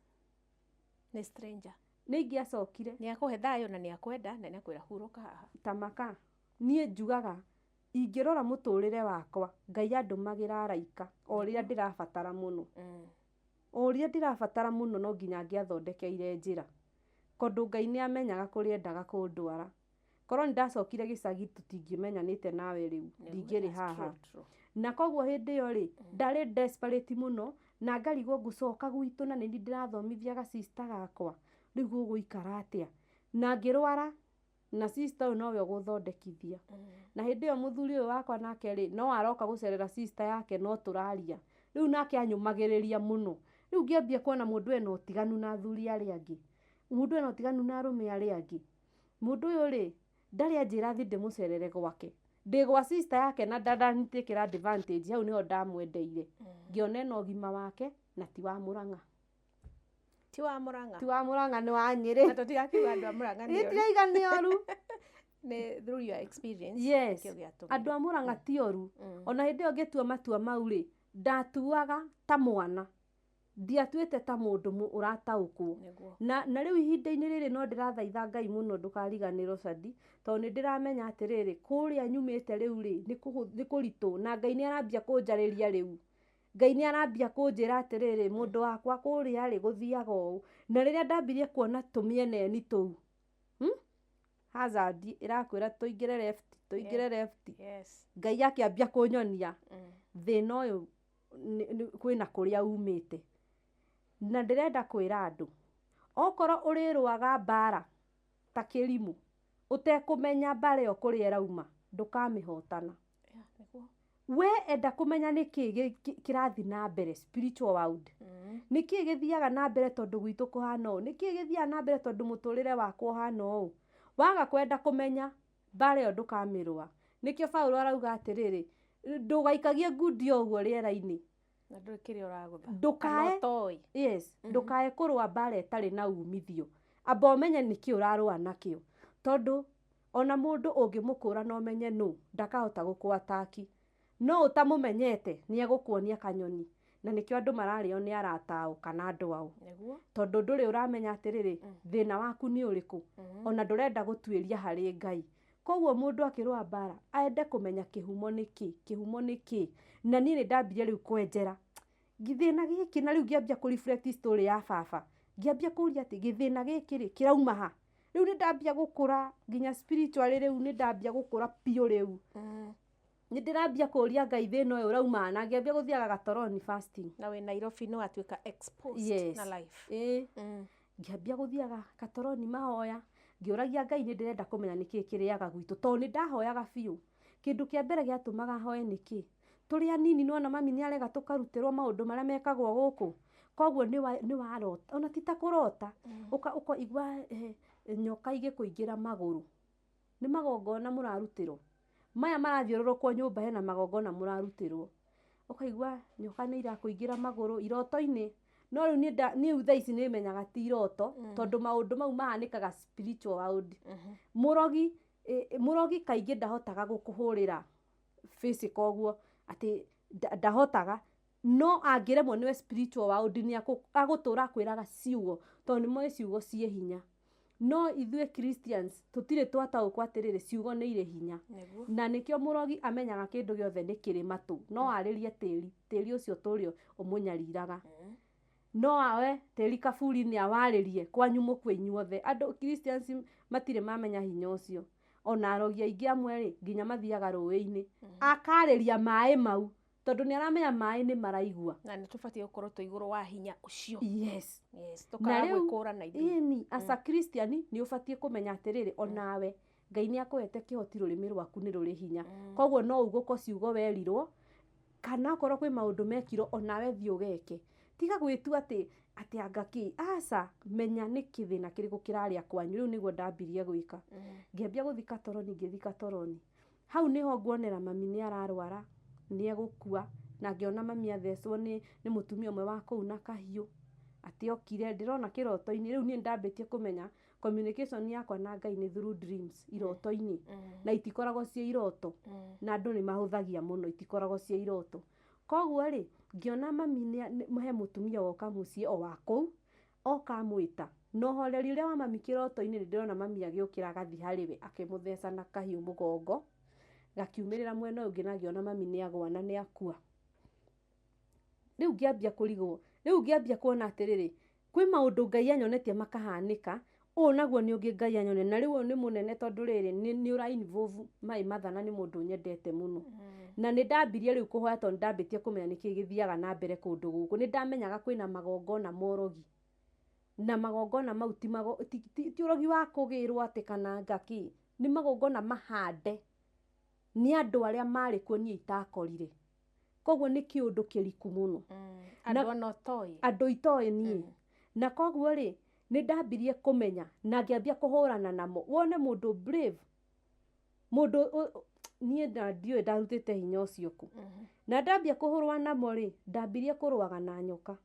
B: Nĩ stranger.
C: Nĩ ingĩacokire.
B: Nĩ akũhe thayũ na nĩ akwenda na nĩ akwĩra hurũka haha.
C: Tamaka, niĩ njugaga ingĩrora mũtũrĩre wakwa, Ngai andũmagĩra araika o rĩrĩa ndĩrabatara mũno. O ũrĩa ndĩrabatara mũno no nginya angĩathondekeire njĩra. Tondũ Ngai nĩ amenyaga kũrĩa endaga kũndwara. Korwo nĩ ndacokire gĩcagi tũtingĩmenyanĩte nawe rĩu, ndingĩrĩ haha. Na koguo hĩndĩ ĩyo rĩ, ndarĩ desperate mũno na ngarigwo ngũcoka gwitũ na nĩ niĩ ndĩrathomithia ga sister gakwa, rĩu gũgũikara atĩa? Na ngĩrwara na sister ũyũ nowe ũgũthondekithia. Na hĩndĩ ĩyo mũthuri ũyũ wakwa nake rĩ, no aroka gũcerera sister yake no tũraria. Rĩu nake anyũmagĩrĩria mũno. Rĩu ngĩambia kuona mũndũ ena ũtiganu na athuri arĩa angĩ, mũndũ ena ũtiganu na arũme arĩa angĩ. Mũndũ ũyũ rĩ, ndarĩ anjĩra thiĩ ndĩmũcerere gwake. Ndĩ gwa sister yake na ndanitĩkĩra advantage, hau nĩho ndamwendeire. Ngĩona ena ũgima wake na ti wa Mũrang'a.
B: Ti wa Mũrang'a.
C: Ti wa Mũrang'a, nĩ wa Nyĩrĩ.
B: Na tũtigakiuga andũ a Mũrang'a nĩ oru.
C: Nĩtiraiga nĩ oru.
B: Nĩ through your experience.
C: Yes.
B: Nĩkĩo gĩatũmire.
C: Andũ a Mũrang'a ti oru. Ona hĩndĩ ĩyo ngĩtua matua mau rĩ, ndatuaga ta mwana. Ndiatuĩte ta mũndũ ũrataũkwo.
B: Nĩguo.
C: Na rĩu ihinda-inĩ rĩrĩ no ndĩrathaitha Ngai mũno ndũkariganĩrwo Shadi, tondũ nĩ ndĩramenya atĩrĩrĩ, kũrĩa nyumĩte rĩu rĩ, nĩ kũritũ, na Ngai nĩ arambia kũnjarĩria rĩu. Ngai nĩ arambia kũnjĩra atĩrĩrĩ, mũndũ wakwa kũrĩa rĩ, gũthiaga ũũ. Na rĩrĩa ndambirie kuona tũmĩeneni tũu, Hazard ĩrakwĩra tũingĩre left, tũingĩre left.
B: Yes.
C: Ngai akĩambia kũnyonia thĩna ũyũ kwĩna kũrĩa umĩte. Na ndĩrenda kwĩra andũ, okorwo ũrĩrũaga mbara ta kĩrimũ, ũtekũmenya mbara ĩyo kũrĩa ĩrauma, ndũkamĩhotana.
B: Yeah, nĩguo.
C: We enda kũmenya nĩkĩ kĩrathiĩ na mbere spiritual world. Nĩkĩ gĩthiaga na mbere tondũ gwitũ kũhana ũũ? Nĩkĩ gĩthiaga na mbere tondũ mũtũrĩre wakwa ũhana ũũ? Waga kwenda kũmenya mbara ĩyo ndũkamĩrũa. Nĩkĩo Paũlũ arauga atĩrĩrĩ, ndũgaikagie ngundi o ũguo rĩera-inĩ.
B: Na ndũrĩ kĩrĩa ũragũtha.
C: Ndũkae
B: Kana ũtoĩ.
C: Yes, ndũkae kũrũa mbara ĩtarĩ na umithio. Amba ũmenye nĩkĩ ũrarũa nakĩo. Tondũ ona mũndũ ũngĩmũkũra na ũmenye nũ, ndakahota gũkũ-attack. No ũtamũmenyete, nĩ egũkuonia kanyoni. Na nĩkĩo andũ mararĩo nĩ arata ao kana andũ ao.
B: Nĩguo.
C: Tondũ ndũrĩ ũramenya atĩrĩrĩ, thĩna waku nĩ ũrĩkũ. Ona ndũrenda gũtuĩria harĩ Ngai. Koguo mũndũ akĩrũa mbara, ende kũmenya kĩhumo nĩ kĩ, kĩhumo nĩ kĩ. Na niĩ nĩ ndambirie rĩu kwenjera. Gĩthĩna gĩkĩ, na rĩu ngĩambia kũ reflect story ya baba. Ngĩambia kũria atĩ gĩthĩna gĩkĩ rĩ, kĩrauma ha? Rĩu nĩ ndambia gũkũra nginya spiritually, rĩu nĩ ndambia gũkũra biũ rĩu. Nĩ ndĩrambia kũria Ngai thĩna ũyũ ũrauma ha, na ngĩambia gũthiaga gatoroni fasting.
B: Na wĩ Nairobi nĩ watuĩka exposed
C: Yes.
B: na life.
C: Ĩĩ. Ngĩambia gũthiaga gatoroni mahoya, ngĩũragia Ngai nĩ ndĩrenda kũmenya nĩkĩ kĩrĩaga gwitũ, tondũ nĩ ndahoyaga biũ. Kĩndũ kĩa mbere gĩatũmaga hoe nĩkĩ? Tũrĩ anini nĩwona mami nĩ arega tũkarutĩrwo maũndũ marĩa mekagwo gũkũ. Koguo nĩ warota, ona ti ta kũrota, ũkaigua nyoka igĩkũingĩra magũrũ. Nĩ magongona mũrarutĩrwo. Maya marathiũrũrũkwo nyũmba hena magongona mũrarutĩrwo. Ũkaigua nyoka nĩ irakũingĩra magũrũ iroto-inĩ. No rĩu niĩ thaa ici nĩ menyaga ti iroto, tondũ maũndũ mau mahanĩkaga spiritual world. Mũrogi kaingĩ ndahotaga gũkũhũrĩra physical ũguo, atĩ ndahotaga. No angĩremwo nĩwe spiritual world nĩ agũtũra akwĩraga ciugo, tondũ nĩ moĩ ciugo ciĩ hinya. No ithuĩ Christians tũtirĩ twataũkwo atĩrĩrĩ, ciugo nĩ irĩ hinya.
B: Nĩguo.
C: Na nĩkĩo mũrogi amenyaga kĩndũ gĩothe nĩ kĩrĩ matũ. No arĩrie tĩri, tĩri ũcio tũrĩ ũmũnyariraga. No awe tĩri kaburi-inĩ awarĩrie kwanyu mũkue inyuothe. Andũ Christians matirĩ mamenya hinya ũcio. Ona arogi aingĩ amwe rĩ, nginya mathiaga rũĩ-inĩ. Akarĩria maĩ mau, tondũ nĩ aramenya maĩ nĩ maraigua.
B: Na nĩ tũbatiĩ gũkorwo twĩ igũrũ wa hinya ũcio.
C: Yes.
B: Yes,
C: Na
B: tũkaga
C: rĩu,
B: gwĩkũrana ithuĩ.
C: Ĩni, as a Christian nĩ ũbatiĩ kũmenya atĩrĩrĩ, onawe Ngai nĩ akũhete kĩhoti, rũrĩmĩ rwaku nĩ rũrĩ hinya. Koguo no ugũko ciugo werirwo, kana okorwo kwĩ maũndũ mekirwo, onawe thiĩ ũgeke. Tiga gwĩtua atĩ anga kĩ. Aca, menya nĩ kĩthĩna kĩrĩkũ kĩrarĩa kwanyu. Rĩu nĩguo ndambirie gwĩka. Ngĩambia gũthiĩ katoroni, ngĩthiĩ katoroni. Hau nĩho nguonera mami nĩ ararwara, nĩ egũkua, na ngĩona mami athecwo nĩ mũtumia ũmwe wa kũu na kahiũ. Atĩ okire, ndĩrona kĩroto-inĩ. Rĩu niĩ ndambĩtie kũmenya communication yakwa na Ngai nĩ through dreams, iroto-inĩ. Na itikoragwo ciĩ iroto. Na andũ nĩ mahũthagia mũno, itikoragwo ciĩ iroto. Koguo rĩ, ngĩona mami he mũtumia woka mũciĩ o wa kũu, oka amwĩta. Na ũhoreri ũrĩa wa mami kĩroto-inĩ, nĩ ndĩrona mami agĩũkĩra agathiĩ harĩ we, akĩmũtheca na kahiũ mũgongo, gakiumĩrĩra mwena ũyũ ũngĩ na ngĩona mami nĩ agũa na nĩ akua. Rĩu ngĩambia kũrigwo, rĩu ngĩambia kuona atĩrĩrĩ, kwĩ maũndũ Ngai anyonetie makahanĩka, ũũ naguo nĩ ũngĩ Ngai anyonetie, na rĩu ũyũ nĩ mũnene tondũ rĩrĩ, nĩ ũra involve maĩ mathana, nĩ mũndũ nyendete mũno. Na nĩ ndambirie rĩu kũhoya tondũ nĩ ndambĩtie kũmenya nĩkĩ gĩthiaga na mbere kũndũ gũkũ. Nĩ ndamenyaga kwĩna magongona morogi. Na magongona mau ti ũrogi wa kũgĩrwo atĩ kana ngakĩ, nĩ magongona mahande nĩ andũ arĩa marĩ kuo niĩ itakorire. Koguo nĩ kĩũndũ kĩriku mũno.
B: Andũ ona ũtoĩ.
C: Andũ itoĩ niĩ. Na koguo rĩ, nĩ ndambirie kũmenya na ngĩambia kũhũrana namo. Wone mũndũ brave, mũndũ niĩ na ndiũĩ ndarutĩte hinya ũcio kũ. Na ndambia kũhũrana namo rĩ, ndambirie kũrũaga na nyoka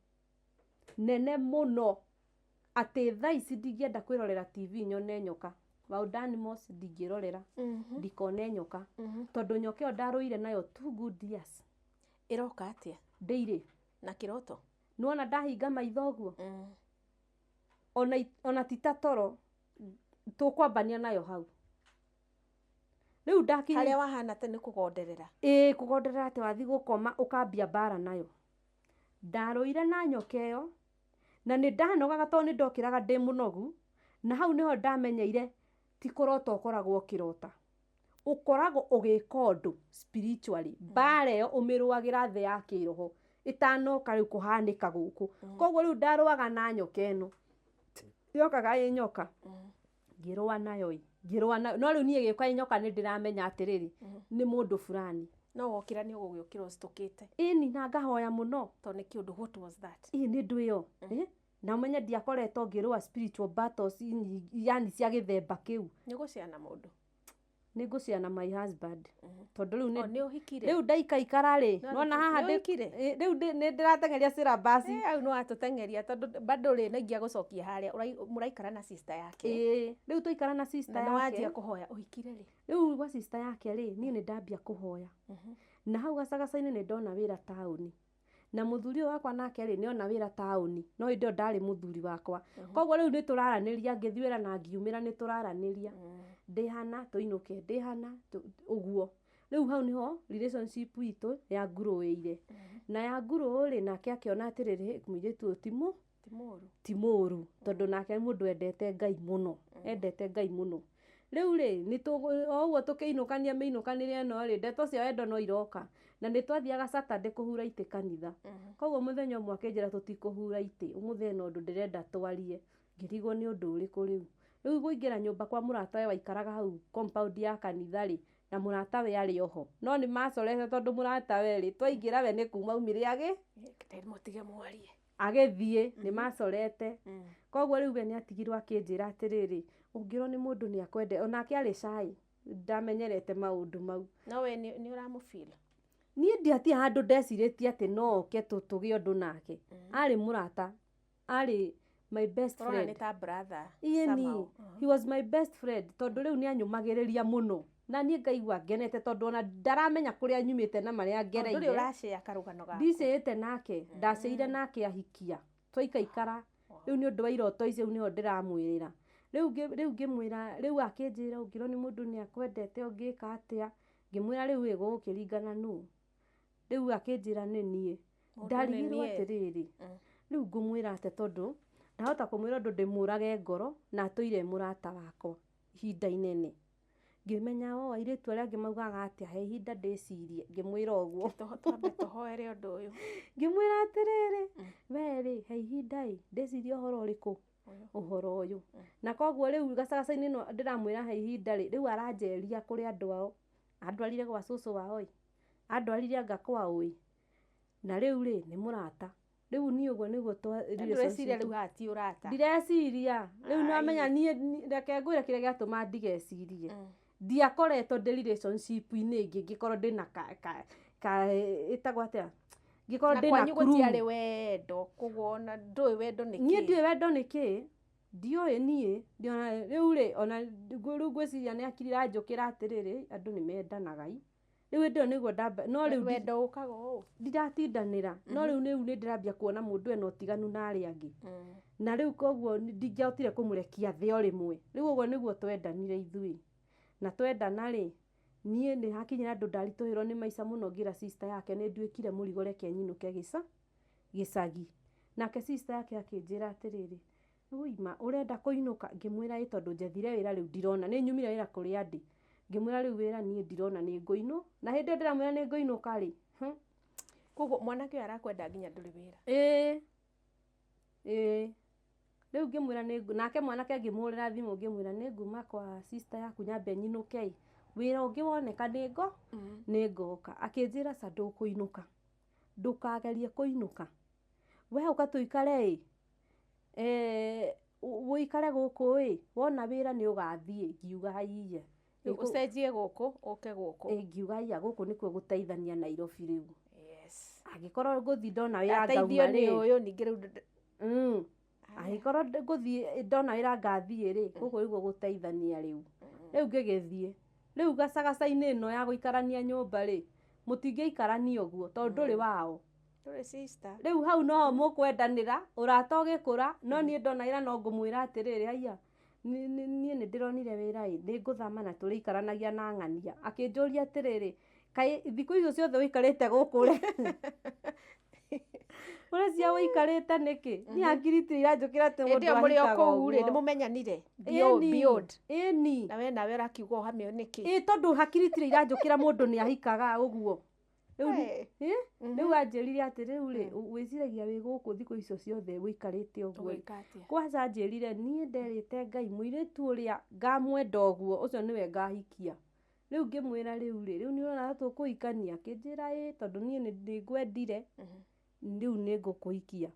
C: nene mũno, atĩ thaa ici ndingĩenda kwĩrorera TV nyone nyoka. Wild animals ndingĩrorera, ndikone nyoka, tondũ nyoka ĩyo ndarũire nayo 2 good years.
B: Ĩroka atĩa?
C: Ndĩirĩ.
B: Na kĩroto?
C: Nĩwona ndahinga maitho ũguo? Ona ti ta toro, tũkwambania nayo hau. Rĩu ndakinya
B: harĩa wahana ta nĩ kũgonderera.
C: Ĩĩ, kũgonderera atĩ wathiĩ gũkoma ũkambia mbara nayo. Ndarũire na nyoka ĩyo, na nĩ ndanogaga tondũ nĩ ndokĩraga ndĩ mũnogu, na hau nĩho ndamenyeire ti kũrota ũkoragwo ũkĩrota. Ũkoragwo ũgĩka ũndũ spiritually. Mbara ĩyo ũmĩrũagĩra thĩ ya kĩroho ĩtanoka rĩu kũhanĩka gũkũ. Koguo rĩu ndarũaga na nyoka ĩno. Yokaga ĩ nyoka. Ngĩrũa nayo ĩ, ngĩrũa nayo. No rĩu niĩ ĩgĩũka ĩ nyoka nĩ ndĩramenya atĩrĩrĩ, nĩ mũndũ fulani.
B: No wokĩra nĩ ũgũgĩũkĩra ũcitũkĩte.
C: Ĩni, na ngahoya mũno.
B: Tondũ nĩ kĩũndũ, what was that?
C: Ĩ nĩ ndũ ĩyo. Na ũmenye ndiakoretwo ngĩrũa spiritual battles yani cia gĩthemba kĩu.
B: Nĩ ũgũciana mũndũ?
C: Nĩ ngũciana my husband. Tondũ rĩu
B: nĩ nĩ ũhikire?
C: Rĩu ndaikaikara rĩ, nĩwona haha
B: nĩ ũhikire?
C: Rĩu nĩ ndĩrateng'eria syllabus.
B: Hau nĩ watũteng'eria tondũ bado rĩ, nĩ ingĩa gũcokia harĩa mũraikara na sister yake.
C: Ĩĩ, rĩu twaikara na sister
B: Na nĩ
C: yake.
B: wanjia kũhoya ũhikire rĩ?
C: Rĩu gwa sister yake rĩ, niĩ nĩ ndambia kũhoya. Na hau gacagaca-inĩ nĩ ndona wĩra taũni. Na mũthuri ũyũ wakwa nake rĩ, nĩ ona wĩra taũni. No hĩndĩ ĩyo ndarĩ mũthuri wakwa. Koguo rĩu nĩ tũraranĩria, ngĩthiĩ wĩra na ngiumĩra nĩ tũraranĩria. Ndĩ hana tũinũke, ndĩ hana ũguo. Rĩu hau nĩho relationship itũ yangurũĩire. Na yangurũ rĩ, nake akĩona atĩrĩrĩ, mũirĩtu ũyũ ti
B: Ti mũru.
C: Ti mũru, tondũ nake nĩ mũndũ wendete Ngai mũno. Endete Ngai mũno. Rĩu rĩ, nĩ o ũguo tũkĩinũkania mĩinũkanĩre ĩno rĩ, ndeto cia wendo no iroka. Na nĩ twathiaga Saturday kũhura itĩ kanitha. Koguo mũthenya ũmwe akĩnjĩra tũtikũhura itĩ, ũmũthĩ hena ũndũ ndĩrenda twarie. Ngĩrigwo nĩ ũndũ ũrĩkũ rĩu. Rĩu kũingĩra nyũmba kwa mũratawe waikaraga hau compound ya kanitha rĩ, na mũratawe arĩ oho. No nĩ macorete tondũ mũratawe rĩ, twaingĩra we nĩ kuma aumire
B: Mũtige mwarie.
C: Agĩthiĩ, nĩ macorete. Koguo rĩu we nĩ atigirwo akĩnjĩra atĩrĩrĩ, ũngĩrwo nĩ mũndũ nĩ akwende, onake arĩ shy, ndamenyerete maũndũ mau.
B: No we nĩ ũramũfeel?
C: Niĩ ndiatirĩ handũ ndecirĩtie atĩ no oke tũgĩe ũndũ nake. Arĩ mũrata, arĩ my best
B: Ũrona
C: friend.
B: nĩ ta brother.
C: Ĩni,
B: Somehow.
C: he was my best friend, tondũ rĩu nĩ anyũmagĩrĩria mũno. Na niĩ ngaigua ngenete tondũ ona ndaramenya kũrĩa nyumĩte na marĩa
B: Ndũrĩ
C: ngereire.
B: ũracĩa karũgano gaku.
C: Ndicĩĩte nake, ndacĩire nake ahikia. Twaikaikara, rĩu nĩ ũndũ wa iroto ici rĩu nĩho ndĩramwĩrĩra. Rĩu rĩu ngĩmwĩra, rĩu akĩnjĩra ũngĩrwo nĩ mũndũ nĩ akwendete ũngĩka atĩa? Ngĩmwĩra rĩu ĩ gũgũkĩringana nũ. Rĩu akĩnjĩra nĩ niĩ.
B: Mũndũ nĩ
C: Ndarigirwo
B: niĩ.
C: atĩrĩrĩ, rĩu ngũmwĩra atĩa tondũ ndahota kũmwĩra ũndũ ndĩmũrage ngoro na atũire mũrata wakwa ihinda inene. Ngĩmenya o airĩtu arĩa angĩ maugaga atĩa, he ihinda ndĩcirie, ngĩmwĩra ũguo.
B: Twambe tũhoere ũndũ ũyũ.
C: Ngĩmwĩra atĩrĩrĩ, we rĩ, he ihinda ĩ, ndĩcirie ũhoro ũrĩkũ? Ũhoro ũyũ. Na koguo rĩu gacagaca-inĩ no ndĩramwĩra he ihinda rĩ, rĩu aranjeria kũrĩ andũ ao. Andwarire gwa cũcũ wao ĩ, andwarire anga kwao ĩ. Na rĩu rĩ, nĩ mũrata. Rĩu niĩ ũguo nĩguo
B: Ndũreciria rĩu haha ti ũrata?
C: Ndireciria. Rĩu nĩwamenya niĩ, reke ngwĩre kĩrĩa gĩatũma ndigecirie. Ndiakoretwo ndĩ relationship-inĩ ĩngĩ ngĩkorwo ndĩna ka ĩtagwo atĩa? Ngĩkorwo
B: Na
C: ndĩna
B: kwanyu
C: crew.
B: gũtiarĩ wendo, koguo ona ndũĩ wendo nĩ
C: Niĩ
B: kĩĩ.
C: ndiũĩ wendo nĩ kĩĩ. Ndiũĩ niĩ. Rĩu rĩ, ona rĩu ngwĩciria nĩ akiri iranjũkĩra atĩrĩrĩ, andũ nĩ mendanaga ĩ. Rĩu hĩndĩ ĩyo nĩguo ndamba, no rĩu
B: Wendo ũkaga ũũ.
C: ndiratindanĩra. No rĩu nĩ ndĩrambia kuona mũndũ ena ũtiganu na arĩa angĩ. Na rĩu koguo ndingĩahotire kũmũrekia thĩ o rĩmwe. Rĩu ũguo nĩguo twendanire ithuĩ. Na twendana rĩ, niĩ nĩ hakinyire handũ ndaritũhĩrwo nĩ maica mũno ngĩra sister yake nĩ nduĩkire mũrigo reke nyinũke gĩcagi. Nake sister yake akĩnjĩra atĩrĩrĩ, ũima ũrenda kũinũka? Ngĩmwĩra ĩ tondũ njethire wĩra rĩu ndirona, nĩ nyumire wĩra kũrĩa ndĩ. Ngĩmwĩra rĩu wĩra niĩ ndirona nĩ ngũinũ. Na hĩndĩ ĩyo ndĩramwĩra nĩ ngũinũka rĩ,
B: Koguo mwanake ũyũ arakwenda nginya ndũrĩ wĩra.
C: Ĩĩ. Ĩĩ. Rĩu ngĩmwĩra nĩ nake mwanake ngĩmũhũrĩra thimũ ngĩmwĩra nĩ nguma kwa sister yaku nyambe nyinũke ĩ. Wĩra ũngĩ woneka nĩ ngoka. Akĩnjĩra ca ndũkũinũka. Ndũkagerie kũinũka. We ũka tũikare ĩ, ũikare gũkũ ĩ, wona wĩra nĩ ũgathiĩ. Ngiuga haiya.
B: Rĩu ũcenjie gũkũ ũke gũkũ.
C: Ĩ, ngiuga haiya, gũkũ nĩkuo gũteithania Nairobi rĩu.
B: Yes.
C: Angĩkorwo ngũthiĩ ndona wĩra
B: Ateithio
C: ngauma
B: nĩ
C: rĩ.
B: ũyũ ningĩ rĩu
C: Angĩkorwo ngũthiĩ ndona wĩra ngathiĩ rĩ, gũkũ nĩguo gũteithania rĩu. Rĩu ngĩgĩthiĩ. Rĩu gacagaca-inĩ ĩno ya gũikarania nyũmba rĩ, mũtingĩikarania ũguo tondũ ndũrĩ wao.
B: Ndũrĩ sister.
C: Rĩu hau noho mũkwendanĩra, ũrata ũgĩkũra, no niĩ ndona wĩra no ngũmwĩra atĩrĩrĩ, haiya, niĩ nĩ ndĩronire wĩra ĩ, nĩ ngũthama na tũrĩikaranagia na ng'ania. Akĩnjũria atĩrĩrĩ, kaĩ thikũ icio ciothe ũikarĩte gũkũ rĩ? Ũreciria ũikarĩte nĩkĩ? Niĩ hakiri itirĩ iranjũkĩra atĩ
B: Hĩndĩ
C: mũndũ
B: ĩyo mũrĩ o
C: ahikaga
B: kũu rĩ,
C: ũguo.
B: nĩ mũmenyanire?
C: Ĩni,
B: Beyond.
C: ĩni.
B: Na we nawe ũrakiuga ũhamio nĩkĩ?
C: Ĩ, tondũ hakiri itirĩ iranjũkĩra mũndũ nĩ ahikaga ũguo. Rĩu
B: Hey.
C: ĩ? Rĩu anjĩrire atĩ rĩu rĩ, wĩciragia wĩ gũkũ thikũ icio ciothe ũikarĩte ũguo rĩ.
B: Ũgwĩka atĩa?
C: Kwanza anjĩrire niĩ nderĩte Ngai mũirĩtu ũrĩa ngamwenda ũguo ũcio nĩwe ngahikia. Rĩu ngĩmwĩra rĩu rĩ, rĩu nĩ ũrona ta tũkũhikania? Akĩnjĩra ĩ, tondũ niĩ nĩ ngwendire, rĩu nĩ ngũkũhikia.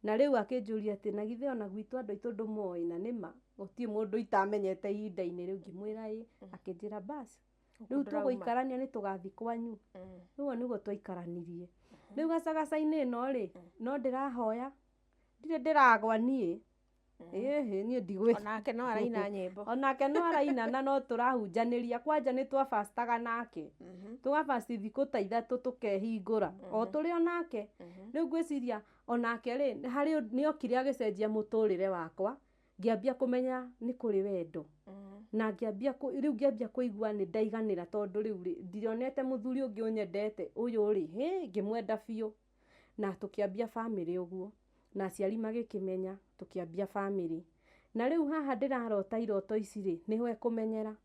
C: Na rĩu akĩnjũria atĩ na githĩ ona gwitũ andũ aitũ ndũmoĩ, na nĩma gũtirĩ mũndũ itamenyete ihinda-inĩ rĩu. Ngĩmwĩra ĩ, akĩnjĩra bas, rĩu tũgũikarania nĩ tũgathiĩ kwanyu. Rĩu ũguo nĩguo twaikaranirie. Rĩu gacagaca-inĩ ĩno rĩ, no ndĩrahoya, ndirĩ ndĩragwa niĩ. Ĩhĩ, niĩ ndigwĩ.
B: Onake no araina nyĩmbo.
C: Onake no araina na no tũrahunjanĩria. Kwanja nĩ twabastaga nake. Tũgabasti thikũ ta ithatũ tũkehingũra. O tũrĩ onake. Rĩu ngwĩciria onake rĩ, harĩ nĩ okire agĩcenjia mũtũrĩre wakwa. Ngĩambia kũmenya nĩ kũrĩ wendo. Na ngĩambia rĩu ngĩambia kũigua nĩ ndaiganĩra tondũ rĩu rĩ, ndionete mũthuri ũngĩ ũnyendete ũyũ rĩ, hĩ, ngĩmwenda biũ. Na tũkĩambia bamĩrĩ ũguo. Na aciari magĩkĩmenya, tũkĩambia bamĩrĩ. Na rĩu haha ndĩrarota iroto ici rĩ, nĩho ekũmenyera.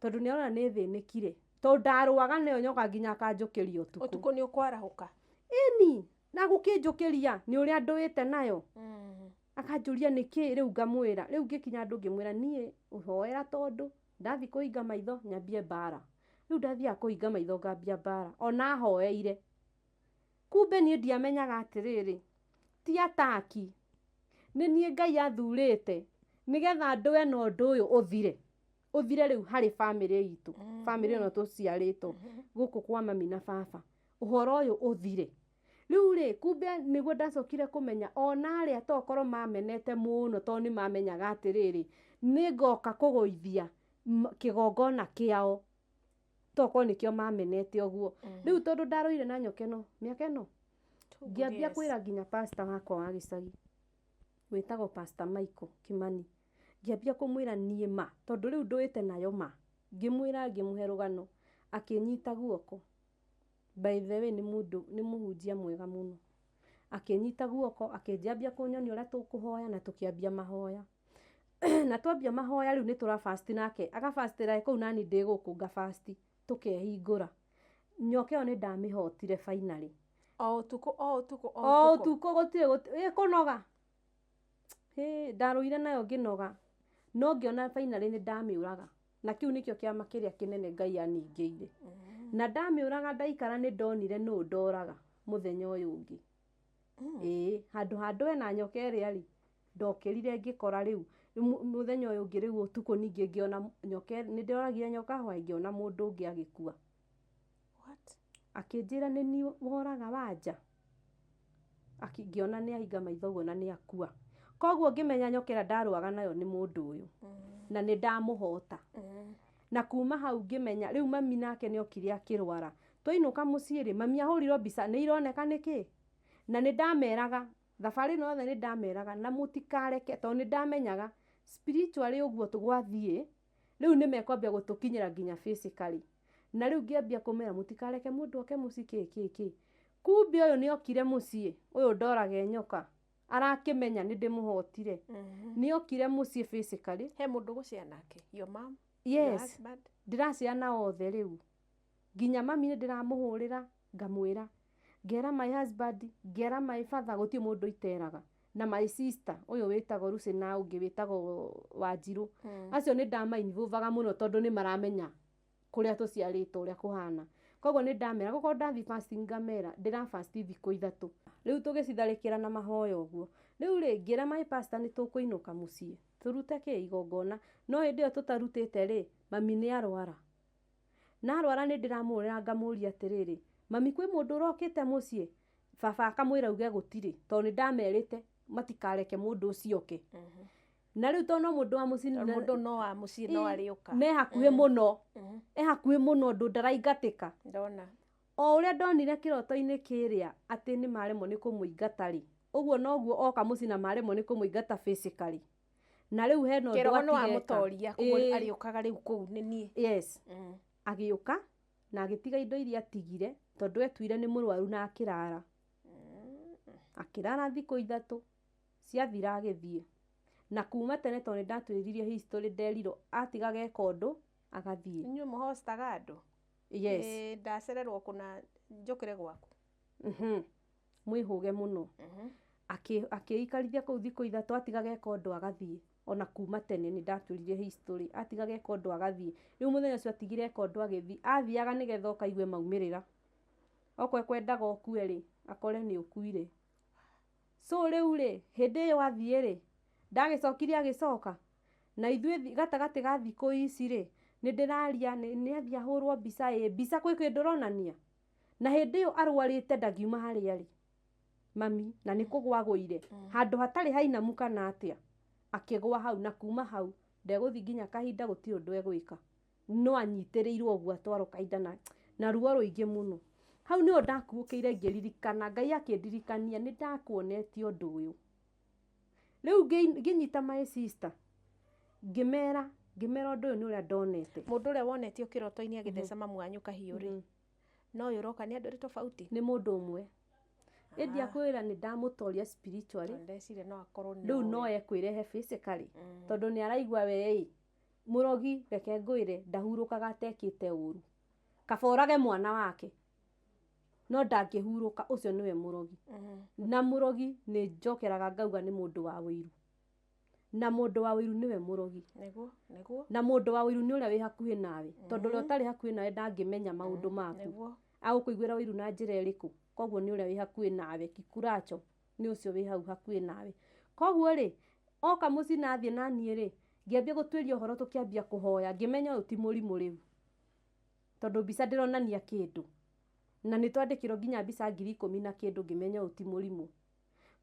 C: Tondũ nĩ arona nĩ thĩnĩkire. Tondũ ndarũaga nayo nyoka nginya akanjũkĩria ũtukũ.
B: Ũtukũ nĩ ũkwarahũka.
C: Ĩni, na gũkĩnjũkĩria nĩ ũrĩa ndũĩte nayo. Akanjũria nĩkĩ rĩu ngamwĩra. Rĩu ngĩkinya andũ ngĩmwĩra niĩ ũhoera tondũ ndathiĩ kũhinga maitho nyambie mbara. Rĩu ndathiaga kũhinga maitho ngambia mbara. Ona ahoeire. Kumbe niĩ ndiamenyaga atĩrĩrĩ, ti ataki. Nĩ niĩ Ngai athurĩte nĩgetha ndũe na ũndũ ũyũ ũthire. Ũthire rĩu harĩ bamĩrĩ itũ. Bamĩrĩ ĩno tũciarĩtwo gũkũ kwa mami na baba. Ũhoro ũyũ ũthire. Rĩu rĩ, kumbe nĩguo ndacokire kũmenya ona arĩa tokorwo mamenete mũno tondũ nĩ mamenyaga atĩrĩrĩ, nĩ ngoka kũgũithia kĩgongona kĩao. Tokorwo nĩkĩo mamenete ũguo. Rĩu tondũ ndarũire na nyoka ĩno, mĩaka ĩno, ngĩambia kwĩra nginya pastor wakwa wa gĩcagi, wĩtagwo Pastor Michael Kimani. Ngĩambia kũmwĩra niĩ ma, tondũ rĩu ndũĩte nayo ma. Ngĩmwĩra ngĩmũhe rũgano, akĩnyita guoko. By the way, nĩ mũndũ, nĩ mũhunjia mwega mũno. Akĩnyita guoko, akĩnjambia kũnyonia ũrĩa tũkũhoya na tũkĩambia mahoya. Na twambia mahoya rĩu nĩ tũrabasti nake, agabastĩra kũu nani ndĩ gũkũ ngabasti, tũkehingũra. Nyoka ĩyo nĩ ndamĩhotire finally.
B: O ũtukũ, o ũtukũ, o
C: O
B: ũtukũ.
C: ũtukũ gũtirĩ, ĩ kũnoga. Hĩ, ndarũire nayo ngĩnoga. No ngĩona finally nĩ ndamĩũraga. Na kĩu nĩkĩo kĩama kĩrĩa kĩnene Ngai aningĩire. Na ndamĩũraga ndaikara nĩ ndonire nũ ndoraga mũthenya ũyũ ũngĩ. Ĩĩ, handũ ha ndũe na nyoka ĩrĩa rĩ, ndokĩrire ngĩkora rĩu, mũthenya ũyũ ũngĩ rĩu ũtukũ ningĩ ngĩona nyoka, nĩ ndoragire nyoka hwaĩ ngĩona mũndũ ũngĩ agĩkua.
B: What?
C: Akĩnjĩra nĩ niĩ woraga wanja. Ngĩona nĩ ahinga maitho ũguo na nĩ akua. Koguo ngĩmenya nyoka ĩrĩa ndarũaga nayo nĩ mũndũ ũyũ. Na nĩ ndamũhota. Na kuma hau ngĩmenya rĩu mami nake nĩ okire akĩrwara. Twainũka mũciĩ rĩ, mami ahũrirwo mbica nĩ ironeka nĩkĩ? Na nĩ ndameraga, thabarĩ ĩno yothe nĩ ndameraga na mũtikareke tondũ nĩ ndamenyaga spiritually ũguo gwathiĩ, rĩu nĩ mekwambia gũtũkinyĩra nginya physically. Na rĩu ngĩambia kũmera mũtikareke mũndũ oke mũciĩ kĩ kĩ kĩ. Kumbe ũyũ nĩ okire mũciĩ, ũyũ ndorage nyoka. Arakĩmenya nĩ ndĩmũhotire. Nĩ okire mũciĩ physically.
B: He mũndũ gũcea nake? Your mom? Your
C: Yes.
B: husband?
C: Ndĩracea na othe rĩu. Nginya mami nĩ ndĩramũhũrĩra, ngamwĩra. Ngera my husband, ngera my father, gũtirĩ mũndũ iteraga. Na my sister, ũyũ wĩtagwo Lucy na ũngĩ wĩtagwo Wanjirũ. Acio nĩ ndamainvolvaga mũno tondũ nĩ maramenya kũrĩa tũciarĩtwo ũrĩa kũhana. Koguo nĩ ndamera gũkorwo ndathiĩ fasting ngamera ndĩra fast thikũ 3. Rĩu tũgĩcitharĩkĩra na mahoya ũguo. Rĩu rĩ, ngĩra my pastor nĩ tũkũinũka mũciĩ tũrute kĩ igongona, no hĩndĩ ĩyo tũtarutĩte rĩ, mami nĩ arwara. Na arwara nĩ ndĩramũhũrĩra ngamũria atĩrĩrĩ, mami kwĩ mũndũ ũrokĩte mũciĩ? Baba akamwĩra uge gũtirĩ, tondũ nĩ ndamerĩte matikareke mũndũ ũcio oke. Na rĩu tondũ no mũndũ wa mũciĩ
B: Tondũ mũndũ no wa mũciĩ no arĩũka.
C: Ne hakuhĩ mũno. E hakuhĩ mũno ũndũ ndaraingatĩka.
B: Ndona.
C: O ũrĩa ndonire kĩroto-inĩ kĩrĩa atĩ nĩ maremwo nĩ kũmũingata rĩ, ũguo noguo oka mũciĩ na maremwo nĩ kũmũingata physically. Na rĩu hena ũndũ
B: Kĩroho no
C: atigeka.
B: amũtoria, koguo
C: Ĩĩ.
B: arĩũkaga rĩu kũu nĩ niĩ.
C: Yes. Agĩũka na agĩtiga indo iria atigire tondũ etuire nĩ mũrwaru na akĩrara. Akĩrara thikũ 3 ciathira agĩthiĩ. Na kuma tene tondũ nĩ ndatwĩririe history nderirwo atigaga eka ũndũ agathiĩ.
B: Inyuĩ mũhostaga andũ?
C: Yes.
B: Ĩĩ, ndacererwo kũna njũkĩre gwaku.
C: Mwĩhũge mũno. Akĩikarithia kũu thikũ 3 atigaga eka ũndũ agathiĩ. Ona kuma tene nĩ ndatwĩririe history atigaga eka ũndũ agathiĩ. Rĩu mũthenya ũcio atigire eka ũndũ agĩthiĩ, athiaga nĩgetha oke aigue maumĩrĩra. Okorwo ekwendaga ũkue rĩ, akore nĩ ũkuire. So rĩu rĩ, hĩndĩ ĩyo athiĩ rĩ, ndagĩcokire agĩcoka. Na ithuĩ gatagatĩ ga thikũ ici rĩ, nĩ ndĩraria, nĩ athiĩ ahũrwo mbica ĩ, mbica kwĩ kĩndũ ĩronania. Na hĩndĩ ĩyo arwarĩte ndangiuma harĩa arĩ. Mami, na nĩ kũgũa agũire. Handũ hatarĩ hainamu kana atĩa, akĩgũa hau na kuma hau ndegũthiĩ nginya kahinda gũtirĩ ũndũ egwĩka. No anyitĩrĩirwo ũguo atwarwo kahinda na ruo rũingĩ mũno. Hau nĩho ndakuũkĩire ngĩririkana, Ngai akĩndirikania nĩ ndakuonetie ũndũ ũyũ. Rĩu ngĩnyita my sister, ngĩmera ũndũ ũyũ nĩ ũrĩa ndonete.
B: Mũndũ ũrĩa wonetio kĩroto-inĩ agĩtheca mamu wanyu kahiũ rĩ, no ũyũ ũroka nĩ andũ erĩ tofauti?
C: Nĩ mũndũ ũmwe. Ĩndĩ akwĩra nĩ ndamũtoria spiritually.
B: Ndeciria no akorwo nĩ
C: Rĩu no ekwĩrehe physically. Tondũ nĩ araigua we ĩ, mũrogi reke ngwĩre ndahurũkaga atekĩte ũru. Kaba orage mwana wake. No ndangĩhurũka, ũcio nĩwe mũrogi. Na mũrogi nĩ njokeraga ngauga nĩ mũndũ wa ũiru. Na mũndũ wa ũiru nĩwe mũrogi.
B: Nĩguo, nĩguo.
C: Na mũndũ wa ũiru nĩ ũrĩa wĩ hakuhĩ nawe. Tondũ ũrĩa ũtarĩ hakuhĩ nawe ndangĩmenya maũndũ maku.
B: Nĩguo.
C: Agũkũiguĩra ũiru na njĩra ĩrĩkũ? Koguo nĩ ũrĩa wĩ hakuhĩ nawe, kikuracho nĩ ũcio wĩ hau hakuhĩ nawe. Koguo rĩ, oka mũciĩ na athiĩ na niĩ rĩ, ngĩambia gũtuĩria ũhoro tũkĩambia kũhoya, ngĩmenya ũyũ ti mũrimũ rĩu. Tondũ mbica ndĩronania kĩndũ. Na nĩ twandĩkĩrwo nginya mbica 10,000 na kĩndũ ngĩmenya ũyũ ti mũrimũ.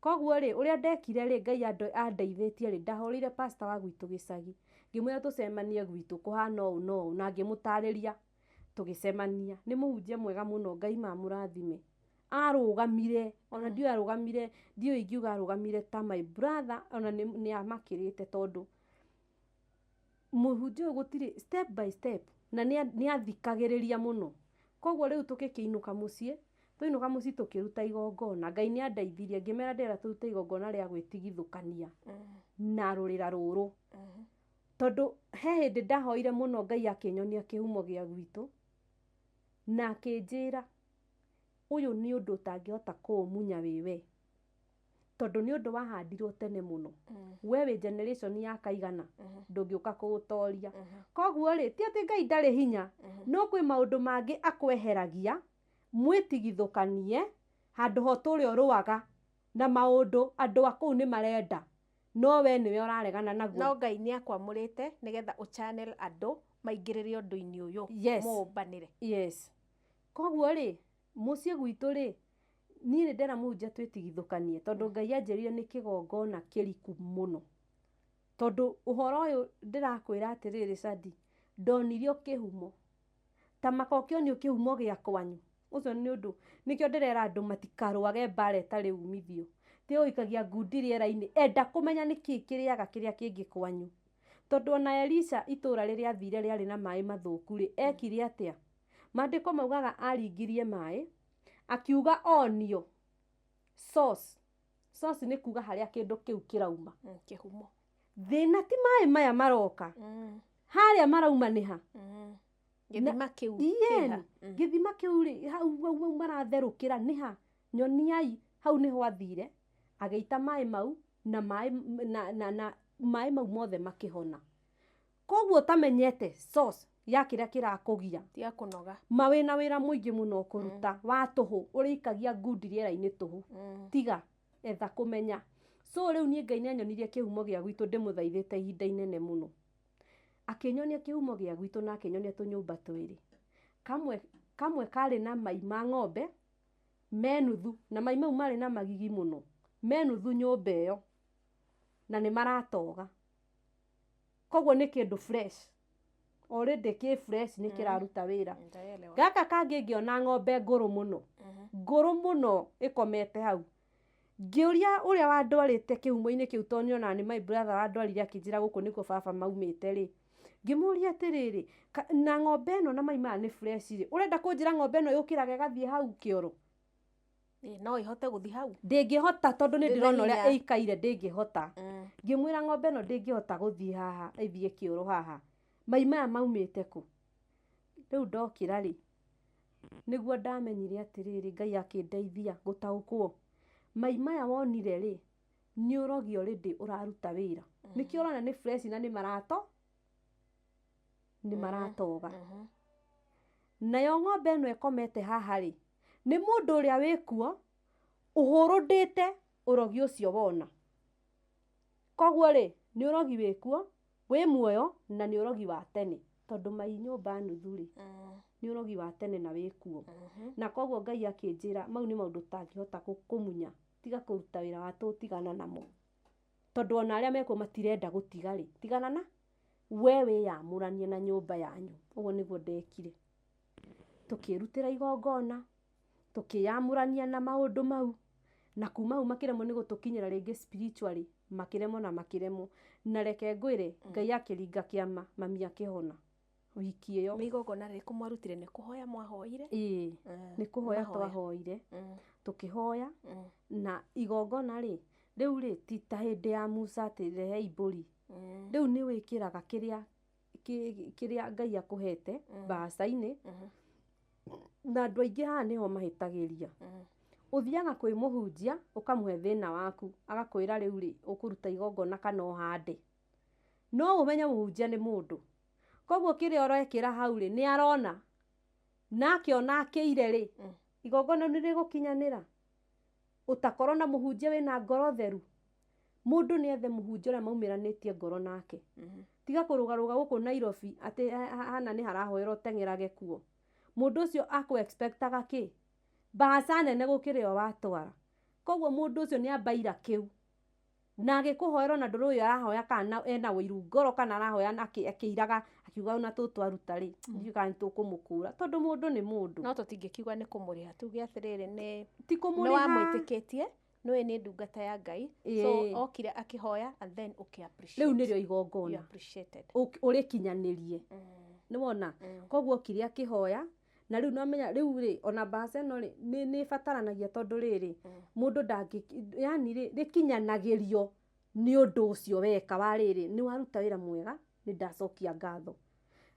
C: Koguo rĩ, ũrĩa ndekire rĩ, Ngai andeithĩtie rĩ, ndahũrĩire pastor wa gwitũ gĩcagi. Ngĩmwĩra tũcemanie gwitũ kũhana ũũ na ũũ, na ngĩmũtarĩria tũgĩcemania. Nĩ mũhunjia mwega mũno, Ngai mamũrathime. Arũgamire, ona ndiũĩ arũgamire, ndiũĩ ingiuga arũgamire ta my brother, ona nĩ amakĩrĩte tondũ mũhunjia ũyũ gũtirĩ step by step, na nĩ athikagĩrĩria mũno. Koguo rĩu tũgĩkĩinũka mũciĩ, twainũka mũciĩ tũkĩruta igongona. Ngai nĩ andeithirie, ngĩmera ndĩrenda tũrute igongona rĩa gwĩtigithũkania na rũrĩra rũrũ. Tondũ he hĩndĩ ndahoire mũno Ngai akĩnyonia kĩhumo gĩa gwitũ, na akĩnjĩra ũyũ nĩ ũndũ ũtangĩhota kũũmunya wĩ we. Tondũ nĩ ũndũ wahandirwo tene mũno. We wĩ generation ya kaigana, ndũngĩũka kũũtoria. Koguo rĩ, ti atĩ Ngai ndarĩ hinya, no kwĩ maũndũ mangĩ akweheragia, mwĩtigithũkanie, handũ ho ũtũre ũrũaga na maũndũ andũ a kũu nĩ marenda, no we nĩwe ũraregana naguo.
B: No Ngai nĩ akwamũrĩte nĩgetha ũ-channel andũ maingĩrĩre ũndũ-inĩ ũyũ,
C: Yes.
B: mũũmbanĩre.
C: Yes. Koguo rĩ, mũciĩ gwitũ rĩ, niĩ nĩ ndera mũhunjia twĩtigithũkanie, tondũ Ngai anjĩrire nĩ kĩgongona kĩriku mũno. Tondũ ũhoro ũyũ ndĩrakwĩra atĩrĩrĩ Sadi, ndonirio kĩhumo. Ta maka ũkĩonio kĩhumo gĩa kwanyu. Ũcio nĩ ũndũ, nĩkĩo ndĩrera andũ matikarũage mbara ĩtarĩ umithio. Ti gũikagia ngundi rĩera-inĩ, enda kũmenya nĩkĩ kĩrĩaga kĩrĩa kĩngĩ kwanyu. Tondũ ona Elisha itũũra rĩrĩa athire rĩarĩ na maĩ mathũku rĩ, ekire atĩa? Maandĩko maugaga aringirie maĩ, akiuga onio source. Source nĩ kuga harĩa kĩndũ kĩu kĩrauma.
B: Kĩhumo.
C: Thĩna ti maĩ maya maroka. Harĩa marauma nĩ ha?
B: Gĩthima kĩu
C: Ĩĩ,
B: kĩha.
C: Gĩthima kĩu rĩ, hau hau maratherũkĩra nĩ ha? Nyoniai, hau nĩho athire, agĩita maĩ mau na maĩ na maĩ mau mothe makĩhona. Koguo ũtamenyete source ya kĩrĩa kĩrakũgia,
B: Tiga kũnoga.
C: ma wĩna wĩra mũingĩ mũno ũkũruta wa tũhũ, ũrĩikagia ngundi rĩera-inĩ tũhũ. Tiga etha kũmenya. So rĩu niĩ Ngai nĩanyonirie kĩhumo gĩa gwitũ ndĩmũthaithĩte ihinda inene mũno. Akĩnyonia kĩhumo gĩa gwitũ na akĩnyonia tũnyũmba twĩrĩ. Kamwe karĩ na mai ma ng'ombe me nuthu, na mai mau marĩ na magigi mũno, me nuthu nyũmba ĩyo, na nĩ maratoga. Koguo nĩ kĩndũ fresh. Already kĩ fresh nĩ kĩraruta wĩra.
B: Ndaelewa.
C: Gaka kangĩ ngĩona ng'ombe ngũrũ mũno. Ngũrũ mũno ĩkomete hau. Ngĩũria ũrĩa wandwarĩte kĩhumo-inĩ kĩu tondũ nĩonaga nĩ my brother wandwarire akĩnjĩra gũkũ nĩkuo baba maumĩte rĩ. Ngĩmũria atĩrĩrĩ, na ng'ombe ĩno na mai maya nĩ fresh rĩ, ũrenda kũnjĩra ng'ombe ĩno yũkĩraga ĩgathiĩ hau kĩoro?
B: No ĩhote gũthiĩ hau?
C: Ndĩngĩhota tondũ nĩ
B: Ndĩna
C: ndĩrona ũrĩa
B: hinya.
C: ĩikaire, ndĩngĩhota. Ngĩmwĩra ng'ombe ĩno ndĩngĩhota gũthiĩ haha, ĩthiĩ kĩoro haha. Mai maya maumĩte kũ? Rĩu ndokĩra rĩ, nĩguo ndamenyire atĩrĩrĩ, Ngai akĩndeithia gũtaũkwo. Mai maya wonire rĩ, nĩ ũrogi already ũraruta wĩra. Nĩkĩo ũrona nĩ fresh na nĩ maratoga. Nayo ng'ombe ĩno ĩkomete haha rĩ, nĩ mũndũ ũrĩa wĩkuo ũhũrũndĩte ũrogi ũcio wona. Koguo rĩ, nĩ ũrogi wĩkuo, wĩ muoyo na nĩ ũrogi wa tene. Tondũ mai nyũmba nuthu rĩ, nĩ ũrogi wa tene na wĩkuo. Na koguo Ngai akĩnjĩra mau nĩ maũndũ ũtangĩhota kũmunya. Tiga kũruta wĩra wa tũhũ, tigana namo. Tondũ ona arĩa mekuo matirenda gũtiga rĩ, tigana na we wĩyamũranie na nyũmba yanyu. Ũguo nĩguo ndekire. Tũkĩrutĩra igongona, tũkĩyamũrania na maũndũ mau, na kuma hau makĩremwo nĩ gũtũkinyĩra rĩngĩ spiritually, makĩremwo na makĩremwo. Na reke ngwĩre, Ngai akĩringa kĩama, mami akĩhona wiki ĩyo.
B: Nĩ igongona rĩrĩkũ mwarutire? Nĩ kũhoya mwahoire?
C: Ĩĩ, nĩ kũhoya
B: mahoya.
C: twahoire, tũkĩhoya, na igongona rĩ, rĩu rĩ, ti ta hĩndĩ ya Musa atĩ rehei mbũri. Rĩu nĩ wĩkĩraga kĩrĩa Ngai akũhete mbaca-inĩ, na andũ aingĩ haha nĩho mahĩtagĩria. Ũthiaga kwĩ mũhunjia, ũkamũhe thĩna waku, agakwĩra rĩu rĩ, ũkũruta igongona kana ũhande. No ũmenye mũhunjia nĩ mũndũ. Koguo kĩrĩa ũrekĩra hau rĩ, nĩ arona. Na akĩona akĩire rĩ, igongona nĩ rĩgũkinyanĩra. Ũtakorwo na mũhunjia wĩna ngoro theru. Mũndũ nĩ ethe mũhunjia ũrĩa maumĩranĩtie ngoro nake. Tiga kũrũgarũga gũkũ Nairobi atĩ hana nĩ harahoerwo ũteng'erage kuo. Mũndũ ũcio akũ expectaga kĩ? Mbaca nene gũkĩra ĩyo watwara. Koguo mũndũ ũcio nĩ ambaira kĩu. Na agĩkũhoera ona ndũrĩ ũyũ arahoya kana ena ũiru ngoro kana arahoya akĩiraga akiuga ona tũtwaruta rĩ, ndiũĩ kana nĩtũkũmũkũra tondũ mũndũ nĩ mũndũ.
B: No tũtingĩkiuga nĩ kũmũrĩha, tuge atĩrĩrĩ nĩ
C: Ti
B: nĩ
C: kũmũrĩha.
B: wamwĩtĩkĩtie, nĩũĩ nĩ ndungata ya Ngai. So okire akĩhoya and then ũkĩ appreciate.
C: Rĩu nĩrĩo igongona.
B: You appreciated.
C: Ũrĩkinyanĩrie. Nĩwona? Koguo okire akĩhoya, na rĩu nĩwamenya rĩu rĩ, ona mbaca ĩno rĩ, nĩ ĩbataranagia tondũ rĩrĩ, mũndũ ndangĩ, yani rĩ, rĩkinyanagĩrio nĩ ũndũ ũcio weka wa rĩrĩ, nĩ waruta wĩra mwega, nĩ ndacokia ngatho.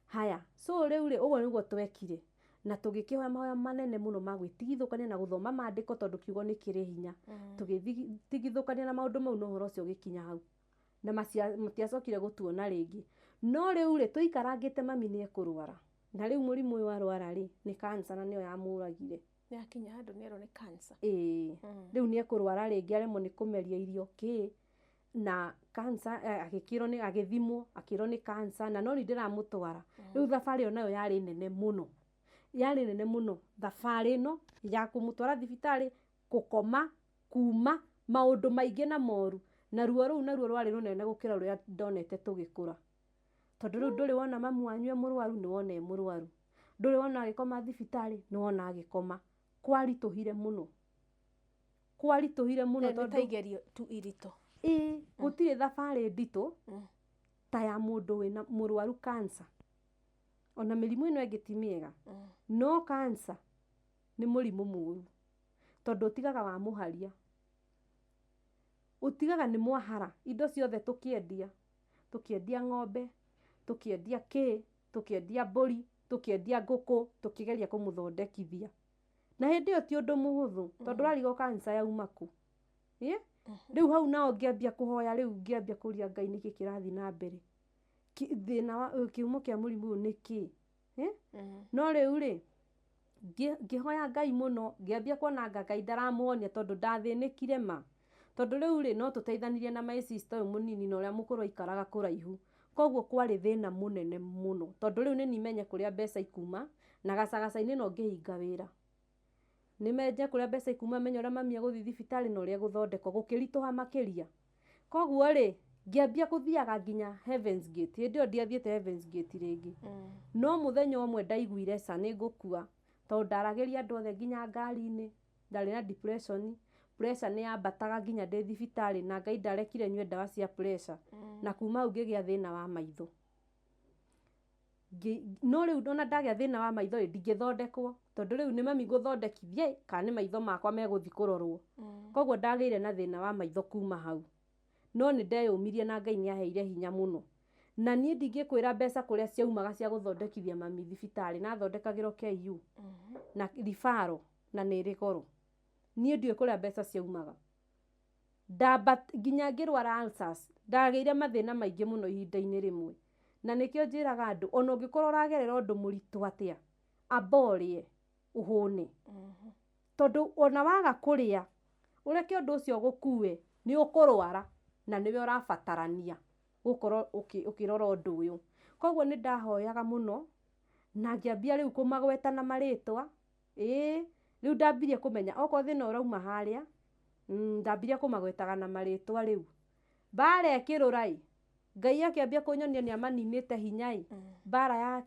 C: Haya, so rĩu rĩ, ũguo nĩguo twekire. Na tũgĩkĩhoya mahoya manene mũno ma gwĩtigithũkania na gũthoma maandĩko tondũ kiugo nĩ kĩrĩ hinya. Tũgĩtigithũkania na maũndũ mau na ũhoro ũcio ũgĩkinya hau. Na matiacokire gũtuona rĩngĩ. No rĩu rĩ, tũikarangĩte mami nĩ ekũrwara. Na rĩu mũrimũ ũyũ arwara rĩ, nĩ cancer na nĩyo yamũragire.
B: Nĩ akinya handũ nĩ erwo nĩ cancer.
C: Ĩĩ. Rĩu nĩ ekũrwara rĩngĩ aremwo nĩ kũmeria irio kĩ. Na cancer, agĩkĩrwo nĩ, agĩthimwo, akĩrwo nĩ cancer, na no niĩ ndĩramũtwara. Rĩu thabarĩ ĩyo nayo yarĩ nene mũno. Yarĩ nene mũno. Thabarĩ ĩno ya kũmũtwara thibitarĩ, gũkoma, kuma, maũndũ maingĩ na moru. Na ruo rũu naruo rwarĩ rũnene gũkĩra rũrĩa ndonete tũgĩkũra. Tondũ rĩu ndũrĩ wona mamu wanyu e mũrwaru, nĩ wona e mũrwaru. Ndũrĩ wona agĩkoma thibitarĩ, nĩ wona agĩkoma. Kwaritũhire mũno. Kwaritũhire mũno
B: Nĩ ta
C: tondũ
B: igerio tu iritũ.
C: Ĩĩ, gũtirĩ thabarĩ nditũ ta ya mũndũ wĩna mũrwaru cancer. Ona mĩrimũ ĩno ĩngĩ ti mĩega. No cancer nĩ mũrimũ mũru. Tondũ ũtigaga wamũharia. Ũtigaga nĩ mwahara. Indo ciothe tũkĩendia. Tũkĩendia ng'ombe, tũkĩendia kĩ, tũkĩendia mbũri, tũkĩendia ngũkũ, tũkĩgeria kũmũthondekithia. Na hĩndĩ ĩyo ti ũndũ mũhũthũ, tondũ ũrarigwo cancer yauma kũ. Ĩ? Rĩu hau nao ngĩambia kũhoya, rĩu ngĩambia kũria Ngai nĩkĩ kĩrathiĩ na mbere. Thĩna wa kĩhumo kĩa mũrimũ ũyũ nĩ kĩ? Eh? No rĩu rĩ, ngĩhoya Ngai mũno, ngĩambia kuona anga Ngai ndaramuonia tondũ ndathĩnĩkire ma. Tondũ rĩu rĩ, no tũteithanirie na my sister ũyũ mũnini na ũrĩa mũkũrũ aikaraga kũraihu. Koguo kwarĩ thĩna mũnene mũno. Tondũ rĩu nĩ nimenye kũrĩa mbeca ikuma, na gacagaca-inĩ no ngĩhinga wĩra. Nĩ menye kũrĩa mbeca ikuma, menye ũrĩa mami egũthiĩ thibitarĩ na ũrĩa egũthondekwo, gũkĩritũha makĩria. Koguo rĩ, ngĩambia gũthiaga nginya Heavens Gate. Hĩndĩ ĩyo ndiathiĩte Heavens Gate rĩngĩ. No mũthenya ũmwe ndaiguire ca nĩ ngũkua, tondũ ndaragĩria andũ othe nginya ngari-inĩ, ndarĩ na depression, pressure nĩ yambataga nginya ndĩ thibitarĩ na Ngai ndarekire nyue ndawa cia pressure. Na kuma hau ngĩgĩa thĩna wa maitho. No rĩu ona ndagĩa thĩna wa maitho ĩ, ndingĩthondekwo, tondũ rĩu nĩ mami ngũthondekithia ĩ, kana nĩ maitho makwa megũthiĩ kũrorwo. Koguo ndagĩire na thĩna wa maitho kuma hau. No nĩ ndeyũmirie na Ngai nĩ aheire hinya mũno. Na niĩ ndingĩkwĩra mbeca kũrĩa ciaumaga cia gũthondekithia mami thibitarĩ, nathondekagĩrwo KU na referral na nĩ ĩrĩ goro. Niĩ ndiũĩ kũrĩa mbeca ciaumaga. Ndamba nginya ngĩrwara ulcers, ndagĩire mathĩna maingĩ mũno ihinda-inĩ rĩmwe. Na nĩkĩo njĩraga andũ, ona ũngĩkorwo ũragerera ũndũ mũritũ atĩa, amba ũrĩe, ũhũne. Tondũ ona waga kũrĩa, ũreke ũndũ ũcio ũgũkue, nĩ ũkũrwara na nĩwe ũrabatarania gũkorwo ũkĩrora ũndũ ũyũ. Koguo nĩ ndahoyaga mũno, na ngĩambia rĩu kũmagweta na marĩtwa, ĩĩ, rĩu ndambirie kũmenya okorwo thĩna ũrauma harĩa, ndambirie kũmagwetaga na marĩtwa rĩu. Mbara ĩkĩrũra ĩ, Ngai akĩambia kũnyonia nĩ amaninĩte hinya ĩ, mbara ya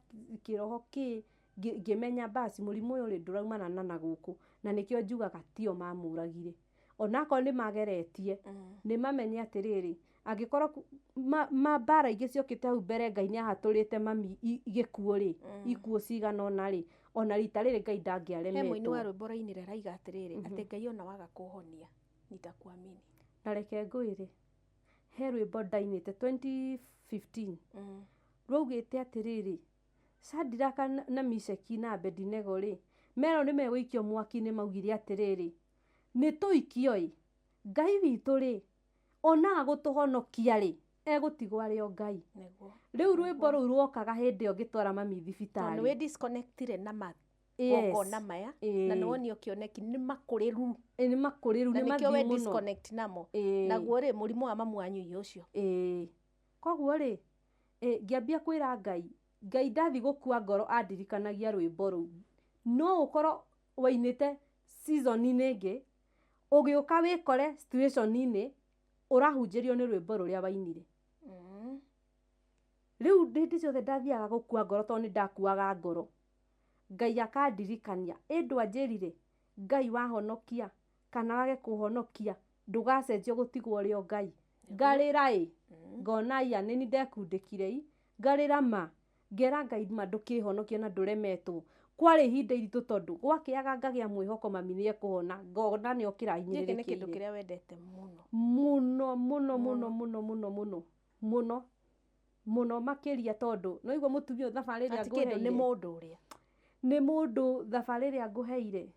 C: kĩroho kĩ, ngĩmenya basi mũrimũ ũyũ rĩ ndũraumana na nagũkũ, na nĩkĩo njugaga tio mamũragire. Onakorwo nĩ mageretie, nĩ mamenye atĩrĩrĩ, angĩkorwo ma mbara ingĩ ciokĩte hau mbere Ngai nĩ ahatũrĩte mami gĩkuũ rĩ, ikuũ cigana ũna rĩ, ona rita rĩrĩ Ngai
B: He mũini
C: ndangĩaremetwo.
B: wa rwĩmbo ũrainire araiga atĩrĩrĩ, atĩ Ngai ona waga kũhonia, nitakuamini.
C: Na reke ngwĩre, he rwĩmbo ndainĩte 2015, rwaugĩte atĩrĩrĩ, Shadraka na Misheki na Abednego rĩ, merwo nĩ megũikio mwaki-inĩ maugire atĩrĩrĩ, nĩ tũikio ĩ, Ngai witũ rĩ, onaga gũtũhonokia rĩ, egũtigwo arĩ o Ngai.
B: Nĩguo.
C: Rĩu rwĩmbo rũu rwokaga hĩndĩ ĩyo ngĩtwara mami
B: Tondũ nĩ
C: thibitarĩ.
B: wĩ disconnectire na
C: Yes.
B: magongona maya, na nĩ wonio kĩoneki nĩ makũrĩru.
C: Ĩ, nĩ makũrĩru,
B: Na
C: nĩ
B: nĩkĩo we
C: mathiu mũno.
B: disconnect namo. Naguo rĩ, mũrimũ wa mamu wanyu ũcio.
C: Ĩĩ. Koguo rĩ, ngĩambia kwĩra Ngai, Ngai ndathi gũkua ngoro andirikanagia rwĩmbo rũu. No ũkorwo wainĩte season-inĩ ĩngĩ, ũgĩũka wĩkore situation-inĩ, ũrahunjĩrio nĩ rwĩmbo rũrĩa wainire. Rĩu hĩndĩ ciothe ndathiaga gũkua ngoro tondũ nĩ ndakuaga ngoro. Ngai akandirikania, ĩ ndwanjĩrire, Ngai wahonokia, kana wage kũhonokia, ndũgacenjio gũtigwo ũrĩ o Ngai. Ngarĩra ĩ, ngona ia nĩ niĩ ndekundĩkire ĩ, ngarĩra ma, ngera Ngai ma ndũkĩhonokie na ndũremetwo. Kwarĩ ihinda iritũ tondũ gwakĩaga ngagĩa mwĩhoko mami nĩ ekũhona, ngona nĩ okĩra
B: Gĩkĩ nĩ kĩndũ
C: ahinyĩrĩrĩkĩire.
B: kĩrĩa wendete mũno.
C: Mũno mũno mũno mũno mũno mũno mũno mũno makĩria tondũ no igua mũtumia ũyũ thabarĩ ĩrĩa
B: Ati kĩndũ nĩ
C: ngũheire.
B: mũndũ ũrĩa.
C: Nĩ mũndũ thabarĩ ĩrĩa ngũheire.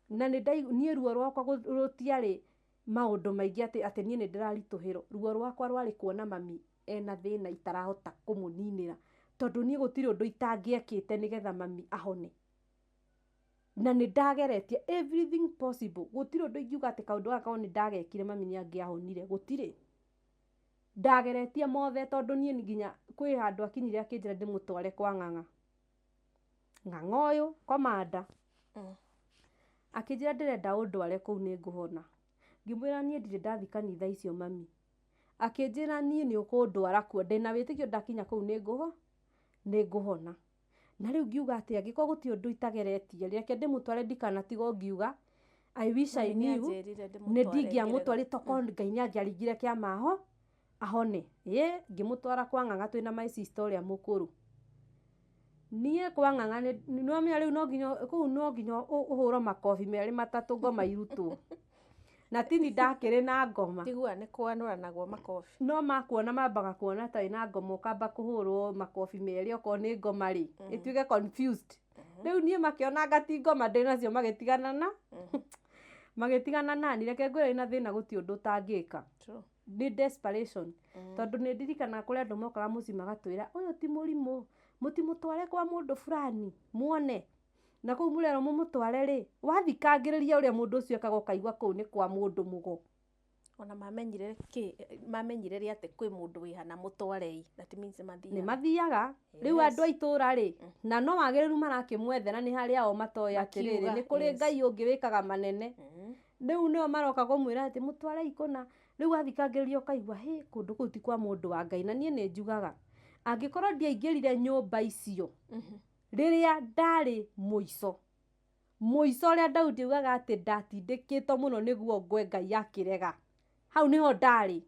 C: Na nĩ niĩ ruo rwakwa rũtiarĩ maũndũ maingĩ atĩ niĩ nĩ ndĩraritũhĩrwo. Ruo rwakwa rwarĩ kuona mami ena thĩna itarahota kũmũninĩra. Tondũ niĩ gũtirĩ ũndũ itangĩekĩte nĩgetha mami ahone. Na nĩ ndageretie everything possible. Gũtirĩ ũndũ ingiuga atĩ kaũndũ gaka korwo nĩ ndagekire mami nĩ angĩahonire. Gũtirĩ. Ndageretie mothe tondũ niĩ nginya kwĩ handũ akinyire akĩnjĩra ndĩmũtware kwa ng'ang'a. Ng'ang'a ũyũ, komanda. Akĩnjĩra ndĩrenda ũndware kũu nĩ ngũhona. Ngĩmwĩra niĩ ndirĩ ndathiĩ kanitha icio mami. Akĩnjĩra niĩ nĩ ũkũndwara kuo, ndĩna wĩtĩkio ndakinya kũu nĩ ngũhona. Na rĩu ngiuga atĩ angĩkorwo gũtirĩ ũndũ itageretie, reke ndĩmũtware ndikanatigwo ngiuga, I wish I
B: Mami nĩ
C: knew,
B: anjĩrire
C: nĩ
B: ndĩmũtware
C: ndingĩamũtwarire tokorwo Ngai nĩ angĩaringire kĩama ahone. Ĩ, ngĩmũtwara kwa ng'ang'a twĩna my sister ũrĩa mũkũrũ. Niĩ kwa ng'ang'a nĩ wamenya rĩu no nginya kũu no nginya ũhũrwo makobi merĩ matatũ ngoma irutwo. Na tini ndakĩrĩ na ngoma.
B: Tiguaga nĩ kwanũranagwo makobi.
C: No makuona mambaga kuona ta wĩna ngoma ũkamba kũhũrwo makobi merĩ okorwo nĩ ngoma rĩ, ĩtuĩke confused. Rĩu niĩ makĩona anga ti ngoma ndĩnacio magĩtigana na magĩtigana nani. Reke ngwĩre wĩna thĩna gũtirĩ ũndũ ũtangĩka.
B: True.
C: Nĩ desperation. Tondũ nĩ ndirikanaga kũrĩ andũ mokaga mũciĩ magatwĩra, ũyũ ti mũrimũ, mũtimũtware kwa mũndũ fulani, muone. Na kũu mũrerwo mũmũtware rĩ, wathikangĩrĩria ũrĩa mũndũ ũcio ekaga ũkaigua kũu nĩ kwa mũndũ mũgo.
B: Ona mamenyire kĩ, mamenyire rĩ atĩ kwĩ mũndũ wĩ hana mũtwarei. That means nĩ mathiaga.
C: Nĩ mathiaga. Rĩu andũ a itũra rĩ, na no wagĩrĩru marakĩmwethera nĩ harĩa o matoĩ atĩrĩrĩ,
B: Makiuga,
C: nĩ kũrĩ Ngai ũngĩ wĩkaga manene. Rĩu nĩo maroka kũmwĩra atĩ mũtwarei kũna. Rĩu wathikangĩrĩria ũkaigua hĩ, kũndũ kũu ti kwa mũndũ wa Ngai. Na niĩ nĩ njugaga, angĩkorwo ndiaingĩrire nyũmba icio, rĩrĩa ndarĩ mũico, mũico ũrĩa Daudi augaga atĩ ndatindĩkĩtwo mũno nĩguo ngwe Ngai akĩrega. Hau nĩho ndarĩ.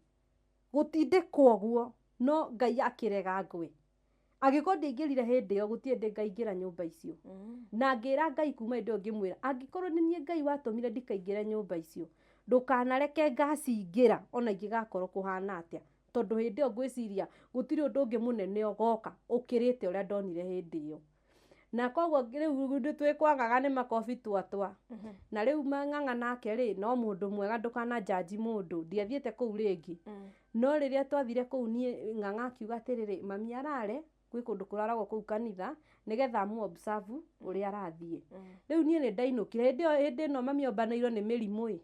C: Gũtindĩkwo ũguo, no Ngai akĩrega ngwe. Angĩkorwo ndiaingĩrire hĩndĩ ĩyo, gũtirĩ hĩndĩ ngaingĩra nyũmba icio. Na ngĩra Ngai kuma hĩndĩ ĩyo ngĩmwĩra, angĩkorwo nĩ niĩ Ngai watũmire ndikaingĩre nyũmba icio, ndũkanareke ngacingĩra ona ingĩgakorwo kũhana atĩa. Tondũ hĩndĩ ĩyo ngwĩciria gũtirĩ ũndũ ũngĩ mũnene ũgoka ũkĩrĩte ũrĩa ndonire hĩndĩ ĩyo. Na koguo rĩu nĩtwĩkwagaga nĩ makobi twatwa. Na rĩu mang'ang'a nake rĩ, no mũndũ mwega ndũkana judge mũndũ, ndiathiĩte kũu rĩngĩ. No rĩrĩa twathire kũu niĩ ng'ang'a akiuga atĩrĩrĩ, mami arare, gwĩ kũndũ kũraragwo kũu kanitha, nĩgetha amũ observe ũrĩa arathiĩ. Rĩu niĩ nĩ ndainũkire, hĩndĩ ĩyo hĩndĩ ĩno mami ombanĩirwo nĩ mĩrimũ ĩ.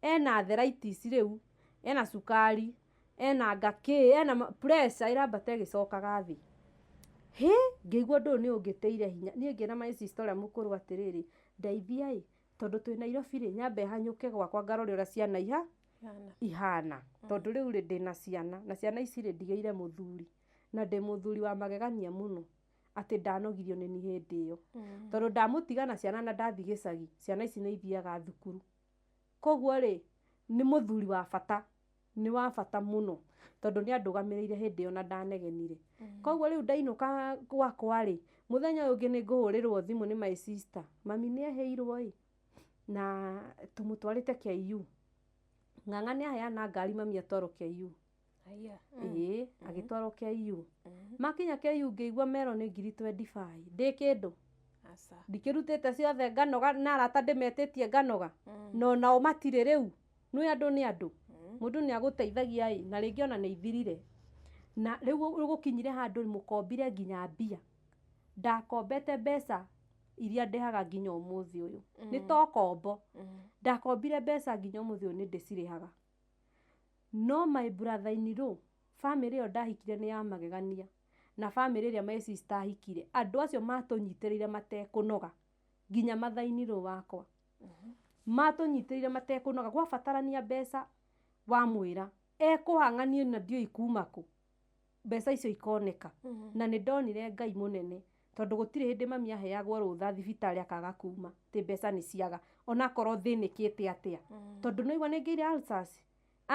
C: Ena arthritis rĩu, ena cukari, ena ngakĩ, ena pressure ĩrambata ĩgĩcokaga thĩ. Hĩ, ngĩigua ũndũ ũyũ nĩ ũngĩtĩire hinya. Niĩ ngĩra my sister ũrĩa mũkũrũ atĩrĩrĩ, ndeithia ĩ, tondũ twĩ Nairobi rĩ, nyambe hanyũke gwakwa ngarore ũrĩa ciana ihana. Tondũ rĩu rĩ, ndĩna ciana, na ciana ici rĩ, ndigĩire mũthuri. Na ndĩ mũthuri wa magegania mũno, atĩ ndanogirio nĩ niĩ hĩndĩ ĩyo. Tondũ ndamũtiga na ciana na ndathiĩ gĩcagi, ciana ici nĩ ithiaga thukuru. Koguo rĩ, nĩ mũthuri wa bata, nĩ wa bata mũno, tondũ nĩ andũgamĩrĩire hĩndĩ ĩyo na ndanegenire. Koguo rĩu ndainũka gwakwa rĩ, mũthenya ũyũ ũngĩ nĩ ngũhũrĩrwo thimũ nĩ my sister, mami nĩ ehĩirwo ĩ, na tũmũtwarĩte KU. Ng'ang'a nĩ aheana ngari mami atwarwo KU. Ĩĩ, agĩtwarwo KU. Makinya KU ngĩigua merwo nĩ ngiri 25. Ndĩ kĩndũ. Ndikĩrutĩte ciothe nganoga na arata ndĩmetĩtie nganoga. No nao matirĩ rĩu. Nĩ andũ nĩ andũ. Mũndũ nĩ agũteithagia ĩ, na rĩngĩ ona nĩ ithirire. Na rĩu gũkinyire handũ mũkombire nginya mbia. Ndakombete mbeca iria ndĩhaga nginya ũmũthĩ ũyũ. Nĩ to kombo. Ndakombire mbeca nginya ũmũthĩ ũyũ nĩ ndĩcirĩhaga. No my brother in law, family ĩyo ndahikire nĩ ya magegania. Na family ĩrĩa my sister ahikire, andũ acio matũnyitĩrĩire matekũnoga. Nginya mother in law wakwa. Matũnyitĩrĩire matekũnoga. Gwabatarania mbeca wamwĩra, ekũhang'ania na ndiũĩ kuma kũ. Mbeca icio ikoneka. Na nĩ ndonire Ngai mũnene. Tondũ gũtirĩ hĩndĩ mami aheagwo rũtha thibitarĩ akaga kuma. Atĩ mbeca nĩ ciaga. Onakorwo thĩnĩkĩte atĩa. Tondũ nĩ waigua nĩ ngĩire ulcers.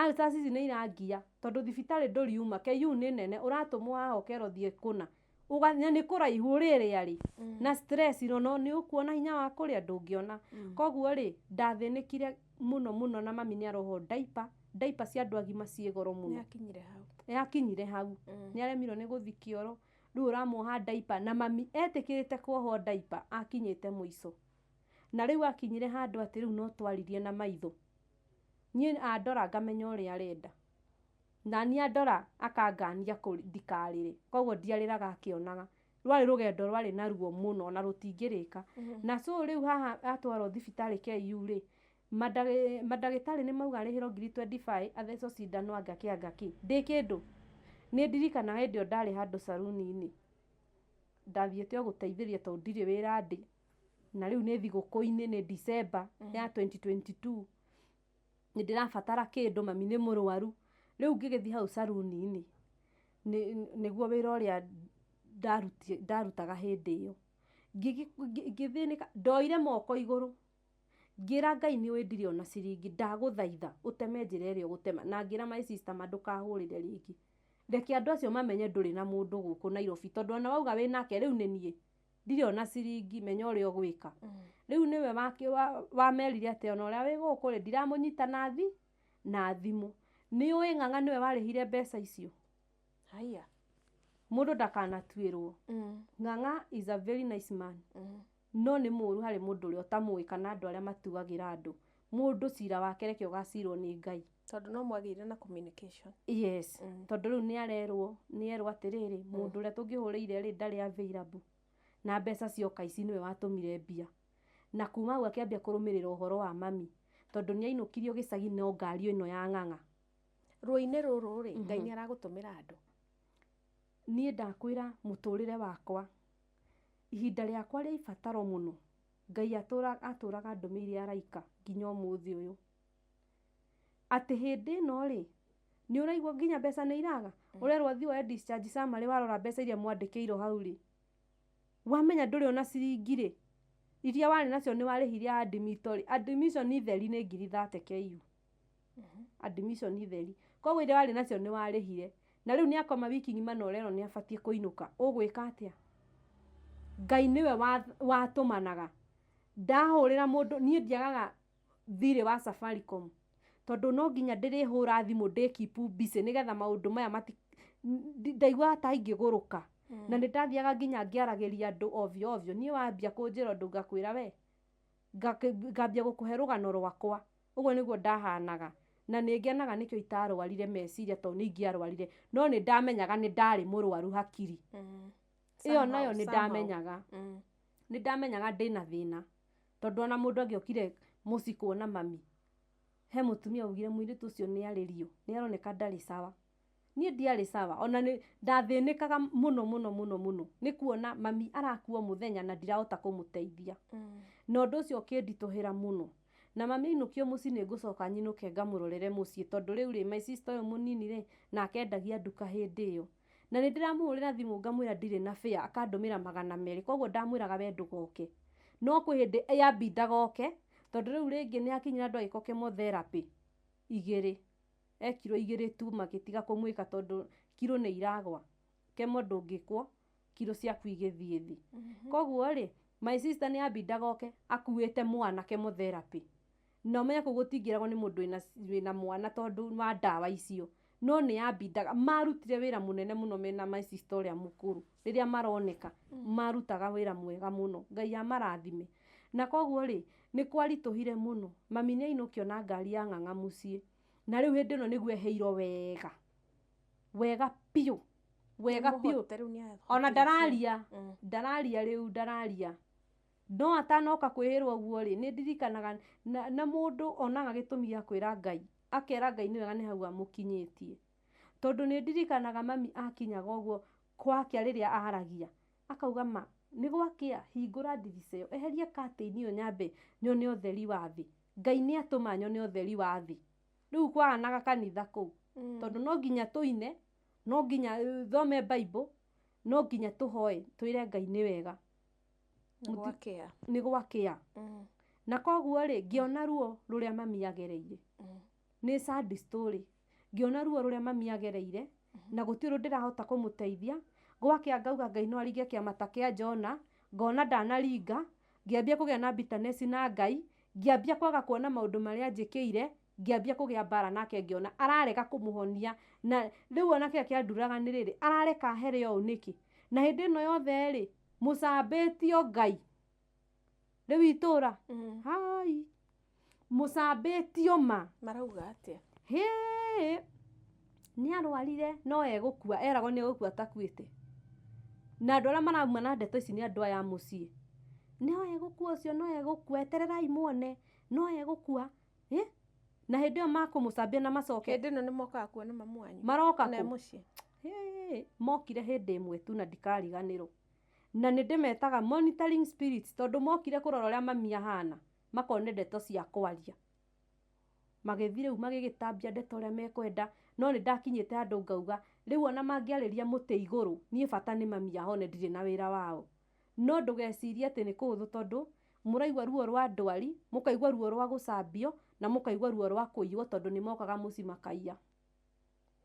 C: Ulcers ici nĩ irangia. Tondũ thibitarĩ ndũriuma. KU nĩ nene. Ũratũmwo haha ũkerwo thiĩ kũna. Na nĩ kũraihu ũrĩrĩa rĩ. Na stress no nĩ ũkuona hinya wa kũrĩa ndũngĩona. Koguo rĩ, ndathĩnĩkire mũno mũno na mami nĩ arohwo diaper. Diaper cia andũ agima ciĩ goro mũno.
B: Nĩakinyire hau.
C: Nĩakinyire hau. Nĩaremirwo nĩ gũthiĩ kĩoro. Rĩu ũramuoha diaper na mami etĩkĩrĩte kuohwo diaper akinyĩte mũico. Na rĩu akinyire handũ atĩ rĩu no twaririe na maitho. Niĩ andora ngamenya ũrĩa arenda. Na niĩ andora akangania ndikarĩre. Koguo ndiarĩraga akĩonaga. Rwarĩ rũgendo rwarĩ na ruo mũno na rũtingĩrĩka. Na so rĩu haha atwarwo thibitarĩ KU rĩ, mandagĩtarĩ nĩ mauga arĩhĩrwo ngiri 25 athecwo cindano anga kĩ anga kĩ. Ndĩ kĩndũ. Nĩ ndirikanaga hĩndĩ ĩyo ndarĩ handũ caruni-inĩ. Ndathiĩte o gũteithĩrĩria tondũ ndirĩ wĩra ndĩ. Na rĩu nĩ thigũkũ-inĩ nĩ December ya 2022. Nĩ ndĩrabatara kĩndũ mami nĩ mũrwaru. Rĩu ngĩgĩthiĩ hau caruni-inĩ. Nĩguo wĩra ũrĩa ndarutaga hĩndĩ ĩyo. Ngĩthĩnĩka, ndoire moko igũrũ. Ngĩra Ngai nĩ ũĩ ndirĩ ona ciringi, ndagũthaitha ũteme njĩra ĩrĩa ũgũtema. Na ngĩra my sister ma ndũkahũrĩre rĩngĩ. Reke andũ acio mamenye ndũrĩ na mũndũ gũkũ Nairobi tondũ ona wauga wĩ nake rĩu nĩ niĩ. Ndirĩ ona ciringi, menya ũrĩa ũgwĩka. Rĩu nĩwe wamerire atĩ ona ũrĩa wĩ gũkũ rĩ, ndiramũnyita na thimũ. Nĩ ũĩ Ng'ang'a nĩwe warĩhire mbeca icio.
B: Haya.
C: Mũndũ ndakanatuĩrwo. Ng'ang'a is a very nice man. No nĩ mũru harĩ mũndũ ũrĩa ũtamũĩ kana andũ arĩa matuagĩra andũ. Mũndũ cira wake reke ũgacirwo nĩ Ngai.
B: Tondũ no mwagĩire na communication.
C: Yes.
B: Mm.
C: Tondũ rĩu nĩ arerwo, nĩ erwo atĩrĩrĩ, mũndũ ũrĩa tũngĩhũrĩire rĩ ndarĩ available, na mbeca cioka ici nĩwe watũmire mbia. Na kuma hau akĩambia kũrũmĩrĩra ũhoro wa mami, tondũ nĩ ainũkirio gĩcagi no ngari ĩno ya ng'ang'a.
B: Ruo-inĩ rũrũ rĩ, Ngai nĩ aragũtũmĩra andũ.
C: Niĩ ndakwĩra mũtũrĩre wakwa, ihinda rĩakwa rĩa ibataro mũno, Ngai atũraga ndũmĩire araika nginya ũmũthĩ ũyũ. Atĩ hĩndĩ ĩno rĩ, nĩ ũraigua nginya mbeca nĩ iraga, ũrerwo thiĩ woe discharge summary, warora mbeca iria mwandĩkĩirwo hau rĩ, wamenya ndũrĩ ona ciringi rĩ, iria warĩ nacio nĩ warĩhire admit rĩ, admission theri nĩ ngiri 30 KU. Admission theri. Koguo iria warĩ nacio nĩ warĩhire. Na rĩu nĩ akoma wiki ng'ima na ũrerwo nĩ abatiĩ kũinũka. Ũgwĩka atĩa? Ngai nĩwe watũmanaga. Ndahũrĩra mũndũ, niĩ ndiagaga thirĩ wa Safaricom, tondũ no nginya ndĩrĩhũra thimũ ndĩ keep busy nĩgetha maũndũ maya mati ndaiguaga ta ingĩgũrũka. Na nĩ ndathiaga nginya ngĩaragĩria andũ ovyo ovyo. Niĩ wambia kũnjĩra ũndũ ngakwĩra we, ngambia gũkũhe rũgano rwakwa. Ũguo nĩguo ndahanaga. Na nĩ ngenaga nĩkĩo itarwarire meciria, tondũ nĩ ingĩarwarire. No nĩ ndamenyaga nĩ ndarĩ mũrwaru hakiri. Ĩyo nayo nĩ ndamenyaga. Nĩ ndamenyaga ndĩna thĩna. Tondũ ona mũndũ angĩokire mũciĩ kuona mami, he mũtumia augire mũirĩtu ũcio nĩ arĩrio, nĩ aroneka ndarĩ sawa. Niĩ ndiarĩ sawa, ona nĩ ndathĩnĩkaga mũno mũno mũno mũno nĩ kuona mami arakua mũthenya na ndirahota kũmũteithia. Na ũndũ ũcio ũkĩnditũhĩra mũno. Na mami ainũkio mũciĩ nĩ ngũcoka nyinũke ngamũrorere mũciĩ, tondũ rĩu rĩ, my sister ũyũ mũnini rĩ, nake endagia nduka hĩndĩ ĩyo. Na nĩ ndĩramũhũrĩra thimũ ngamwĩra ndirĩ na fare, akandũmĩra 200, koguo ndamwĩraga we ndũgoke. No kwĩ hĩndĩ yambindaga oke, tondũ rĩu rĩngĩ nĩ akinyire andũ agĩkwo chemotherapy igĩrĩ. Ekirwo igĩrĩ tu magĩtiga kũmwĩka tondũ kiro nĩ iragwa. Chemo ndũngĩkwo kiro ciaku igĩthiĩ thĩ. Koguo rĩ, my sister nĩ ambindaga oke akuĩte mwana chemotherapy. Na ũmenye kũu gũtingĩragwo nĩ mũndũ wĩna mwana tondũ wa ndawa icio. No nĩ ambindaga, marutire wĩra mũnene mũno mena my sister ũrĩa mũkũrũ. Rĩrĩa maroneka, marutaga wĩra mwega mũno. Ngai amarathime. Na koguo rĩ, nĩ kwaritũhire mũno. Mami nĩ ainũkio na ngari ya ng'ang'a mũciĩ. Na rĩu hĩndĩ ĩno nĩguo eheirwo wega. Wega biũ. Wega biũ. Ona ndararia. Ndararia rĩu, ndararia. No atanoka kwĩhĩrwo ũguo rĩ, nĩ ndirikanaga na mũndũ onaga gĩtũmi gĩa kwĩra Ngai. Akera Ngai nĩ wega nĩ hau amũkinyĩtie. Tondũ nĩ ndirikanaga mami akinyaga ũguo gwakĩa rĩrĩa aragia. Akauga ma, nĩ gwakĩa, hingũra ndirica ĩyo, eheria curtain ĩyo nyambe nyone ũtheri wa thĩ. Ngai nĩ atũma nyone ũtheri wa thĩ. Rĩu kwahanaga kanitha kũu. Tondũ no nginya tũine, no nginya thome Bible, no nginya tũhoe, twĩre Ngai nĩ wega.
B: Nĩ gwakĩa.
C: Nĩ gwakĩa. Na koguo rĩ, ngĩona ruo rũrĩa mami agereire. Nĩ sad story. Ngĩona ruo rũrĩa mami agereire, na gũtirĩ ũndũ ndĩrahota kũmũteithia. Gwakĩa ngauga Ngai no aringe kĩama ta kĩa Jona, ngona ndanaringa, ngĩambia kũgĩa na bitterness na Ngai, ngĩambia kwaga kuona maũndũ marĩa anjĩkĩire, ngĩambia kũgĩa mbara nake, ngĩona ararega kũmũhonia. Na rĩu ona kĩrĩa kĩanduraga nĩ rĩrĩ, arareka here ũũ nĩkĩ? Na hĩndĩ ĩno yothe rĩ, mũcambĩtio Ngai. Rĩu itũra. Hai. Mũcambĩtio ma.
B: Marauga atĩa?
C: Hĩ! Nĩ arwarire no egũkua, eragwo nĩ egũkua atakuĩte. Na andũ arĩa marauma na ndeto ici nĩ andũ aya a mũciĩ. No egũkua ũcio, no egũkua, etererai muone, no egũkua. Ĩ? Na hĩndĩ ĩyo makũmũcambia na macoke.
B: Hĩndĩ ĩno nĩ mokaga kuona mamu wanyu.
C: Maroka
B: Na
C: kũ?
B: mũciĩ.
C: Hĩ! Mokire hĩndĩ ĩmwe tu na ndikariganĩrwo. Na nĩ ndĩmetaga monitoring spirits, tondũ mokire kũrora ũrĩa mami ahana, makone ndeto cia kwaria. Magĩthiĩ rĩu magĩgĩtambia ndeto ũrĩa mekwenda, no nĩ ndakinyĩte handũ ngauga, rĩu ona mangĩarĩria mũtĩ igũrũ, niĩ bata nĩ mami ahone, ndirĩ na wĩra wao. No ndũgecirie atĩ nĩ kũhũthũ, tondũ mũraigua ruo rwa ndwari, mũkaigua ruo rwa gũcambio, na mũkaigua ruo rwa kũiywo, tondũ nĩ mokaga mũciĩ makaiya.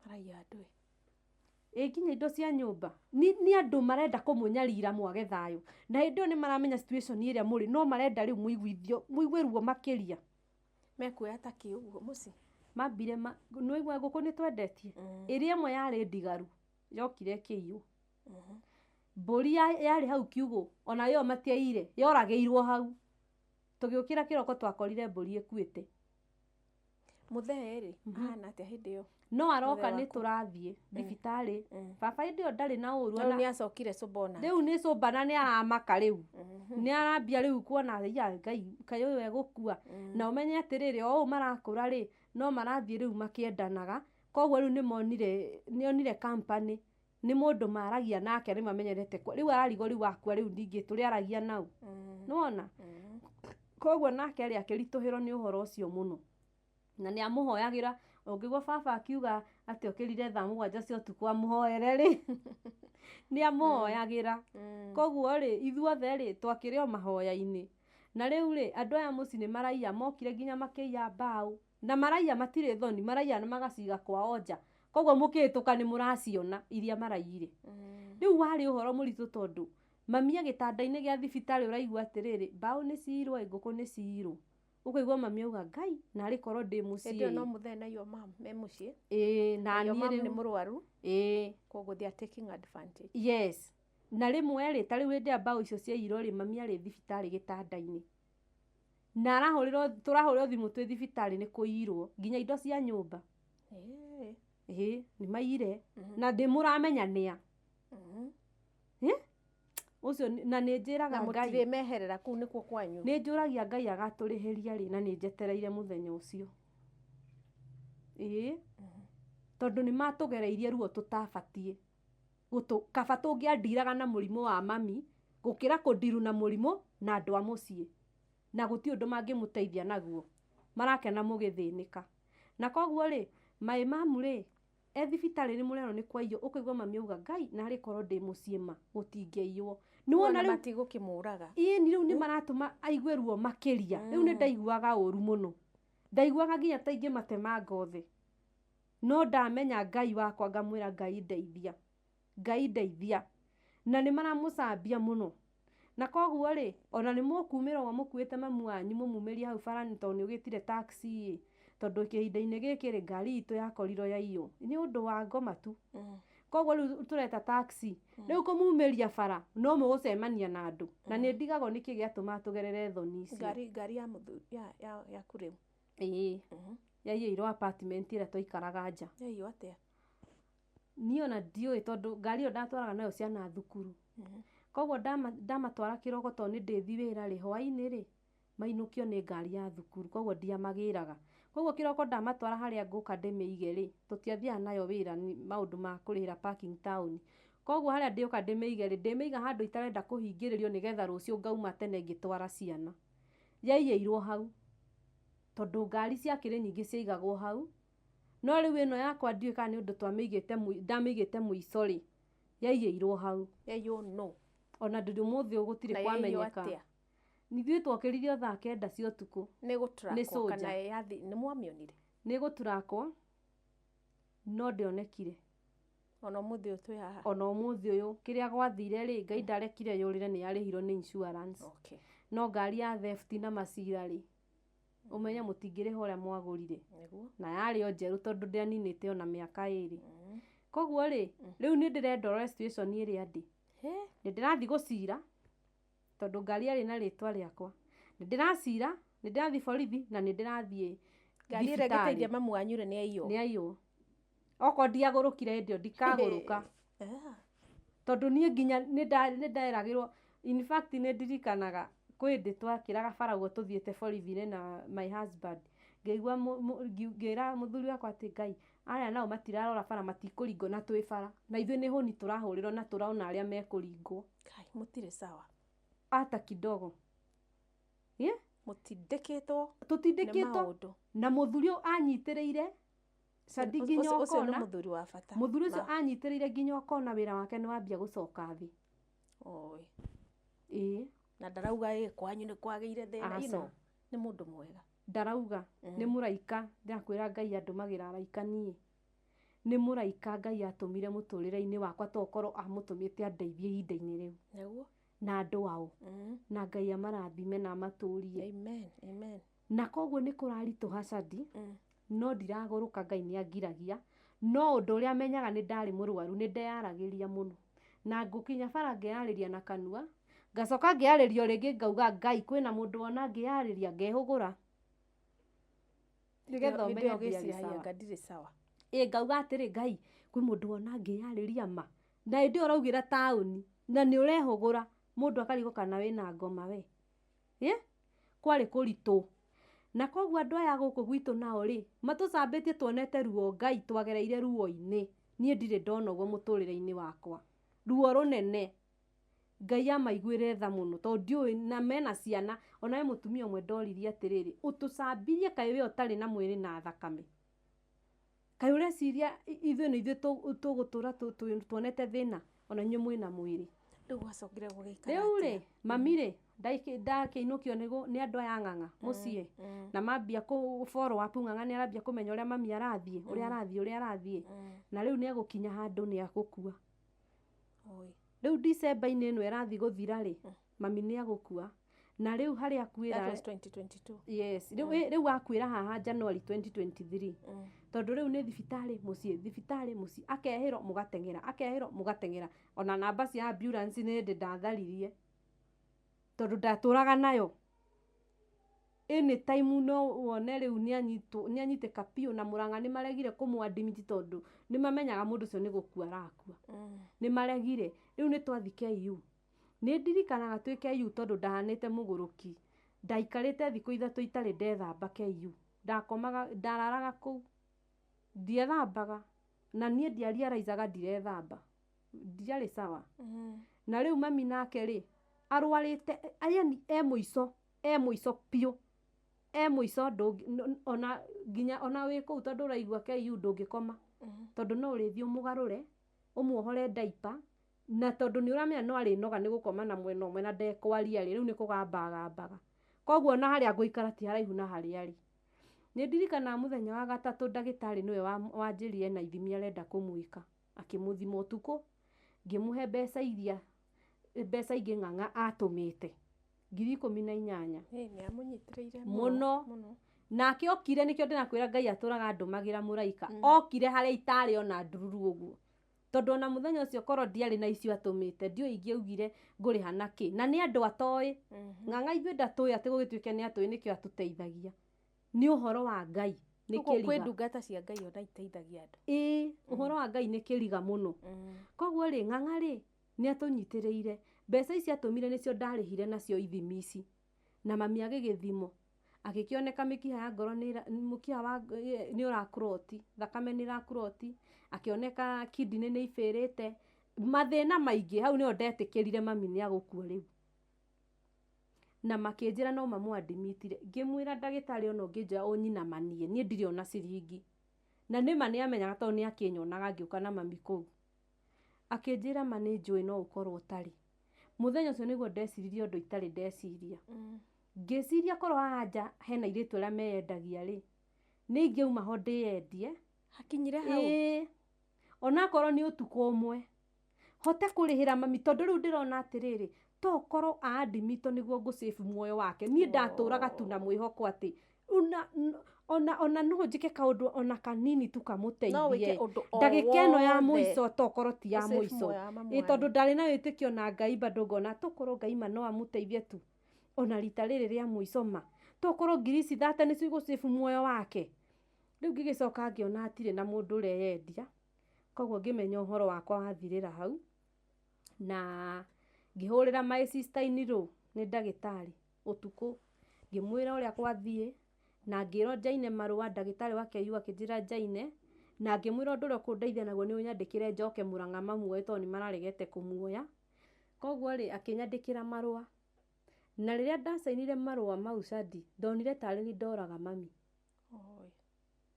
B: Maraiya andũ ĩ.
C: Ĩ nginya indo cia nyũmba. Nĩ andũ marenda kũmũnyarira mwage thayũ. Na hĩndĩ ĩyo nĩ maramenya situation ĩrĩa mũrĩ, no marenda rĩu mũiguithio, mũigue ruo makĩria.
B: Mekuoya ta kĩ ũguo mũciĩ?
C: Mambire ma, nĩwaigua ngũkũ nĩ twendetie? Ĩrĩa ĩmwe yarĩ ndigaru, yokire ĩkĩiywo. Mbũri yarĩ hau kiugũ, ona ĩyo matiaiyire, yoragĩirwo hau. Tũgĩũkĩra kĩroko twakorire mbũri ĩkuĩte.
B: Mũthee rĩ, ahana atĩa hĩndĩ ĩyo?
C: No aroka
B: Mũthee
C: nĩ
B: waku.
C: tũrathiĩ thibitarĩ. Baba hĩndĩ ĩyo ndarĩ na ũru.
B: Rĩu nĩ acokire cũmbona.
C: Rĩu nĩ cũmbana, nĩ aramaka rĩu, nĩ arambia rĩu kuona ya Ngai, kaĩ ũyũ egũkua. Na ũmenye atĩrĩrĩ, o ũũ marakũra rĩ, no marathiĩ rĩu makĩendanaga. Koguo rĩu nĩmonire, nĩonire company nĩ mũndũ maragia nake, rĩu mamenyerete rĩu ararigwo rĩu akua rĩu ningĩ tũrĩaragia nau, nĩwona? Koguo nake rĩ, akĩritũhĩrwo nĩ ũhoro ũcio mũno, na nĩ amũhoyagĩra. Ũngĩigua baba akiuga atĩ okĩrire thaa 7 cia ũtukũ amũhoere rĩ, nĩ amũhoyagĩra. Koguo rĩ, ithuothe rĩ, twakĩrĩ o mahoya-inĩ. Na rĩu rĩ, andũ aya mũciĩ nĩ maraiya, mokire nginya makĩiya mbaũ, na maraiya matirĩ thoni, maraiya na magaciga kwao nja, koguo mũkĩhĩtũka nĩ mũraciona iria maraiyire. Rĩu warĩ ũhoro mũritũ, tondũ mami e gĩtanda-inĩ gĩa thibitarĩ, ũraigua atĩrĩrĩ, mbaũ nĩ ciirwo ĩ, ngũkũ nĩ ciirwo, ũkaigua mami auga, "Ngai, narĩ korwo ndĩ
B: Hĩndĩ ĩyo
C: mũciĩ."
B: No mũthee na your mom me mũciĩ?
C: Ĩĩ, na
B: Your
C: niĩ
B: mom nĩ
C: rĩu
B: mũrwaru?
C: Ĩĩ.
B: Koguo they are taking advantage.
C: Yes. Na rĩmwe rĩ, ta rĩu hĩndĩ ĩrĩa mbaũ icio ciaiyirwo rĩ, mami arĩ thibitarĩ gĩtanda-inĩ, na arahũrĩrwo, tũrahũrĩrwo thimũ twĩ thibitarĩ nĩ kũiyirwo nginya indo cia nyũmba. Ĩĩ, nĩ maiyire, na ndĩmũramenya nĩa. Ĩ? Ũcio na nĩ njĩraga
B: Na
C: Ngai
B: mũtirĩ meherera, kũu nĩkuo kwanyu.
C: Nĩ njũragia Ngai agatũrĩhĩria rĩ, na nĩ njetereire mũthenya ũcio. Ĩĩ, tondũ nĩ matũgereirie ruo tũtabatiĩ gũtũ, kaba tũngĩandiraga na mũrimũ wa mami gũkĩra kũndiru na mũrimũ na andũ a mũciĩ, na gũtirĩ ũndũ mangĩmũteithia naguo, marakena mũgĩthĩnĩka. Na koguo rĩ, maĩ mamu rĩ, e thibitarĩ nĩ mũrerwo nĩ kwaiywo, ũkaigua mami auga, "Ngai, narĩ korwo ndĩ mũciĩ ma gũtingĩiywo." Nĩwona?
B: Ona
C: Rĩu
B: matigũkĩmũraga.
C: Ĩni, rĩu nĩ maratũma aigue ruo makĩria. Rĩu nĩ ndaiguaga ũru mũno, ndaiguaga nginya ta ingĩmatema ngothe, no ndamenya Ngai wakwa, ngamwĩra, "Ngai ndeithia, Ngai ndeithia." Na nĩ maramũcambia mũno. Na koguo rĩ, ona nĩ mũkumĩra ũguo mũkuĩte mamu wanyu, mũmumĩrie hau bara-inĩ, tondũ nĩ ũgĩtire taxi ĩ, tondũ kĩhinda-inĩ gĩkĩ rĩ, ngari itũ yakorirwo yaiywo nĩ ũndũ wa ngoma tu. Koguo rĩu tũreta taxi, rĩu kũmumĩria bara no mũgũcemania na andũ, na nĩ ndigagwo nĩkĩ gĩatũmaga tũgerere thoni icio.
B: Ngari ya mũthuri ya yaku rĩu?
C: Ĩĩ, yaiyĩirwo apartment ĩrĩa twaikaraga nja.
B: Yaiywo atĩa?
C: Niĩ ona ndiũĩ, tondũ ngari ĩyo ndatwaraga nayo ciana thukuru. Koguo ndamatwara kĩroko, tondũ nĩ ndĩthi wĩra rĩ, hwaĩ-inĩ rĩ, mainũkio nĩ ngari ya thukuru, koguo ndiamagĩraga. Koguo kĩroko ndamatwara harĩa ngũka ndĩmĩige rĩ, tũtiathiaga nayo wĩra, nĩ maũndũ ma kũrĩhĩra parking town. Koguo harĩa ndĩũka ndĩmĩige rĩ, ndĩmĩiga handũ itarenda kũhingĩrĩrio, nĩgetha rũciũ ngauma tene ngĩtwara ciana. Yaiyĩirwo hau, tondũ ngari ciakĩrĩ nyingĩ ciaigagwo hau, no rĩu ĩno yakwa ndiũĩ kana nĩ ũndũ twamĩigĩte, ndamĩigĩte mũico rĩ, yaiyĩirwo hau.
B: Yaiywo no?
C: Ona ndũrĩ ũmũthĩ ũyũ gũtirĩ
B: Na yaiywo
C: kwamenyeka.
B: atĩa?
C: Ithuĩ twokĩririo thaa 9 cia ũtukũ.
B: Nĩ
C: Nĩ
B: gũtrakwo
C: soldier.
B: Kana yathi nĩ mwamĩonire?
C: Nĩ gũturakwo, no ndĩonekire.
B: Ona ũmũthĩ ũyũ twĩ haha?
C: Ona ũmũthĩ ũyũ. Kĩrĩa gwathire rĩ, Ngai ndarekire yũrĩre, nĩ yarĩhirwo nĩ insurance. No ngari ya theft na macira rĩ, ũmenye mũtingĩrĩha ũrĩa mwagũrire. Na yarĩ o njerũ, tondũ ndĩaninĩte ona mĩaka 2. Koguo rĩ, rĩu nĩ ndĩrenda ũrore situation ĩrĩa ndĩ. Nĩ ndĩrathiĩ gũcira, tondũ ngari yarĩ na rĩtwa rĩakwa. Nĩ ndĩracira, nĩ ndĩrathiĩ borithi, na nĩ ndĩrathiĩ
B: Ngari ĩrĩa
C: thibitarĩ.
B: ĩngĩteithia mamu wanyu rĩ, nĩ yaiywo.
C: Nĩ aiywo. Okorwo ndiagũrũkire hĩndĩ ĩyo, ndikagũrũka. Tondũ niĩ nginya nĩ nderagĩrwo. In fact, nĩ ndirikanaga kwĩ hĩndĩ twakĩraga bara ũguo tũthiĩte borithi-inĩ na my husband, ngĩigua ngĩra mũthuri wakwa atĩ, "Ngai, aya nao matirarora bara, matikũringwo na twĩ bara, na ithuĩ nĩ hũni tũrahũrĩrwo na tũrona arĩa mekũringwo."
B: Kai, mũtirĩ sawa.
C: Ata kidogo. Yeah?
B: Mũtindĩkĩtwo nĩ
C: Tũtindĩkĩtwo.
B: maũndũ.
C: Na mũthuri ũyũ anyitĩrĩire candi nginya
B: Ũcio nĩ
C: ũkona.
B: mũthuri wa bata.
C: Mũthuri ũcio
B: Ma.
C: anyitĩrĩire nginya ũkona wĩra wake nĩ wambia gũcoka thĩ.
B: Oi.
C: Ĩĩ.
B: Na ndarauga ĩ kwanyu nĩ kwagĩire thĩna.
C: Aca.
B: Nĩ mũndũ mwega.
C: Ndarauga. Nĩ mũraika, ndĩrakwĩra Ngai andũmagĩra araika. Niĩ nĩ mũraika Ngai atũmire mũtũrĩre-inĩ wakwa, tokorwo amũtũmĩte andeithie ihinda-inĩ rĩu. Na andũ ao. Na Ngai amarathime na amatũrie.
B: Amen, amen.
C: Na koguo nĩ kũraritũha, Candi, no ndiragũrũka. Ngai nĩ angiragia, no ũndũ ũrĩa menyaga nĩ ndarĩ mũrwaru, nĩ ndeyaragĩria mũno, na ngũkinya bara ngeyarĩria na kanua, ngacoka ngeyarĩria o rĩngĩ, ngauga, "Ngai, kwĩna mũndũ wona ngĩyarĩria?" Ngehũgũra. Nĩgetha
B: Hĩndĩ
C: ũmenye
B: ĩyo
C: ndiarĩ
B: ũgĩciragia
C: sawa.
B: anga ndirĩ sawa.
C: Ĩ ngauga atĩrĩ, Ngai, kwĩ mũndũ wona ngĩyarĩria ma, na hĩndĩ ĩyo ũraugĩra taũni na nĩ ũrehũgũra, mũndũ akarigwo kana wĩna ngoma we. Ĩ kwarĩ kũritũ. Na koguo andũ aya gũkũ gwitũ nao rĩ, matũcambĩtie tuonete ruo Ngai, twagereire ruo-inĩ. Niĩ ndirĩ ndona ũguo mũtũrĩre-inĩ wakwa, ruo rũnene. Ngai amaiguĩre tha mũno, tondũ ndiũĩ na mena ciana. Ona he mũtumia ũmwe ndoririe atĩrĩrĩ, ũtũcambirie kaĩ we ũtarĩ na mwĩrĩ na thakame, kaĩ ũreciria ithuĩ nĩ ithuĩ tũgũtũra tuonete thĩna, ona inyuĩ mwĩna mwĩrĩ.
B: Rĩu gwacokire gũgĩikara
C: Rĩu rĩ,
B: atĩa?
C: mami rĩ, ndakĩinũkio nĩ andũ aya ng'ang'a mũciĩ, na mambia kũ follow up ng'ang'a nĩ arambia kũmenya ũrĩa mami arathiĩ, ũrĩa arathiĩ, ũrĩa arathiĩ, na rĩu nĩ egũkinya handũ nĩ egũkua.
B: Oi.
C: Rĩu December-inĩ ĩno ĩrathiĩ gũthira rĩ, mami nĩ egũkua. Na rĩu harĩa akuĩra,
B: That was 2022.
C: Yes, rĩu rĩu akuĩra haha January 2023. Tondũ rĩu nĩ thibitarĩ mũciĩ, thibitarĩ mũciĩ, akehĩrwo mũgateng'era, akehĩrwo mũgateng'era. Ona namba cia ambulance nĩ hĩndĩ ndatharirie, tondũ ndatũraga nayo. Anytime no wone rĩu nĩ anyitĩka biũ, na Mũrang'a nĩ maregire kũmũ admit tondũ nĩ mamenyaga mũndũ ũcio nĩ gũkua arakua. Nĩ maregire. Rĩu nĩ twathiĩ KU. Nĩ ndirikanaga twĩ KU tondũ ndahanĩte mũgũrũki. Ndaikarĩte thikũ 3 itarĩ ndethamba KU. Ndakomaga, ndararaga kũu. Ndiethambaga. Na niĩ ndiariaraicaga ndirethamba. Ndiarĩ sawa. Na rĩu mami nake rĩ, arwarĩte, yani e mũico, e mũico biũ. E mũico ona nginya ona wĩ kũu tondũ ũraigua KU ndũngĩkoma. Tondũ no ũrĩthiĩ ũmũgarũre, ũmuohore diaper, na tondũ nĩ ũramenya no arĩnoga nĩ gũkoma na mwena ũmwe na ndekwaria rĩ, rĩu nĩ kũgamba agambaga. Koguo ona harĩa ngũikara ti haraihu na harĩa arĩ. Nĩ ndirikanaga mũthenya wa gatatũ ndagĩtarĩ nĩwe wanjĩrire na ithimi arenda kũmwĩka. Akĩmũthima ũtukũ, ngĩmũhe mbeca iria, mbeca ingĩ ng'ang'a atũmĩte, 18,000.
B: Ĩ, nĩ amũnyitĩrĩire
C: Mũno.
B: mũno.
C: Nake okire, nĩkĩo ndĩrakwĩra Ngai atũraga andũmagĩra mũraika. Okire harĩa itarĩ ona ndururu ũguo. Tondũ ona mũthenya ũcio korwo ndiarĩ na icio atũmĩte, ndiũĩ ingĩaugire ngũrĩha na kĩ. Na nĩ andũ atoĩ. Ng'ang'a ithuĩ ndatũĩ atĩ gũgĩtuĩke nĩ atũĩ nĩkĩo atũteithagia. Nĩ ũhoro wa Ngai, nĩ
B: Ũguo kwĩ
C: kĩriga.
B: ndungata cia Ngai ona iteithagia andũ.
C: Ĩĩ, ũhoro wa Ngai nĩ kĩriga mũno. Koguo rĩ, ng'ang'a rĩ, nĩ atũnyitĩrĩire. Mbeca ici atũmire nĩcio ndarĩhire nacio ithimi ici. Na mami agĩgĩthimwo. Agĩkĩoneka mĩkiha ya ngoro nĩ mũkiha wa nĩ ũrakuroti, thakame nĩ ĩrakuroti, akĩoneka kidney nĩ ibĩrĩte, mathĩna maingĩ. Hau nĩho ndetĩkĩrire mami nĩ agũkua rĩu. Na makĩnjĩra no mamũ-admit-ire. Ngĩmwĩra ndagĩtarĩ ona ũngĩnjoya ũnyinamanie, niĩ ndirĩ ona ciringi. Na nĩma nĩ amenyaga tondũ nĩ akĩnyonaga ngĩũka na mami kũu. Akĩnjĩra ma nĩ njũĩ no ũkorwo ũtarĩ. Mũthenya ũcio nĩguo ndeciririe ũndũ itarĩ ndeciria. Ngĩciria korwo haha nja hena airĩtu arĩa meyendagia rĩ, nĩ ingĩauma ho ndĩyendie.
B: Hakinyire hau.
C: Ĩĩ. Onakorwo nĩ ũtukũ ũmwe, hote kũrĩhĩra mami, tondũ rĩu ndĩrona atĩrĩrĩ, to ũkorwo a-admit nĩguo ngũ-save muoyo wake. Niĩ ndatũraga tu na mwĩhoko atĩ ona no njĩke kaũndũ ona kanini tu
B: No wĩke
C: kamũteithie.
B: ũndũ o
C: Ndagĩka ĩno ya
B: wothe.
C: mũico to korwo ti ya
B: Ũ-save
C: mũico.
B: muoyo wa mamu
C: Ĩ,
B: wanyu.
C: tondũ ndarĩ na wĩtĩkio na Ngai bado ngona tokorwo Ngai ma no amũteithie tu. Ona rita rĩrĩ rĩa mũico ma, tokorwo ngiri ici thate nĩcio igũ-save muoyo wake. Rĩu ngĩgĩcoka ngĩona hatirĩ na mũndũ ũreyendia, koguo ngĩmenya ũhoro wakwa wathirĩra hau. Na ngĩhũrĩra my sister in law, nĩ ndagĩtarĩ, ũtukũ. Ngĩmwĩra ũrĩa gwathiĩ, na ngĩrwo njaine marũa, ndagĩtarĩ wa KU akĩnjĩra njaine, na ngĩmwĩra ũndũ ũrĩa ũkũndeithia naguo nĩ ũnyandĩkĩre njoke Mũrang'a mamuoe tondũ nĩ mararegete kũmuoya. Koguo rĩ, akĩnyandĩkĩra marũa. Na rĩrĩa ndacainire marũa mau Shadi, ndonire tarĩ niĩ ndoraga mami.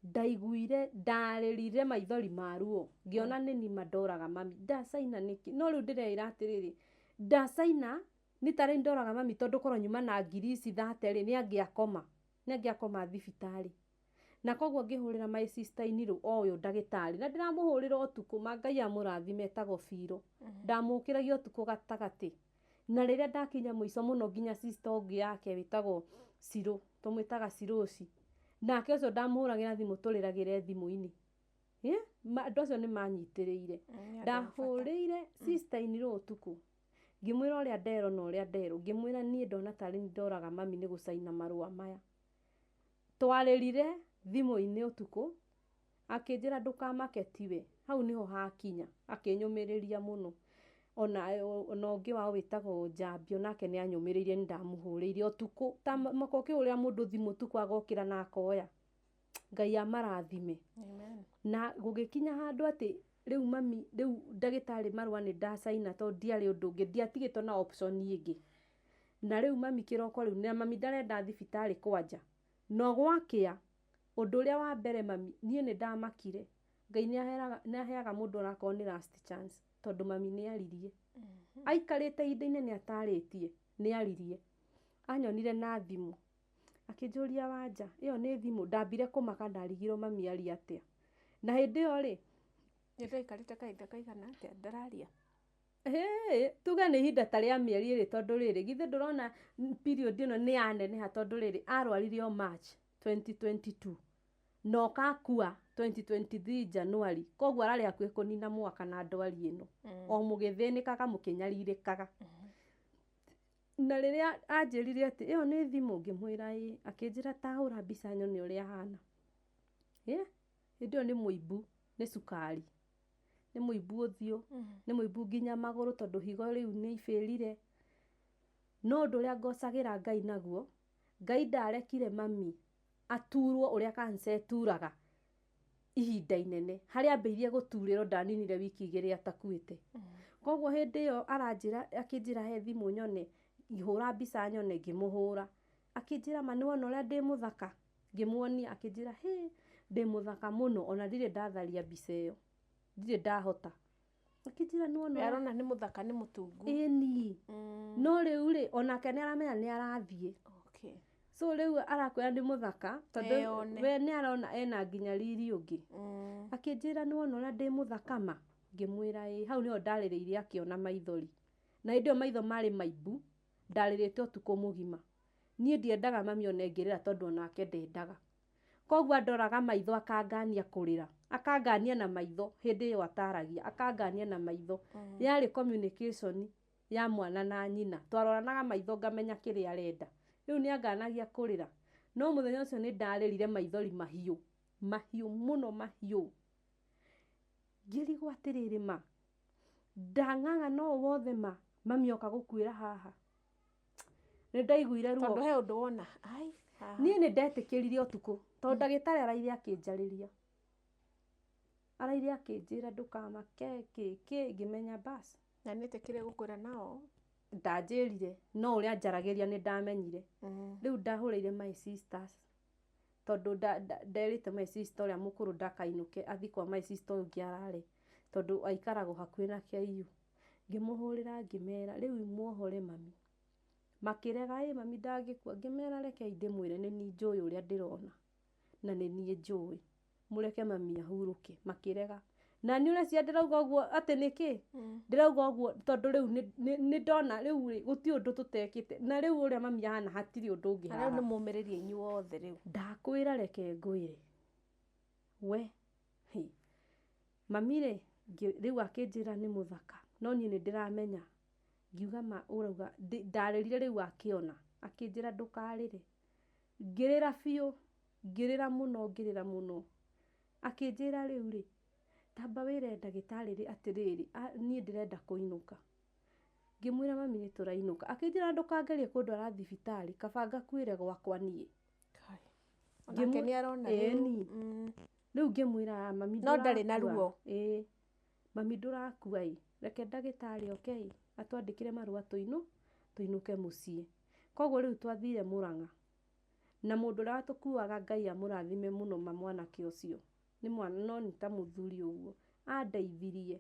C: Ndaiguire, ndarĩrire maithori ma ruo, ngĩona nĩ nima ndoraga mami. Ndacaina nĩkĩ? No rĩu ndĩreĩra atĩrĩrĩ, ndacaina nĩ tarĩ ndoraga mami tondũ korwo nyuma na ngiri ici thate rĩ, nĩ angĩakoma, nĩ angĩakoma thibitarĩ. Na koguo ngĩhũrĩra my sister in law, o ũyũ ndagĩtarĩ, na ndĩramũhũrĩra ũtukũ, ma Ngai amũrathime, etagwo Biro. Ndamũkĩragia ũtukũ gatagatĩ. Na rĩrĩa ndakinya mũico mũno nginya sister ũngĩ yake wĩtagwo Cirũ, tũmwĩtaga Cirũci. Nake ũcio ndamũhũragĩra thimũ tũrĩragĩre thimũ-inĩ. Andũ acio nĩ manyitĩrĩire. Ndahũrĩire sister in law ũtukũ. Ngĩmwĩra ũrĩa nderwo na ũrĩa nderwo. Ngĩmwĩra niĩ ndona tarĩ niĩ ndoraga mami nĩ gũcaina marũa maya. Twarĩrire Thimũ-inĩ ũtukũ, akĩnjĩra ndũkamake tiwe, hau nĩho hakinya, akĩnyũmĩrĩria mũno. Ona ũngĩ wao wĩtagwo Njambi onake nĩ anyũmĩrĩirie, nĩ ndamũhũrĩire ũtukũ, ta maka ũkĩhũrĩra mũndũ thimũ ũtukũ agokĩra na akoya. Ngai amarathime.
B: Amen.
C: Na gũgĩkinya handũ atĩ rĩu mami, rĩu ndagĩtarĩ marũa nĩ ndacaina tondũ ndiarĩ ũndũ ũngĩ, ndiatigĩtwo na option ĩngĩ. Na rĩu mami kĩroko rĩu, na mami ndarenda thibitarĩ kwanja. No gwakĩa, ũndũ ũrĩa wa mbere mami, niĩ nĩ ndamakire. Ngai nĩ aheaga mũndũ onakorwo nĩ last chance, tondũ mami nĩ aririe. Aikarĩte ihinda inene atarĩtie, nĩ aririe. Anyonire na thimũ, akĩnjũria Wanja, ĩyo nĩ thimũ? Ndambire kũmaka ndarigirwo mami aria atĩa. Na hĩndĩ ĩyo rĩ,
B: Nĩ ndaikarĩte kahinda kaigana atĩa ndararia?
C: Hĩ, tuge nĩ ihinda ta rĩa mĩeri ĩrĩ, tondũ rĩrĩ, githĩ ndũrona period ĩno nĩ yaneneha, tondũ rĩrĩ, arwarire o March 2022 na ũkakua 2023 January, koguo ararĩ hakuhĩ kũnina mwaka na ndwari ĩno, o mũgĩthĩnĩkaga mũkĩnyarirĩkaga. Na rĩrĩa anjĩrire atĩ ĩyo nĩ thimũ, ngĩmwĩra ĩĩ, akĩnjĩra ta hũra mbica nyone ũrĩa ahana. Hĩndĩ ĩyo nĩ mũimbu, nĩ cukari, nĩ mũimbu ũthiũ, nĩ mũimbu nginya magũrũ, tondũ higo rĩu nĩ ibĩrire. No ũndũ ũrĩa ngocagĩra Ngai naguo, Ngai ndarekire mami aturwo ũrĩa cancer ĩturaga ihinda inene. Harĩa ambĩrĩirie gũturĩrwo ndaninire wiki igĩrĩ atakuĩte. Koguo hĩndĩ ĩyo aranjĩra, akĩnjĩra he thimũ nyone, hũra mbica nyone, ngĩmũhũra. Akĩnjĩra ma nĩ wona ũrĩa ndĩ mũthaka? Ngĩmuonia, akĩnjĩra hĩ, ndĩ mũthaka mũno, ona ndirĩ ndatharia mbica ĩyo. Ndirĩ ndahota. Akĩnjĩra nĩ wona
B: We arona nĩ mũthaka, nĩ mũtungu.
C: Ĩni. No rĩu rĩ, onake nĩ aramenya nĩ arathiĩ.
B: Okay.
C: So rĩu arakwĩra nĩ mũthaka, tondũ
B: Eyone.
C: we nĩ arona ena nginya riri ũngĩ. Akĩnjĩra nĩ wona ũrĩa ndĩ mũthaka ma? Ngĩmwĩra ĩĩ. Hau nĩho ndarĩrĩire akĩona maithori. Na hĩndĩ ĩyo maitho marĩ maimbu, ndarĩrĩte ũtukũ mũgima. Niĩ ndiendaga mami one ngĩrĩra tondũ onake ndendaga. Koguo andoraga maitho akangania kũrĩra. Akangania na maitho hĩndĩ ĩyo ataragia, akangania na maitho. Yarĩ communication ya mwana na nyina. Twaroranaga maitho ngamenya kĩrĩa arenda. Rĩu nĩ anganagia kũrĩra. No mũthenya ũcio nĩ ndarĩrire maithori mahiũ. Mahiũ mũno mahiũ. Ngĩrigwo atĩrĩrĩ ma, ndang'ang'ana ũũ wothe ma, mami oka gũkuĩra haha. Nĩ ndaiguire ruo.
B: Tondũ he ũndũ wona. Ai, haha.
C: Niĩ nĩ ndetĩkĩrire ũtukũ, tondũ ndagĩtarĩ araire akĩnjarĩria. Araire akĩnjĩra ndũkamake kĩ kĩ, ngĩmenya bas.
B: Na nĩetĩkĩre gũkwĩra nao?
C: Ndanjĩrire, no ũrĩa anjaragĩria nĩ ndamenyire. Rĩu ndahũrĩire my sisters, tondũ nderĩte my sister ũrĩa mũkũrũ ndakainũke, athiĩ kwa my sister ũyũ ũngĩ arare, tondũ aikaragwo hakuhĩ na KU. Ngĩmũhũrĩra ngĩmera, rĩu muohore mami. Makĩrega, ĩ mami ndangĩkua. Ngĩmera rekei ndĩmwĩre nĩ niĩ njũĩ ũrĩa ndĩrona, na nĩ niĩ njũĩ. Mũreke mami ahurũke. Makĩrega. Na niĩ ũreciria ndĩrauga ũguo atĩ nĩkĩ? Ndĩrauga ũguo tondũ rĩu nĩ ndona rĩu rĩ, gũtirĩ ũndũ tũtekĩte. Na rĩu ũrĩa mami ahana hatirĩ ũndũ ũngĩ
B: Na rĩu
C: haha.
B: nĩ mũmĩrĩrie inyuothe rĩu.
C: Ndakwĩra reke ngwĩre. We, hĩ. Mami rĩ, rĩu akĩnjĩra nĩ mũthaka, no niĩ nĩ ndĩramenya. Ngiuga ma ũrauga, ndarĩrire rĩu akĩona, akĩnjĩra ndũkarĩre. Ngĩrĩra biũ, ngĩrĩra mũno, ngĩrĩra mũno. Akĩnjĩra rĩu rĩ, tamba wĩre ndagĩtarĩ rĩ atĩrĩrĩ, niĩ ndĩrenda kũinũka. Ngĩmwĩra mami nĩ tũrainũka. Akĩnjĩra ndũkangerie kũndwara thibitarĩ, kaba ngakuĩre gwakwa niĩ.
B: Onake nĩ arona rĩu.
C: Ĩni. Rĩu ngĩmwĩra mami
B: No ndarĩ na
C: ndũrakua.
B: ruo.
C: Ĩĩ. Mami ndũrakua ĩ. Reke ndagĩtarĩ oke ĩ, atwandĩkĩre marũa tũinũke mũciĩ. Koguo rĩu twathire Mũrang'a. Na mũndũ ũrĩa watũkuaga Ngai amũrathime mũno ma mwanake ũcio. Nĩ mwana no nĩ ta mũthuri ũguo. Andeithirie.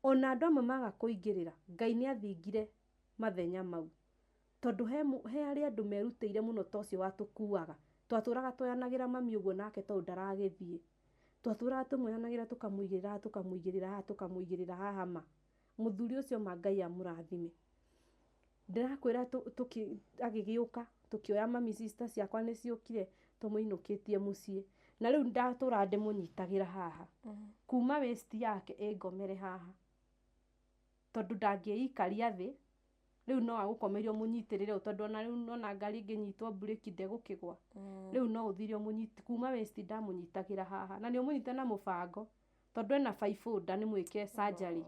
C: Ona andũ amwe maga kũingĩrĩra, Ngai nĩ athingire mathenya mau. Tondũ he harĩ andũ merutĩire mũno ta ũcio watũkuaga. Twatũraga twoyanagĩra mami ũguo nake tondũ ndaragĩthiĩ. Twatũraga tũmuoyanagĩra tũkamũigĩrĩra haha, tũkamũigĩrĩra haha, tũkamũigĩrĩra haha ma. Mũthuri ũcio ma Ngai amũrathime. Ndĩrakwĩra agĩgĩũka, tũkĩoya mami, sister ciakwa nĩ ciũkire, tũmũinũkĩtie mũciĩ. Na rĩu ndatũra ndĩmũnyitagĩra haha. Kuma waist yake ĩngomere haha. Tondũ ndangĩikaria thĩ, Rĩu no agũkomeire ũmũnyitĩrĩre ũũ tondũ ona rĩu nona ngari ĩngĩnyitwo mburĩki ndegũkĩgwa. Rĩu no ũthire ũmũnyite kuma waist ndamũnyitagĩra haha na nĩ ũmũnyite na mũbango tondũ ena baibũ nda nĩ mwĩke surgery.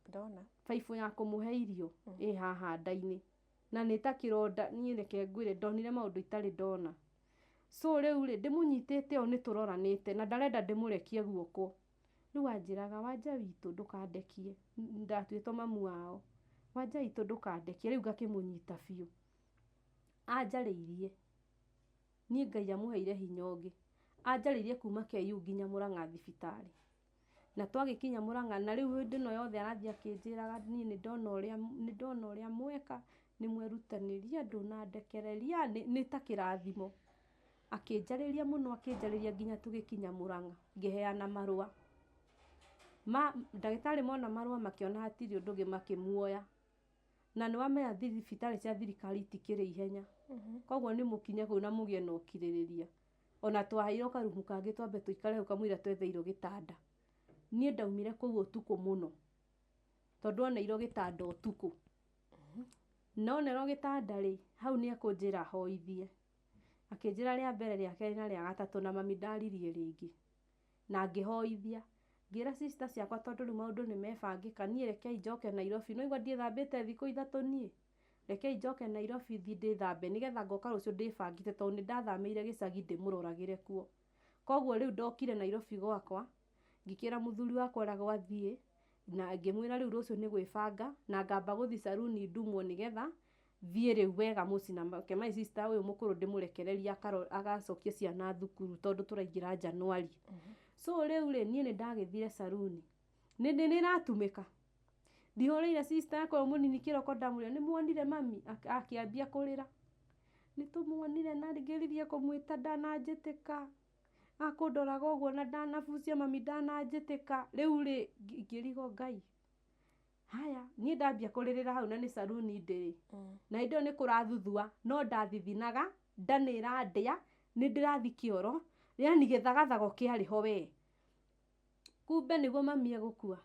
B: Ndona.
C: Baibũ ya kũmũhe irio ĩ haha nda-inĩ na nĩ ta kĩronda. Niĩ reke ngwĩre, ndonire maũndũ itarĩ ndona. So rĩu rĩ, ndĩmũnyitĩte ũũ nĩ tũroranĩte na ndarenda ndĩmũrekie guoko. Rĩu anjĩraga, "Wanja witũ, ndũkandekie." Ndatuĩtwo mamu wao. "Wanja witũ, ndũkandekie." Rĩu ngakĩmũnyita biũ. Anjarĩirie, niĩ Ngai amũheire hinya ũngĩ. Anjarĩirie kuma KU nginya Mũrang'a thibitarĩ. Na twagĩkinya Mũrang'a, na rĩu hĩndĩ ĩno yothe arathiĩ akĩnjĩraga, "Niĩ nĩ ndona ũrĩa mweka, nĩ mwerutanĩria, ndũnandekereria, nĩ ta kĩrathimo." Akĩnjarĩria mũno, akĩnjarĩria nginya tũgĩkinya Mũrang'a, ngĩheana marũa. Ma ndagĩtarĩ mona marũa makĩona hatirĩ ũndũ ũngĩ, makĩmuoya. Na nĩ wamenya thibitarĩ cia thirikari itikĩrĩ ihenya. Koguo nĩ mũkinye kũu na mũgĩe na ũkirĩrĩria. Ona twaheirwo karumu kangĩ twambe tũikare hau kamũira twetheirwo gĩtanda. Niĩ ndaumire kũu ũtukũ mũno tondũ oneirwo gĩtanda ũtukũ. Na onerwo gĩtanda rĩ, hau nĩ ekũnjĩra hoithie. Akĩnjĩra rĩa mbere, rĩa kerĩ na rĩa gatatũ, na mami ndaririe rĩngĩ. Na ngĩhoithia. Ngĩra sister ciakwa, tondũ rĩu maũndũ nĩ mebangĩka, niĩ rekei njoke Nairobi. No igua ndiĩthambĩte thikũ 3 niĩ. Rekei njoke Nairobi thiĩ ndĩthambe nĩgetha ngoka rũciũ ndĩbangĩte tondũ nĩ ndathamĩire gĩcagi ndĩmũroragĩre kuo. Koguo rĩu ndokire Nairobi gwakwa, ngĩkĩra mũthuri wakwa ũrĩa gwathiĩ na ngĩmwĩra rĩu rũciũ nĩ gwĩbanga na ngamba gũthiĩ caruni ndumwo nĩgetha thiĩ rĩu wega mũciĩ na make my sister ũyũ mũkũrũ ndĩmũrekererie agacokie ciana thukuru tondũ tũraingĩra January. So rĩu rĩ, niĩ nĩ ndagĩthire caruni. Nĩ nĩratumĩka. Ndihũrĩire sister yakwa ũyũ mũnini kĩroko, ndamwĩra, "Nĩ muonire mami?" Akĩambia kũrĩra. "Nĩ tũmuonire na ngĩririe kũmwĩta ndananjĩtĩka. Akũndoraga ũguo na ndanabucia mami ndananjĩtĩka." Rĩu rĩ, ngĩrigwo Ngai. Haya, niĩ ndambia kũrĩrĩra hau na nĩ caruni ndĩrĩ. Na hĩndĩ ĩyo nĩ kũrathũthua no ndathithinaga, nda nĩ ĩrandĩa, nĩ ndĩrathi kĩoro, yani gĩthagathago kĩarĩ ho we. Kumbe nĩguo mami egũkua.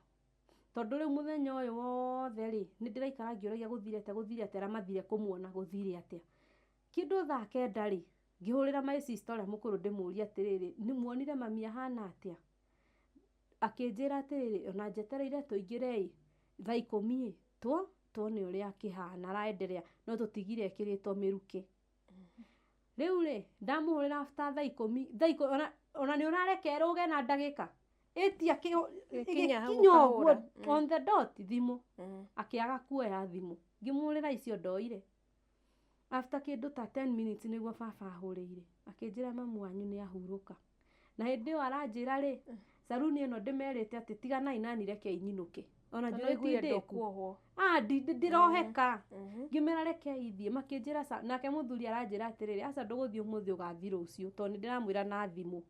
C: Tondũ rĩu mũthenya ũyũ wothe rĩ, nĩ ndĩraikara ngĩũragia gũthire atĩa, gũthire atĩa, arĩa mathire kũmuona gũthire atĩa. Kĩndũ thaa 9 rĩ, ngĩhũrĩra my sister ũrĩa mũkũrũ ndĩmũrie atĩrĩrĩ, "Nĩ muonire mami ahana atĩa?" Akĩnjĩra atĩrĩrĩ, ona njetereire tũingĩre ĩ, thaa 10 ĩ, tuone ũrĩa akĩhana araenderea, no tũtigire ekĩrĩtwo mĩrukĩ. Rĩu rĩ, ndamũhũrĩra after thaa 10, ona nĩ ũrareke ĩrũge na ndagĩka ĩtia
B: Ĩgĩkinya hau
C: ĩgĩkinya ũguo
B: ũkahũra.
C: On the dot thimũ akĩaga kuoya thimũ. Ngĩmũhũrĩra icio ndoire. After kĩndũ ta 10 minutes nĩguo baba ahũrĩire akĩnjĩra mamu wanyu nĩ ahurũka. Na hĩndĩ ĩyo aranjĩra rĩ, caruni ĩno ndĩmerĩte atĩ tiganai nani, rekei nyinũke. Ona
B: Tondũ
C: njũĩ ti
B: ũiguire
C: ndĩku.
B: ndũkuohwo.
C: Ah, ndiroheka. Ngĩmera rekei thiĩ, makĩnjĩra ca. Nake mũthuri aranjĩra atĩrĩrĩ, "Aca, ndũgũthiĩ ũmũthĩ, ũgathiĩ rũciũ," tondũ nĩ ndĩramwĩra na thimũ.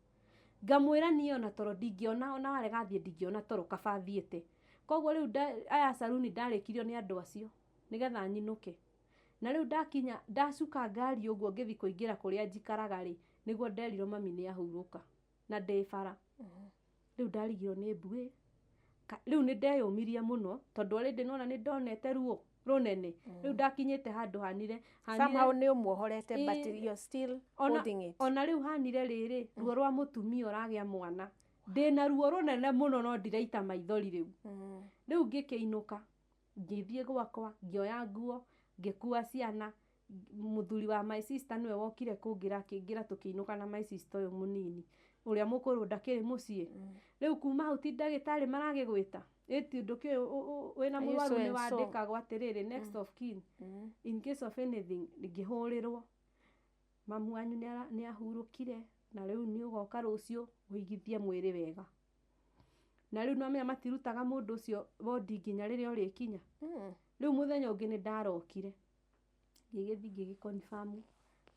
C: Ngamwĩra niĩ ona toro ndingĩona, ona warega thiĩ ndingĩona toro, kaba thiĩte. Koguo rĩu aya caruni ndarĩkirio nĩ andũ acio nĩgetha nyinũke. Na rĩu ndakinya ndacuka ngari ũguo ngĩthiĩ kũingĩra kũrĩa njikaraga rĩ, nĩguo nderirwo mami nĩ ahurũka na ndĩ bara. Rĩu ndarigirwo nĩ mbuĩ. Rĩu nĩ ndeyũmirie mũno tondũ already nĩwona nĩ ndonete ruo rũnene. Rĩu ndakinyĩte handũ hanire
B: Somehow nĩ ũmuohorete but you're still
C: ona,
B: holding it.
C: Ona rĩu hanire rĩrĩ ruo rwa mũtumia ũragĩa mwana. Ndĩna ruo rũnene mũno no ndiraita maithori rĩu. Rĩu ngĩkĩinũka, ngĩthiĩ gwakwa, ngĩoya nguo, ngĩkua ciana. Mũthuri wa my sister nĩwe wokire kũngĩra, akĩngĩra tũkĩinũka na my sister ũyũ mũnini. Ũrĩa mũkũrũ ndakĩrĩ mũciĩ. Rĩu kuma hau ti ndagĩtarĩ maragĩgwĩta. Ĩti ndũkĩũĩ wĩna
B: Are you
C: mũrwaru
B: so
C: nĩ
B: and so?
C: wandĩkagwo atĩrĩrĩ, next of kin in case of anything. Ngĩhũrĩrwo, mamu wanyu nĩ ahurũkire na rĩu nĩ ũgoka rũciũ ũigithie mwĩrĩ wega. Na rĩu nĩwamenya matirutaga mũndũ ũcio wondi nginya rĩrĩa ũrĩkinya. Rĩu mũthenya ũngĩ nĩ ndarokire. Ngĩgĩthiĩ ngĩgĩ confirm.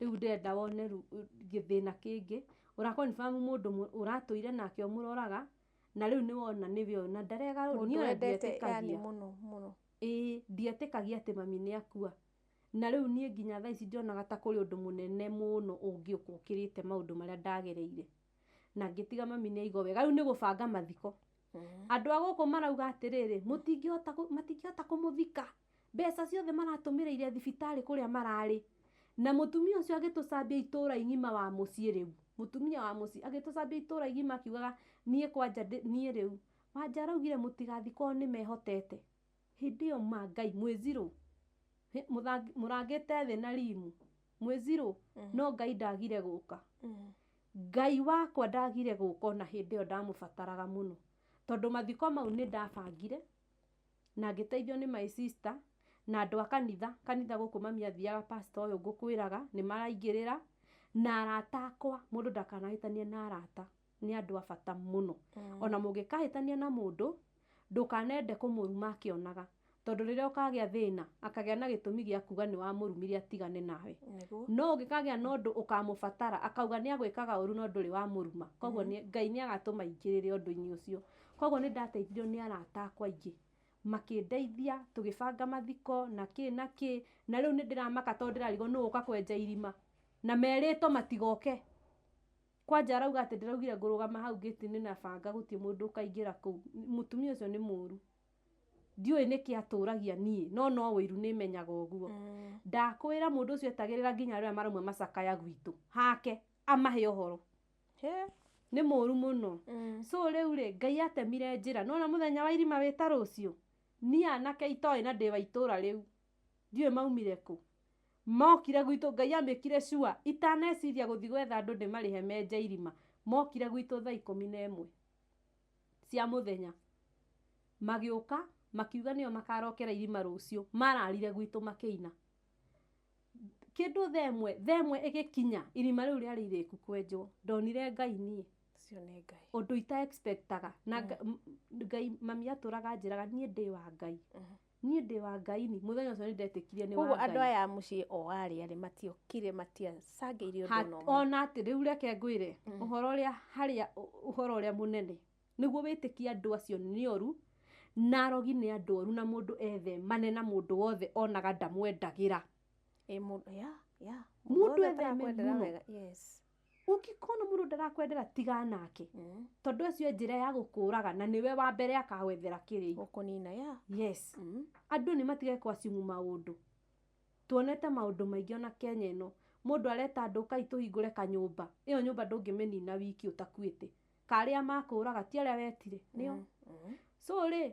C: Rĩu ndĩrenda wone gĩthĩna kĩngĩ. Ũra confirm mũndũ ũratũire nake ũmũroraga na rĩu nĩ wona nĩwe ũyũ na ndarega
B: Mũndũ
C: niĩ ona
B: wendete yani
C: ndietĩkagia.
B: Mũno mũno.
C: Ĩĩ, ndietĩkagia atĩ mami nĩ akua. Na rĩu niĩ nginya thaa ici ndionaga ta kũrĩ ũndũ mũnene mũno ũngĩũka ũkĩrĩte maũndũ marĩa ndagereire. Na ngĩtiga mami nĩ aigua wega. Rĩu nĩ gũbanga mathiko. Andũ a gũkũ marauga atĩrĩrĩ, mũtingĩhota matingĩhota kũmũthika. Mbeca ciothe maratũmĩrĩire thibitarĩ kũrĩa mararĩ. Na mũtumia ũcio agĩtũcambia itũra igima wa mũciĩ rĩu. Mũtumia wa mũciĩ agĩtũcambia itũra igima akiugaga niĩ kwanja niĩ rĩu. Wanja araugire mũtigathi kwao nĩ mehotete. Hĩndĩ ĩyo ma Ngai mwĩ zero. Mũrangĩte thĩ na rimu. Mwĩ zero. No Ngai ndagire gũka. Ngai wakwa ndagire gũka ona hĩndĩ ĩyo ndamũbataraga mũno. Tondũ mathiko mau nĩ ndabangire na ngĩteithio nĩ my sister na andũ a kanitha. Kanitha gũkũ mami athiaga pastor ũyũ ngũkwĩraga nĩ maraingĩrĩra na arata akwa. Mũndũ ndakanahĩtanie na arata, nĩ andũ a bata mũno. Ona mũngĩkahĩtania na mũndũ ndũkanende kũmũruma akĩonaga, tondũ rĩrĩa ũkagĩa thĩna akagĩa na gĩtũmi gĩa kuga nĩ wamũrumire atigane nawe. No ũngĩkagĩa na ũndũ ũkamũbatara akauga nĩ agwĩkaga ũru no ndũrĩ wamũruma. Koguo Ngai nĩ agatũma aingĩrĩre ũndũ-inĩ ũcio. Koguo nĩ ndateithirio nĩ arata akwa aingĩ makĩndeithia tũgĩbanga mathiko na kĩ na kĩ, na rĩu nĩ ndĩramaka tondũ ndĩrarigwo nũ ũka kwenja irima na merĩtwo matigoke. Kwanja arauga atĩ ndĩraugire ngũrũgama hau gate-inĩ na banga gũtirĩ mũndũ ũkaingĩra kũu. Mũtumia ũcio nĩ mũru. Ndiũĩ nĩkĩ atũragia niĩ no no ũiru nĩmenyaga ũguo. Ndakwĩra mũndũ ũcio etagĩrĩra nginya arĩa marauma macakaya gwitũ hake amahe ũhoro. Nĩ mũru mũno. So rĩu rĩ Ngai atemire njĩra nona mũthenya wa irima wĩta rũciũ niĩ anake itoĩ na ndĩ wa itũra rĩu ndiũĩ maumire kũ. Mokire gwitũ Ngai amĩkire sure itaneciria gũthiĩ gwetha andũ ndĩmarĩhe menje irima. Mokire gwitũ thaa 11 cia mũthenya magĩũka makiuga nĩo makarokera irima rũciũ. Mararire gwitũ makĩina kĩndũ thaa ĩmwe ĩgĩkinya irima rĩu rĩarĩ irĩku kwenjwo. Ndonire Ngai niĩ
B: Ũcio nĩ Ngai.
C: Ũndũ ita expectaga na Ngai mami atũraga njĩraga niĩ ndĩ wa Ngai. Niĩ ndĩ wa Ngai ni mũthenya ũcio nĩ ndetĩkirie nĩ wa
B: Koguo andũ
C: Ngai.
B: aya a mũciĩ o arĩa rĩ matiokire matiacangĩire ũndũ ona ũmwe.
C: Ona atĩ rĩu reke ngwĩre ũhoro ũrĩa harĩa ũhoro ũrĩa mũnene nĩguo wĩtĩkie andũ acio nĩ oru na arogi nĩ andũ oru na mũndũ ethemane na mũndũ wothe onaga ndamwendagĩra.
B: Ĩ mũndũ ya ya
C: Mũndũ
B: wothe
C: etheme
B: atarakwendera
C: mũno.
B: wega. Yes.
C: Ũngĩkona mũndũ ndarakwendera tigana nake. Tondũ ũcio njĩra ya gũkũraga na nĩwe wa mbere akagwethera kĩrĩi.
B: Gũkũnina ya.
C: Yes. Andũ nĩ matige kwacimu maũndũ. Tuonete maũndũ maingĩ ona Kenya ĩno. Mũndũ areta andũ ũkai tũhingũre kanyũmba. Ĩyo nyũmba ndũngĩmĩnina wiki ũtakuĩte. Karĩa makũraga ti arĩa wetire nĩo. So rĩ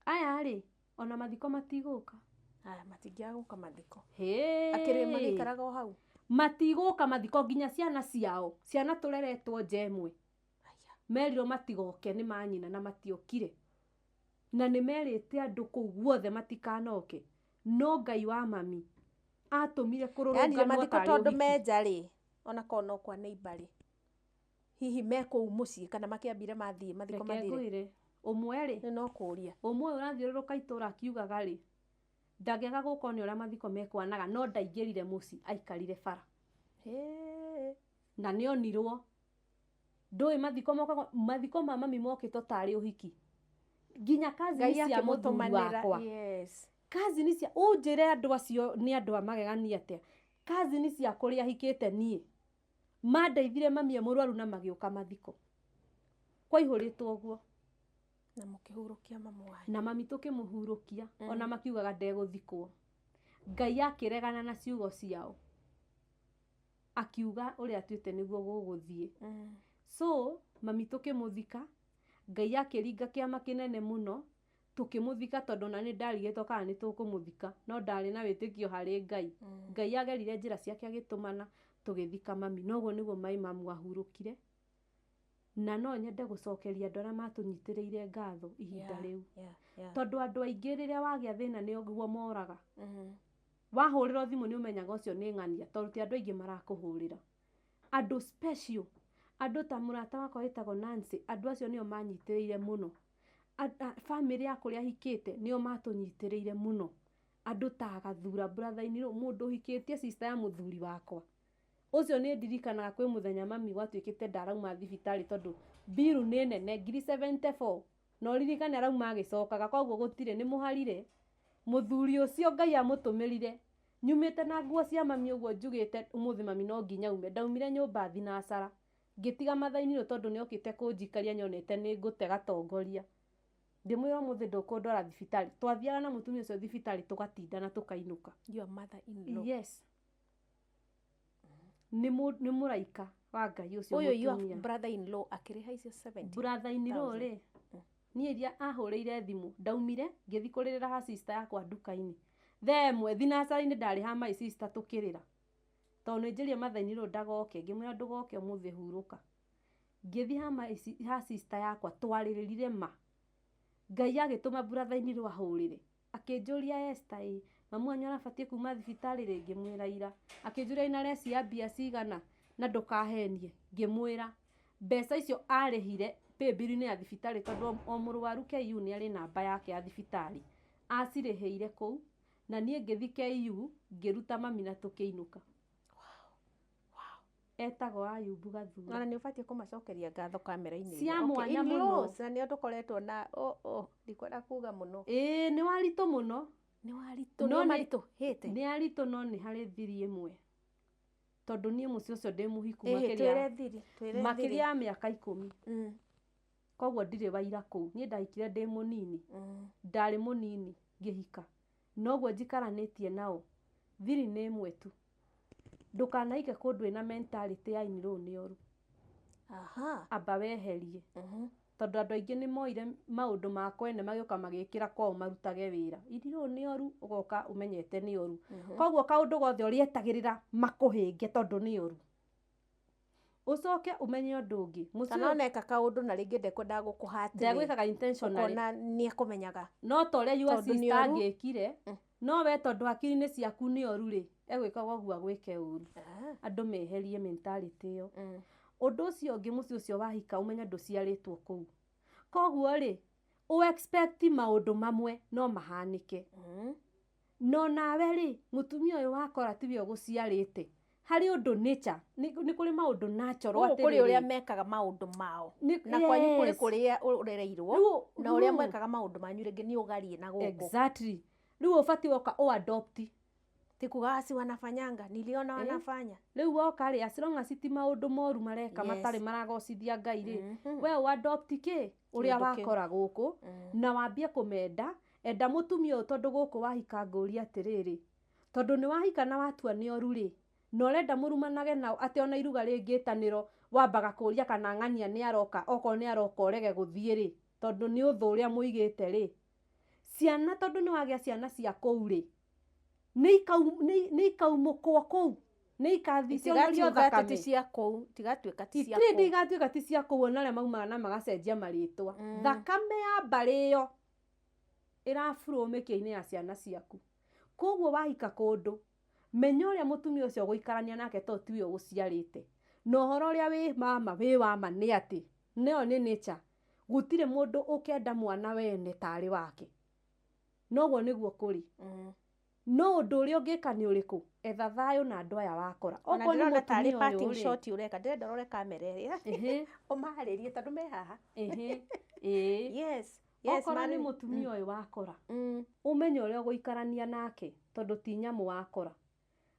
C: aya rĩ ona mathiko matigũka.
B: Aya matingĩaga gũka mathiko.
C: Hĩ.
B: Akĩrĩ magĩikaraga o hau.
C: Matigũka mathiko nginya ciana ciao. Ciana tũreretwo nja ĩmwe.
B: Aya.
C: Merirwo matigoke nĩ manyina na matiokire. Na nĩ merĩte andũ kũu guothe matikanoke. No Ngai wa mami atũmire
B: Yaani
C: kũrũrũnganwo
B: mathiko
C: tarĩ
B: tondũ
C: ũhiki.
B: menja rĩ ona korwo no kwa neighbor rĩ hihi me kũu mũciĩ kana makĩambire mathiĩ mathiko
C: Reke
B: mathire.
C: ngwĩre ũmwe rĩ
B: Nĩ no kũũria.
C: ũmwe ũyũ ũrathiũrũrũka itũra akiugaga rĩ ndangĩaga gũka one ũrĩa mathiko mekwanaga no ndaingĩrire mũciĩ aikarire bara.
B: Hĩ.
C: Na nĩonirwo ndũĩ mathiko mokaga mathiko ma mami mokĩtwo tarĩ ũhiki nginya cousin
B: Ngai
C: cia mũthuri
B: akĩmũtũmanĩra.
C: wakwa.
B: Yes.
C: Cousin cia ũnjĩre andũ acio nĩ andũ a magegania atĩa. Cousin cia kũrĩa hikĩte niĩ mandeithire mami e mũrwaru na magĩũka mathiko. Kwaihũrĩtwo ũguo.
B: Na mũkĩhurũkia mamu wanyu.
C: Na mami tũkĩmũhurũkia ona makiugaga ndegũthikwo. Ngai akĩregana na ciugo ciao. Akiuga ũrĩa atuĩte nĩguo gũgũthiĩ. So mami tũkĩmũthika Ngai akĩringa kĩama kĩnene mũno tũkĩmũthika tondũ ona nĩ ndarigĩtwo kana nĩ tũkũmũthika no ndarĩ na wĩtĩkio harĩ Ngai. Ngai agerire njĩra ciake agĩtũmana tũgĩthika mami. Noguo nĩguo mai mamu ahurũkire. Na no nyende gũcokeria andũ arĩa matũnyitĩrĩire ngatho ihinda rĩu. Tondũ andũ aingĩ rĩrĩa wagĩa thĩna nĩ ũguo moraga. Wahũrĩrwo thimũ nĩ ũmenyaga ũcio nĩ ng'ania tondũ ti andũ aingĩ marakũhũrĩra. Andũ special, andũ ta mũrata wakwa wĩtagwo Nancy, andũ acio nĩo manyitĩrĩire mũno. Bamĩrĩ ya kũrĩa hikĩte nĩo matũnyitĩrĩire mũno. Andũ ta Gathura brother in law, mũndũ ũhikĩtie sister ya mũthuri wakwa. Ũcio nĩ ndirikanaga kwĩ mũthenya mami gwatuĩkĩte ndarauma thibitarĩ tondũ mbiru nĩ nene ngiri 74 na ũririkane arauma agĩcokaga koguo gũtirĩ nĩ mũharire. Mũthuri ũcio Ngai amũtũmĩrire nyumĩte na nguo cia mami ũguo njugĩte ũmũthĩ mami no nginya ume. Ndaumire nyũmba thinacara ngĩtiga mathainĩ tondũ nĩokĩte kũnjikaria nyonete nĩ ngũte gatongoria. Ndĩmwĩra ũmũthĩ ndũkũndwara thibitarĩ. Twathiaga na mũtumia ũcio thibitarĩ tũgatinda na tũkainũka.
B: Your mother in law.
C: Yes. Nĩ mũraika wa Ngai ũcio
B: Ũyũ your
C: mũtumia.
B: brother in law akĩrĩha icio 70.
C: Brother in law rĩ, niĩ iria ahũrĩire thimũ, ndaumire ngĩthiĩ kũrĩrĩra ha sister yakwa nduka-inĩ. Thaa ĩmwe thinacara-inĩ ndarĩ ha my sister tũkĩrĩra. Tondũ nĩ njĩrire mother in law ndagoke, ngĩmwĩra ndũgoke ũmũthĩ hurũka. Ngĩthiĩ ha sister yakwa twarĩrĩrire ma. Ngai agĩtũma brother in law ahũrĩre. Akĩnjũria Esther ĩ, mamu wanyu arabatiĩ kuma thibitarĩ rĩ? Ngĩmwĩra ira. Akĩnjũria ina reci ya mbia cigana na ndũkahenie. Ngĩmwĩra mbeca icio arĩhire paybill-inĩ ya thibitarĩ tondũ o mũrwaru KU nĩ arĩ namba yake ya thibitarĩ. Acirĩhĩire kũu na niĩ ngĩthiĩ KU ngĩruta mami na tũkĩinũka. Etagwo Ayubu Gathura.
B: Ona nĩ ũbatiĩ kũmacokeria ngatho kamera-inĩ.
C: Cia mwanya mũno.
B: In-laws, na nĩo tũkoretwo na ndikwenda kuga mũno.
C: Ĩĩ nĩ waritũ mũno.
B: Nĩ waritũ,
C: No
B: nĩ maritũhĩte.
C: Nĩ aritũ no nĩ harĩ thiri ĩmwe. Tondũ niĩ mũciĩ ũcio ndĩ mũhiku
B: Ĩhĩ, twĩre thiri, twĩre thiri.
C: makĩria ya mĩaka 10. Koguo ndirĩ waira kũu. Niĩ ndahikire ndĩ mũnini. Ndarĩ mũnini ngĩhika. Noguo njikaranĩtie nao. Thiri nĩ ĩmwe tu. Ndũkanahike kũndũ wĩna mentality ya in-law nĩ oru. Amba weherie. Tondũ andũ aingĩ nĩ moire maũndũ ma kwene magĩũka magĩkĩra kwao marutage wĩra. In-law nĩ oru, ũgoka ũmenyete nĩ oru. Koguo kaũndũ gothe ũrĩetagĩrĩra makũhĩnge tondũ nĩ oru. Ũcoke ũmenye ũndũ ũngĩ. Mũciĩ
B: Kana
C: ũyũ
B: oneka kaũndũ na rĩngĩ ndekwendaga gũkũhatĩrĩria.
C: Ndegwĩkaga intentionally.
B: Ũkona nĩ ekũmenyaga.
C: No ta ũrĩa your
B: Tondũ nĩ
C: sister
B: oru.
C: angĩkire, no we tondũ hakiri-inĩ ciaku nĩ oru rĩ, egwĩkaga ũguo agwĩke ũru. Andũ meherie mentality ĩyo. Ũndũ ũcio ũngĩ mũciĩ ũcio wahika ũmenye ndũciarĩtwo kũu. Koguo rĩ, ũ expect maũndũ mamwe no mahanĩke. No nawe rĩ, mũtumia ũyũ wakora tiwe ũgũciarĩte. Harĩ ũndũ nature, nĩ kũrĩ maũndũ natural
B: Gũkũ kũrĩ
C: atĩrĩrĩ.
B: ũrĩa mekaga maũndũ mao.
C: Nĩ-
B: Na kwanyu kũrĩ
C: yes.
B: kũrĩa ũrereirwo,
C: Rĩu-
B: na ũrĩa
C: rĩu-
B: mwekaga maũndũ manyu rĩngĩ nĩ ũgarie na gũkũ.
C: Exactly. Rĩu ũbatiĩ woka ũ adopt.
B: Ti kuga asi wanafanyanga, niliona wanafanya.
C: Rĩu woka rĩ, as long as ti maũndũ moru mareka
B: Yes.
C: matarĩ maragocithia Ngai rĩ, we ũ adopt kĩ? Ũrĩa
B: Kĩndũ kĩu.
C: wakora gũkũ, na wambie kũmenda, enda mũtumia ũyũ tondũ gũkũ wahika ngũria atĩrĩrĩ, tondũ nĩ wahika na watua nĩ oru rĩ, na ũrenda mũrumanage nao atĩ ona iruga rĩngĩtanĩro wambaga kũria kana ng'ania nĩ aroka, okorwo nĩ aroka ũrege gũthiĩ rĩ, tondũ nĩ ũthũ ũrĩa mũigĩte rĩ. Ciana tondũ nĩ wagĩa ciana cia kũu rĩ, nĩ ikaumũkwo kũu, nĩ ikathiĩ cionorio
B: Itigatuĩka atĩ
C: thakame.
B: ti cia kũu, itigatuĩka ti cia
C: Itirĩ
B: kũu.
C: igatuĩka ti cia kũu, ona arĩa maumaga na magacenjia marĩtwa. Thakame ya mbarĩ ĩyo ĩraburo mĩkiha-inĩ ya ciana ciaku. Koguo wahika kũndũ, menya ũrĩa mũtumia ũcio ũgũikarania nake tondũ tiwe ũgũciarĩte. Na ũhoro ũrĩa wĩ mama wĩ wa ma nĩ atĩ, nayo nĩ nature. Gũtirĩ mũndũ ũkenda mwana wene tarĩ wake. Noguo nĩguo kũrĩ. No ũndũ ũrĩa ũngĩka nĩ ũrĩkũ? Etha thayũ na andũ aya wakora.
B: Ona
C: Okorwo nĩ
B: ndĩrona tarĩ
C: mũtumia ũyũ
B: parting
C: rĩ.
B: shot ũreka, ndĩrenda ũrore kamera ĩrĩa.
C: Ĩhĩ.
B: Ũmaarĩrie tondũ me haha.
C: Ĩhĩ. Ĩĩ.
B: Yes. Yes,
C: Okorwo nĩ
B: marĩ-
C: mũtumia ũyũ wakora, ũmenye ũrĩa ũgũikarania nake tondũ ti nyamũ wakora.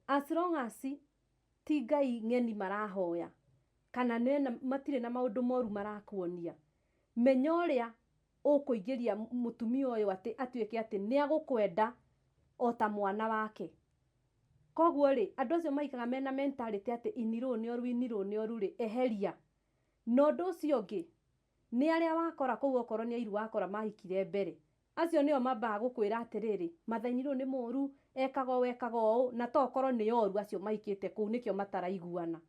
C: As long as ti Ngai ng'eni marahoya kana matirĩ na maũndũ moru marakuonia, menya ũrĩa ũkũingĩria mũtumia ũyũ atĩ atuĩke atĩ nĩ agũkwenda o ta mwana wake. Koguo rĩ, andũ acio maikaga mena mentality atĩ inirũ nĩ oru, inirũ nĩ oru rĩ, eheria. Na ũndũ ũcio ũngĩ, nĩ arĩa wakora kũu okorwo nĩ airu wakora mahikire mbere, acio nĩo mambaga gũkwĩra atĩrĩrĩ, mathainirũ nĩ mũru, ekaga ũũ, ekaga ũũ, na to okorwo nĩ oru acio mahikĩte kũu nĩkĩo mataraiguana.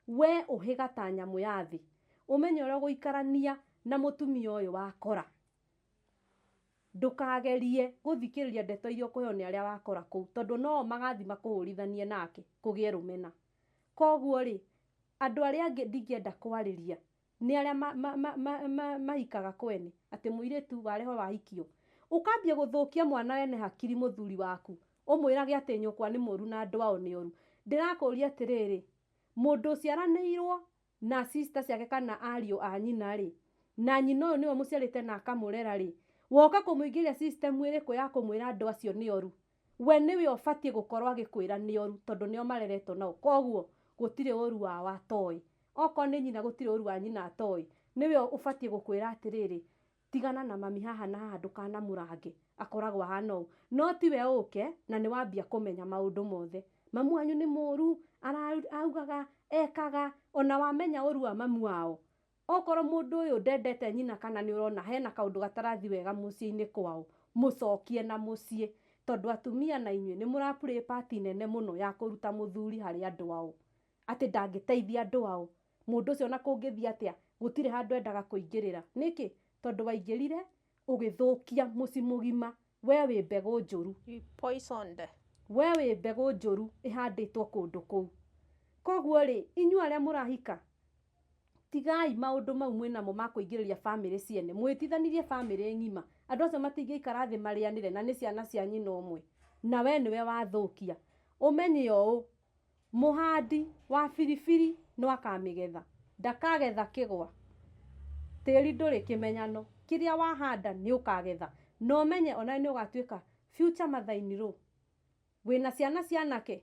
C: We ũhĩga ta nyamũ ya thĩ, ũmenye ũrĩa ũgũikarania na mũtumia ũyũ wakora. Ndũkagerie gũthikĩrĩria ndeto iria ũkũheo nĩ arĩa wakora kũu, tondũ no magathi makũhũrithanie nake kũgĩe rũmena. Koguo rĩ, andũ arĩa angĩ ndingĩenda kwarĩria nĩ arĩa mahikaga kwene, atĩ mũirĩtu warehwo wahikio, ũkambia gũthũkia mwana wene hakiri mũthuri waku, ũmwĩrage atĩ nyũkwa nĩ mũru na andũ ao nĩ oru. Ndĩrakũria atĩrĩrĩ, mũndũ ũciaranĩirwo na sister ciake kana ariũ a nyina rĩ, na nyina ũyũ nĩwe mũciarĩte na akamũrera rĩ, woka kũmũingĩria system ĩrĩkũ ya kũmwĩra andũ acio nĩ oru? We nĩwe ũbatiĩ gũkorwo agĩkwĩra nĩ oru tondũ nĩo mareretwo nao. Koguo gũtirĩ ũru wao atoĩ. Okorwo nĩ nyina gũtirĩ ũru wa nyina atoĩ. Nĩwe ũbatiĩ gũkwĩra atĩrĩrĩ, Tigana na mami haha na haha ndũkanamũrange, akoragwo ahana ũũ. No tiwe ũke na nĩ wambia kũmenya maũndũ mothe. Mamu wanyu nĩ mũru, augaga, ekaga, ona wamenya ũru wa mamu wao. Okorwo mũndũ ũyũ ndendete nyina kana nĩ ũrona hena kaũndũ gatarathi wega mũciĩ-inĩ kwao, mũcokie na mũciĩ. Tondũ atumia na inyuĩ nĩ mũra play part nene mũno ya kũruta mũthuri harĩ andũ ao. Atĩ ndangĩteithia andũ ao. Mũndũ ũcio ona kũngĩthiĩ atĩa, gũtirĩ handũ endaga kũingĩrĩra. Nĩkĩ? Tondũ waingĩrire, ũgĩthũkia mũciĩ mũgima. We wĩ mbegũ njũru.
B: You poisoned.
C: We wĩ mbegũ njũru ĩhandĩtwo kũndũ kũu. Koguo rĩ, inyuĩ arĩa mũrahika, tigai maũndũ mau mwĩnamo ma kũingĩrĩria bamĩrĩ ciene. Mwĩtithanirie bamĩrĩ ng'ima. Andũ acio matingĩikara thĩ marĩanĩre na nĩ ciana cia nyina ũmwe. Na we nĩwe wathũkia. Ũmenye ũũ, mũhandi wa biribiri no akamĩgetha. Ndakagetha kĩgwa. Tĩri ndũrĩ kĩmenyano. Kĩrĩa wahanda nĩ ũkagetha. Na ũmenye onawe nĩ ũgatuĩka future mother in law. Wĩna ciana cianake,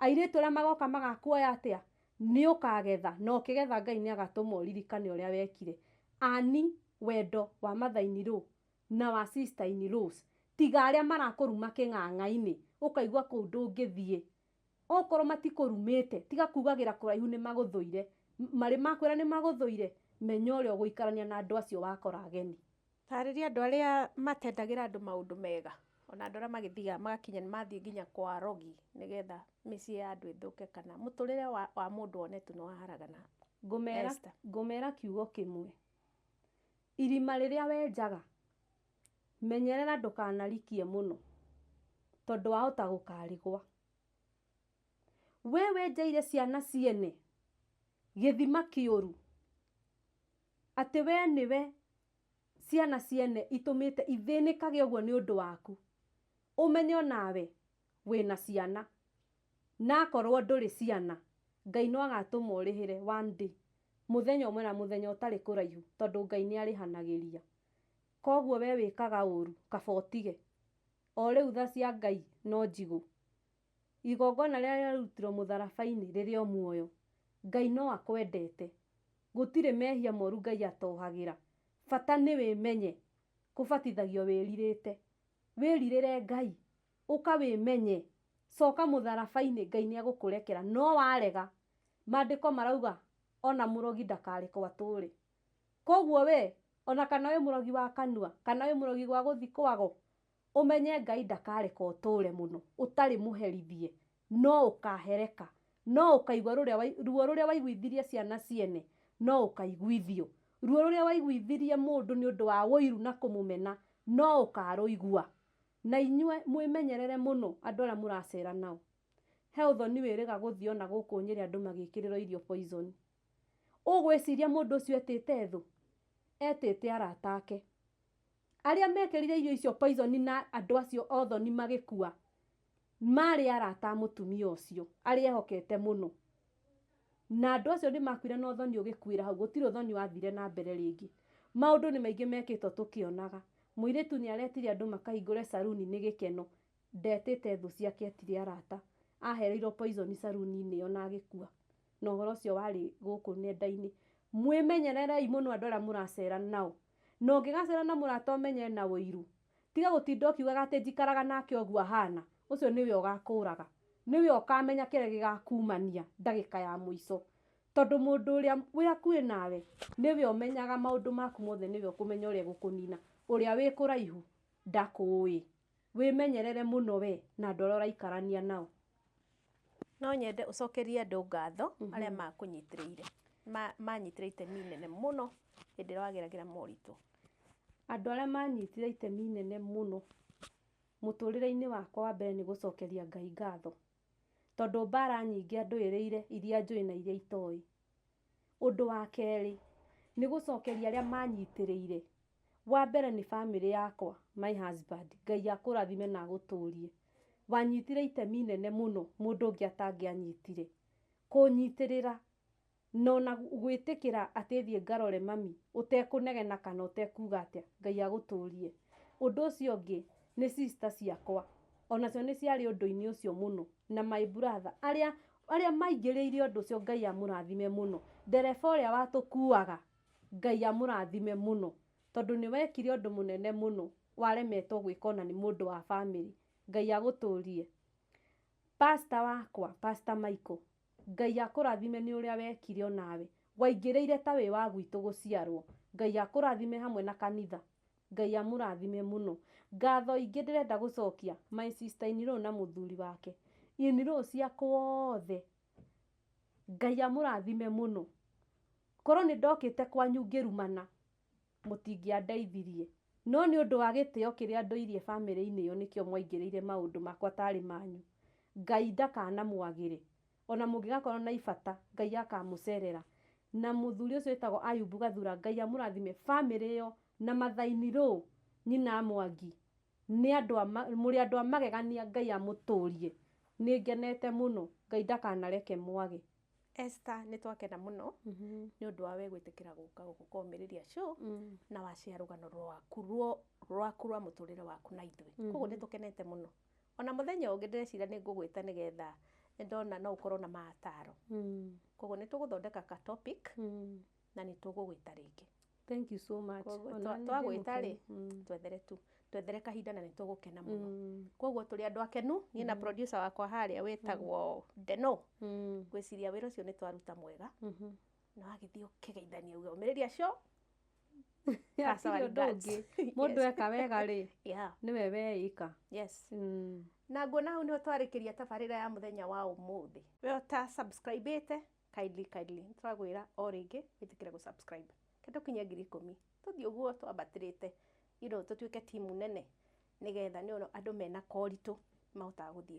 C: airĩtu arĩa magoka magakuoya atĩa, nĩ ũkagetha. Na ũkĩgetha Ngai nĩ agatũma ũririkane ũrĩa wekire. Ani wendo wa mother in law na wa sister in laws. Tiga arĩa marakũruma kĩng'ang'a-inĩ, ũkaigua kũu ndũngĩthiĩ. Okorwo matikũrumĩte, tiga kugagĩra kũraihu nĩ magũthũire. Marĩ makwĩra nĩ magũthũire, menya ũrĩa ũgũikarania na andũ acio wakora ageni.
B: Tarĩria andũ arĩa matendagĩra andũ maũndũ mega, ona andũ arĩa magĩthiaga magakinya nĩ mathiĩ nginya kwa rogi nĩgetha mĩciĩ ya andũ ĩthũke kana mũtũrĩre wa mũndũ one tu nĩ waharagana.
C: Ngũmera,
B: Esther.
C: ngũmera kiugo kĩmwe. Irima rĩrĩa wenjaga, menyerera ndũkanarikie mũno, tondũ wahota gũkarigwa. We wenjeire ciana ciene gĩthima kĩũru, atĩ we nĩwe ciana ciene itũmĩte ithĩnĩkage ũguo nĩ ũndũ waku. Ũmenye onawe wĩna ciana, na akorwo ndũrĩ ciana, Ngai no agatũma ũrĩhĩre one day, mũthenya ũmwe na mũthenya ũtarĩ kũraihu, tondũ Ngai nĩ arĩhanagĩria. Koguo we wĩkaga ũru, kaba ũtige. O rĩu tha cia Ngai no njigũ. Igongona rĩrĩa rĩarutirwo mũtharaba-inĩ rĩrĩ o muoyo. Ngai no akwendete. Gũtirĩ mehia moru Ngai atohagĩra. Bata nĩ wĩmenye, kũbatithagio wĩrirĩte. Wĩrirĩre Ngai, ũka wĩmenye, coka mũtharaba-inĩ, Ngai nĩ egũkũrekera. No warega, maandĩko marauga ona mũrogi ndakarekwo atũre. Koguo we, ona kana wĩ mũrogi wa kanua, kana wĩ mũrogi wa gũthiĩ kwago, ũmenye Ngai ndakareka ũtũre mũno, ũtarĩ mũherithie, no ũkahereka, no ũkaigua ruo rũrĩa waiguithirie ciana ciene, no ũkaiguithio. Ruo rũrĩa waiguithirie mũndũ nĩ ũndũ wa ũiru na kũmũmena, no ũkarũigua. Na inyuĩ mwĩmenyerere mũno andũ arĩa mũracera nao. He ũthoni wĩrĩga gũthiĩ ona gũkũ Nyĩrĩ andũ magĩkĩrĩrwo irio poison. Ũgwĩciria mũndũ ũcio etĩte thũ? Etĩte arata ake. Arĩa mekĩrire irio icio poison na andũ acio othoni magĩkua, marĩ arata a mũtumia ũcio, arĩa ehokete mũno. Na andũ acio nĩ makuire na ũthoni ũgĩkuĩra hau, gũtirĩ ũthoni wathire na mbere rĩngĩ. Maũndũ nĩ maingĩ mekĩtwo tũkĩonaga. Mũirĩtu nĩ aretire andũ makahingũre saruni nĩ gĩkeno, ndetĩte thũ ciake etire arata. Ahereirwo poison saruni-inĩ ĩyo na agĩkua. Na ũhoro ũcio warĩ gũkũ nenda-inĩ. Mwĩmenyererei mũno andũ arĩa mũracera nao. Na ũngĩgacera na mũrata ũmenye na ũiru, tiga gũtinda ũkiugaga atĩ njikaraga nake ũguo ahana, ũcio nĩwe ũgakũraga. Nĩwe ũkamenya kĩrĩa gĩgakumania ndagĩka ya mũico. Tondũ mũndũ ũrĩa wĩ hakuhĩ nawe, nĩwe ũmenyaga maũndũ maku mothe, nĩwe ũkũmenya ũrĩa egũkũnina. Ũrĩa wĩ kũraihu ndakũĩ. Wĩmenyerere mũno we na andũ arĩa ũraikarania nao.
B: No nyende ũcokerie andũ ngatho arĩa makũnyitĩrĩire, manyitĩrĩire itemi inene mũno hĩndĩ ĩrĩa wageragĩra moritũ.
C: Andũ arĩa manyitire itemi inene mũno mũtũrĩre-inĩ wakwa wa mbere nĩ gũcokeria Ngai ngatho. Tondũ mbara nyingĩ andũĩrĩire iria njũĩ na iria itoĩ. Ũndũ wa kerĩ nĩ gũcokeria arĩa manyitĩrĩire. Wa mbere nĩ bamĩrĩ yakwa, my husband, Ngai akũrathime na agũtũrie. Wanyitire itemi inene mũno mũndũ ũngĩ atangĩanyitire. Kũnyitĩrĩra na ona gwĩtĩkĩra atĩ thiĩ ngarore mami ũtekũnegena kana ũtekuga atĩa, Ngai agũtũrie. Ũndũ ũcio ũngĩ nĩ sister ciakwa, onacio nĩ ciarĩ ũndũ-inĩ ũcio mũno, na my brother, arĩa maingĩrĩire ũndũ ũcio Ngai amũrathime mũno. Ndereba ũrĩa watũkuaga, Ngai amũrathime mũno. Tondũ nĩ wekire ũndũ mũnene mũno waremetwo gwĩka ona nĩ mũndũ wa bamĩrĩ. Ngai agũtũrie. Pastor wakwa, Pastor Michael, Ngai akũrathime nĩ ũrĩa wekire onawe. Waingĩrĩire ta wĩ wa gwitũ gũciarwo. Ngai akũrathime hamwe na kanitha. Ngai amũrathime mũno. Ngatho ingĩ ndĩrenda gũcokia my sister in law na mũthuri wake. In law ciakwa othe. Ngai amũrathime mũno. Korwo nĩ ndokĩte kwanyu ngĩrumana, mũtingĩandeithirie. No nĩ ũndũ wa gĩtĩo kĩrĩa ndũirie bamĩrĩ-inĩ ĩyo nĩkĩo mwaingĩrĩire maũndũ makwa tarĩ manyu. Ngai ndakanamwagĩre. Ona mũngĩgakorwo na ibata, Ngai akamũcerera. Na mũthuri ũcio wĩtagwo Ayubu Gathura, Ngai amũrathime bamĩrĩ ĩyo na mother-in-law nyina Mwangi. Nĩ andũ a mũrĩ andũ a magegania Ngai amũtũrie. Nĩ ngenete mũno. Ngai ndakanareke mwage.
B: Esther, nĩ twakena mũno nĩ ũndũ wa we gwĩtĩkĩra gũka gũkũ Komĩrĩria Show na wacĩa rũgano rwaku rwaku rwa mũtũrĩre waku na ithuĩ. Koguo nĩ tũkenete mũno. Ona mũthenya ũngĩ ndĩreciria nĩ ngũgwĩta nĩgetha nĩndona no ũkorwo na mataro. Koguo nĩ tũgũthondeka ka topic na nĩ tũgũgwĩta rĩngĩ.
C: Thank you so much.
B: Koguo
C: Ona nĩ
B: twagwĩta rĩ,
C: ndĩmũkenu.
B: twethere tu twethere kahinda na nĩ tũgũkena mũno. Koguo tũrĩ andũ akenu, niĩ na producer wakwa harĩa wĩtagwo Deno. Ngwĩciria wĩra ũcio nĩ twaruta mwega. Na wagĩthiĩ ũkĩgeithania uge Ũmĩrĩria Show.
C: Hatirĩ ũndũ ũngĩ. Mũndũ eka wega rĩ, nĩwe weĩka.
B: Yes. Na nguona hau nĩho twarĩkĩria tabarĩra ya mũthenya wa ũmũthĩ. We ũta subscribe-ĩte, kindly kindly nĩtũragwĩra o rĩngĩ wĩtĩkĩre gũ subscribe. Ke tũkinye 10,000. Tũthiĩ ũguo twambatĩrĩte, you know, tũtuĩke timu nene nĩgetha nĩ andũ mena koritũ mahotaga gũthiĩ.